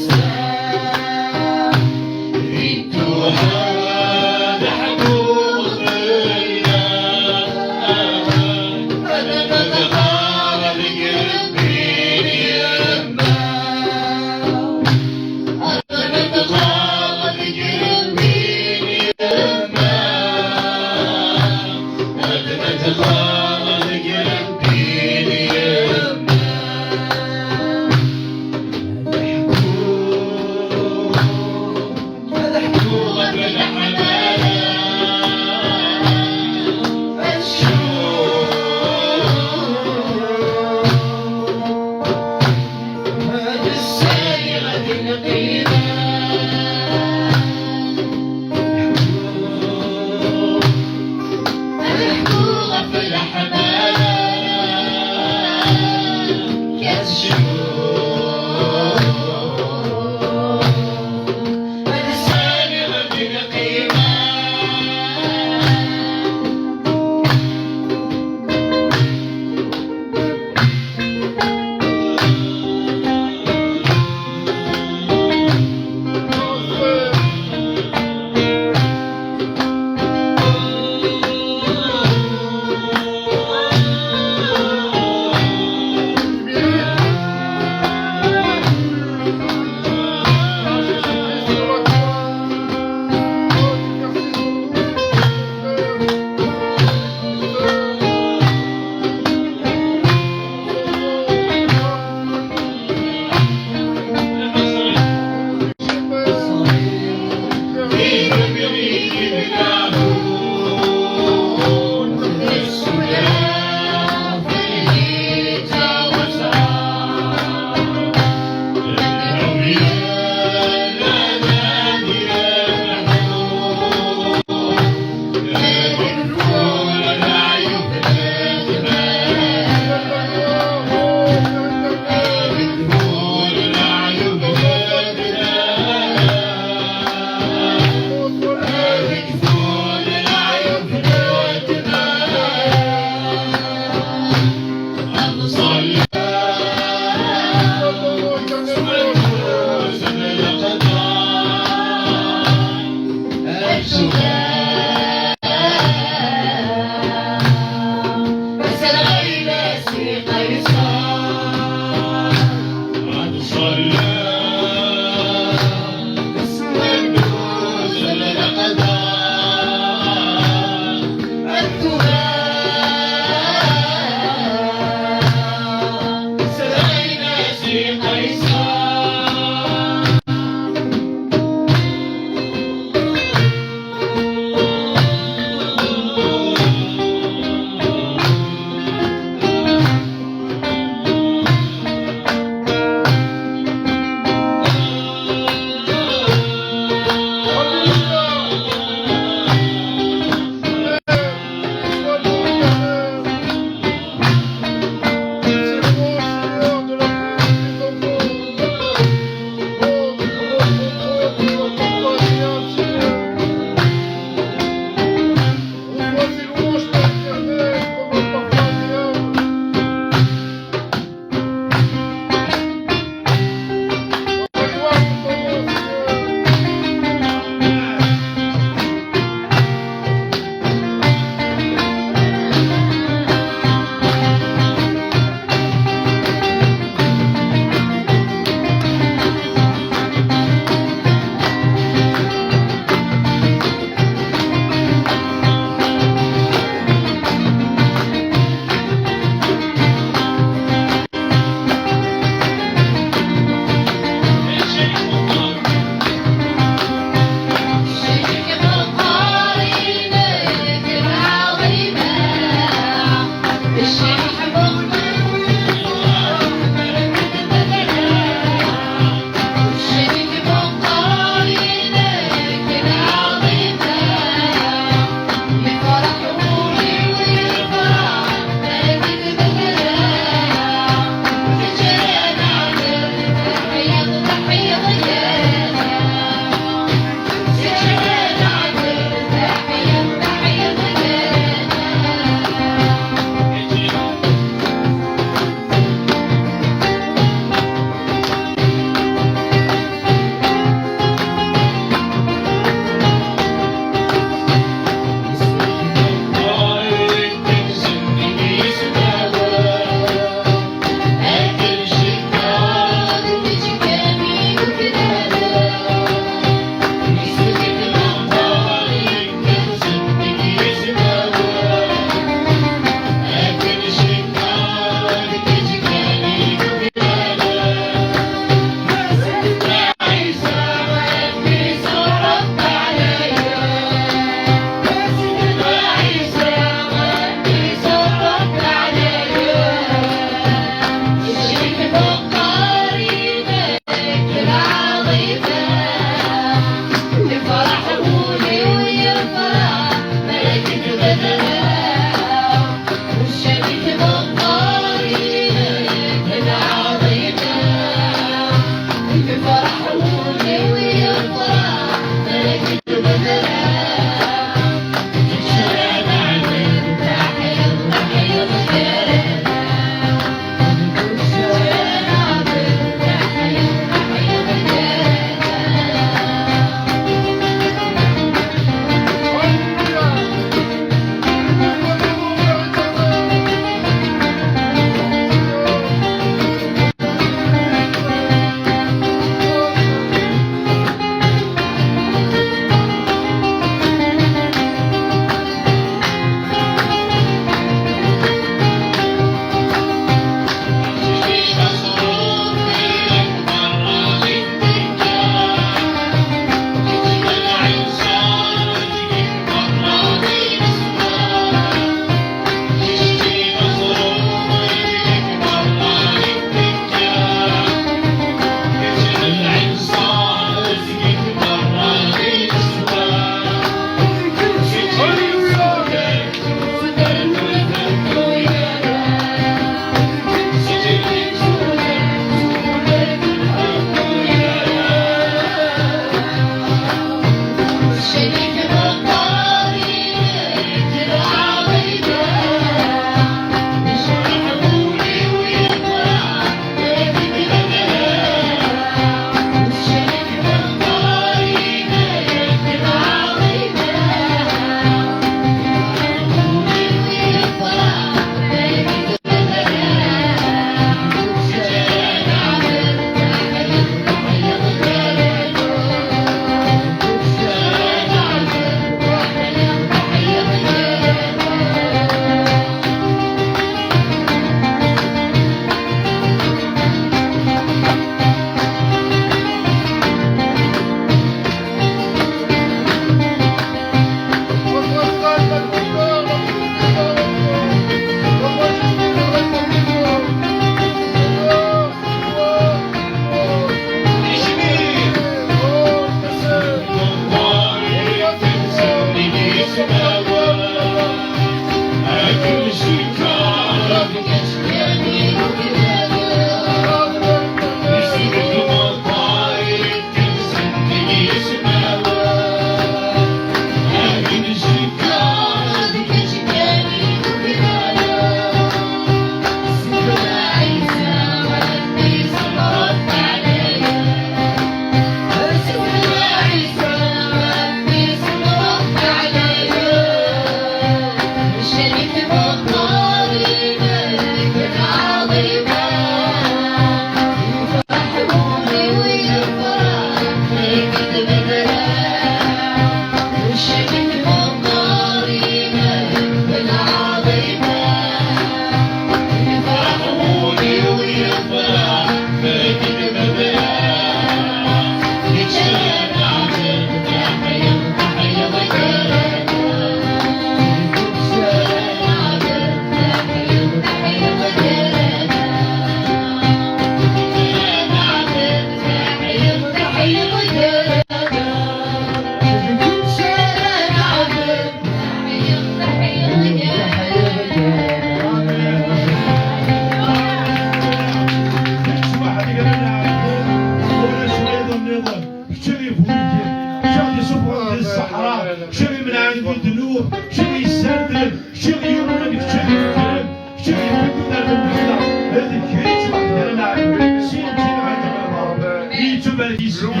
Loué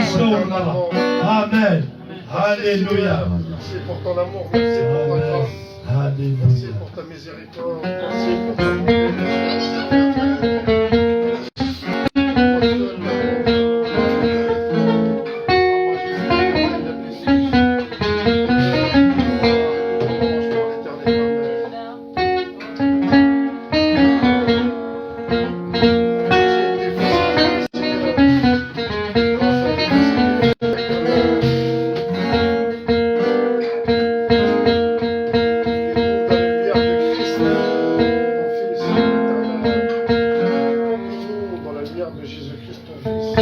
soit Dieu. Amen. Amen. Alléluia. Merci pour ton amour, merci pour ta grâce. Alléluia. Merci pour ta miséricorde, merci pour ta bonté. Dans la lumière de Jésus-Christ, ton Fils.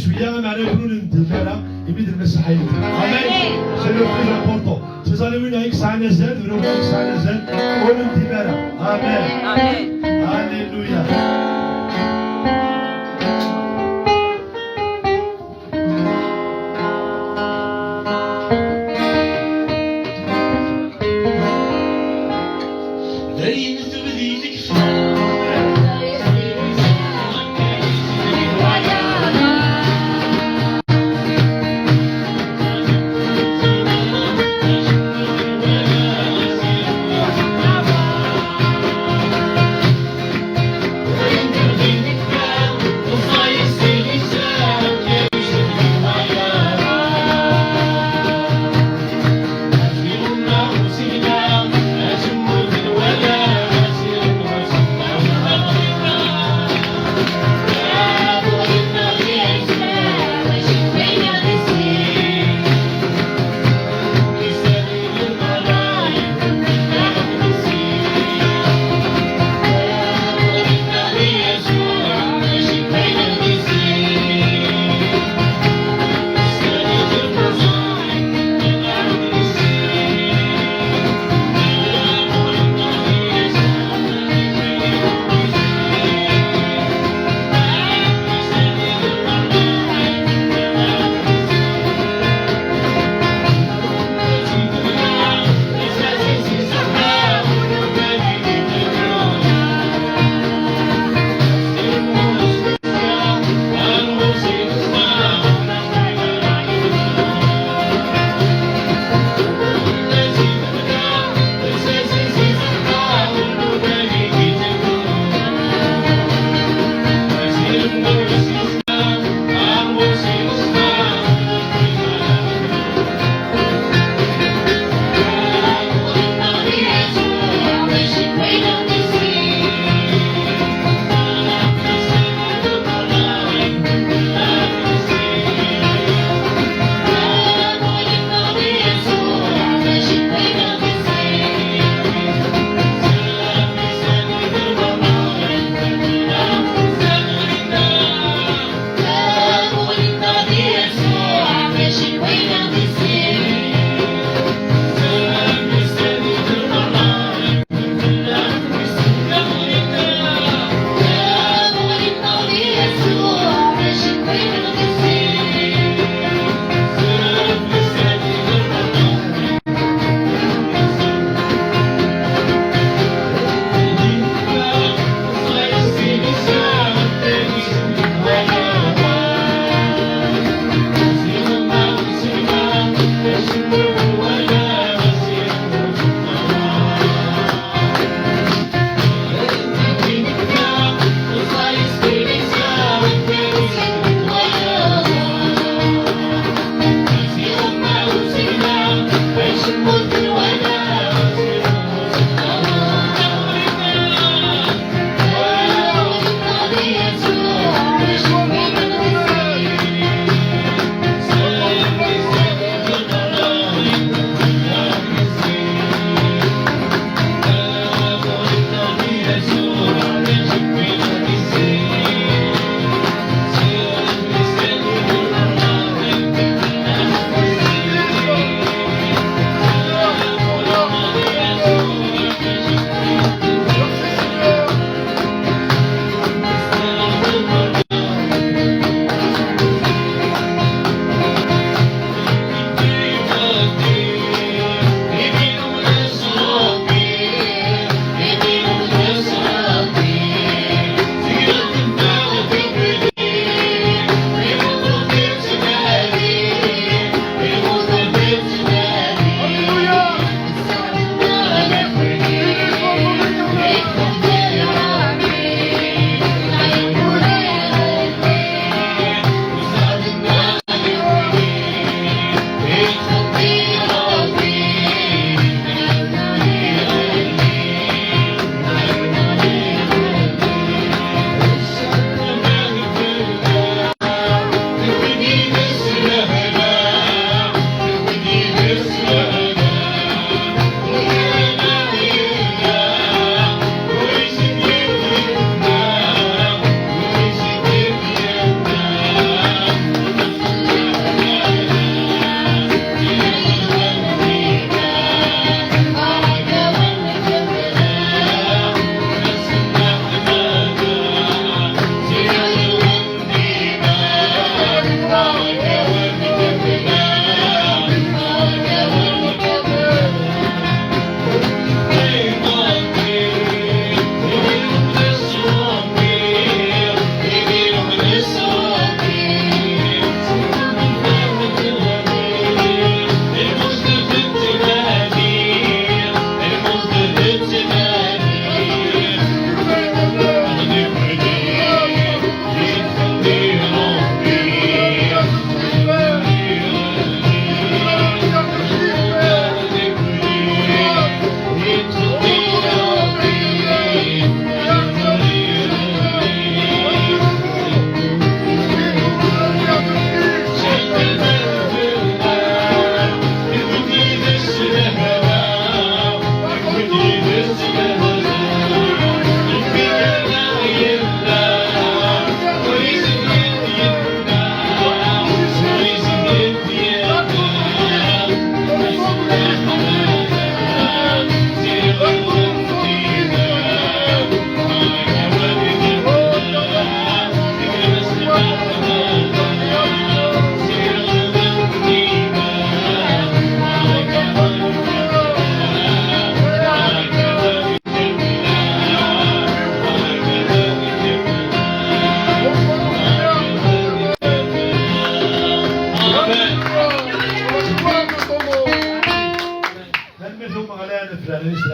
Cwiya, ameɛna ur nendem ara, imi d lmeslaḥ-ik. Amen. C'est le plus important. Tiẓalliwin-a i yesɛan azal, d nutni i yesɛan azal, ur ndim ara. Amen. Amen. Alléluia.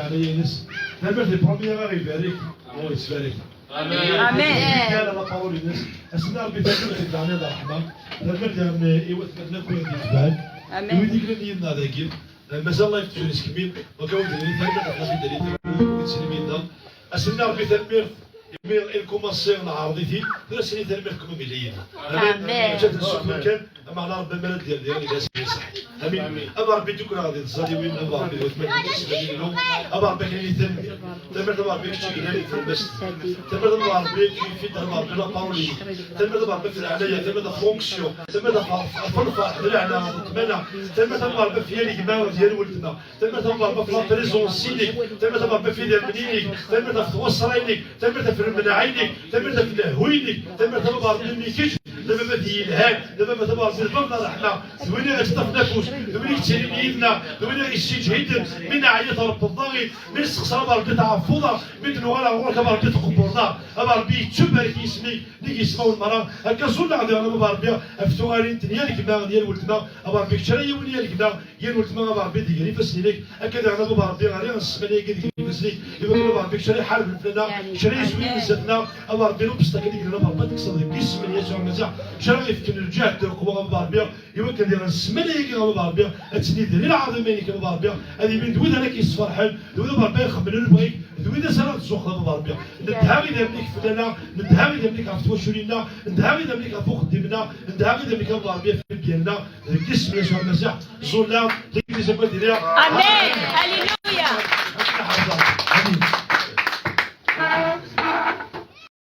Ɛla-ines. Tanemmirt i Paul mi ara ibarek, Ṛebbi yettbarek. Amen. Amen. Yal la parole-ines. Ass-nni Ṛebbi tanemmirt i Dani d ṛṛeḥma. Tanemmirt daɣen i watmaten akk i d-yetebɛen. Amen. I wid i yellan yid-neɣ dagi. Mazal live ttun iskemmin. Donc, a wen-d-nini tanemmirt ɣef la fidélité. Ur tettili yid-neɣ. Ass-nni Ṛebbi tanemmirt imi i nkumaṣi neɛreḍ-it-id. Tura ass-nni tanemmirt kum imi yella yid-neɣ. Amen. Amen. Ǧǧet nsukun kan. Ameɣlal Ṛebbi mi ara d-yerr diɣen i d ass n ṣṣeḥ. Amin. Amin. A Ṛebbi, ddukleɣ di tẓalliwin, a Ṛebbi, d watmaten-nneɣ s Bani Llu. A Ṛebbi, akken i tanemmirt. Tanemmirt a Ṛebbi, kečč i yellan i tlemmast. Tanemmirt a Ṛebbi, tu fid a Ṛebbi la parole. Tanemmirt a Ṛebbi, ɣef leɛnaya, tanemmirt ɣef fonction, tanemmirt ɣef, ɣef lferḥ, d leɛna, d ṭṭmana. Tanemmirt a Ṛebbi, ɣef yal gma, d yal weltma. Tanemmirt a Ṛebbi, ɣef la présence-inek. Tanemmirt a Ṛebbi, ɣef idammen-inek. Tanemmirt ɣef twaṣra-inek. Tanemmirt ɣef lmenɛa-inek. Tanemmirt ɣef lehhu-inek. Tanemmirt a Ṛebbi, imi kečč d Baba yelhan, d Baba tabarẓit, d Baba n ṛṛeḥma, d win i ɣ-iṭṭafen afus, d win i yettilin yid-neɣ, d win i ɣ-yessiǧhiden mi neɛya, trebbeḍ-aɣ-id, mi nessexṣer, a Ṛebbi, tɛeffuḍ-aɣ, mi d-nuɣal ar ɣur-k, a Ṛebbi, tqebbleḍ-aɣ. A Ṛebbi, yettubarek yisem-ik deg yismawen merra, akka ẓulleɣ diɣen, a Ṛebbi, ɣef tuɣalin n yal gma, n yal weltma, a Ṛebbi, kečč ara yawin yal gma, yal weltma, a Ṛebbi, deg ifassen-inek, akka diɣen, a Ṛebbi, ɣer-i ssmana-agi deg ifassen-ik, iwakken, a Ṛebbi, kečč ara iḥarben fell-aneɣ, kečč ara yeswin zdat-neɣ, a Ṛebbi, lubsṭak-agi, a Ṛebbi, ad tekkseḍ deg yisem n Yasuɛ Lmasiḥ, kečč ara ɣ-ifken lǧehd d lqewwa, a Ṛebbi, iwakken diɣen ssmana-agi, a Ṛebbi, ad tili d lɛaḍima-inek, a Ṛebbi, ad ilin d wid ara k-yessferḥen, d wid, a Ṛebbi, ixemmlen lebɣi-k, d wid ara tzuxxeḍ, a Ṛebbi. Nedha idammen-ik fell-aneɣ, nedha idammen-ik ɣef twaculin-nneɣ, nedha idammen-ik ɣef uxeddim-nneɣ, nedha idammen-ik, a Ṛebbi, ɣef lbyan-nneɣ, deg yisem n Yasuɛ Lmasiḥ, ẓulleɣ, deg yisem n Amen. Alléluia.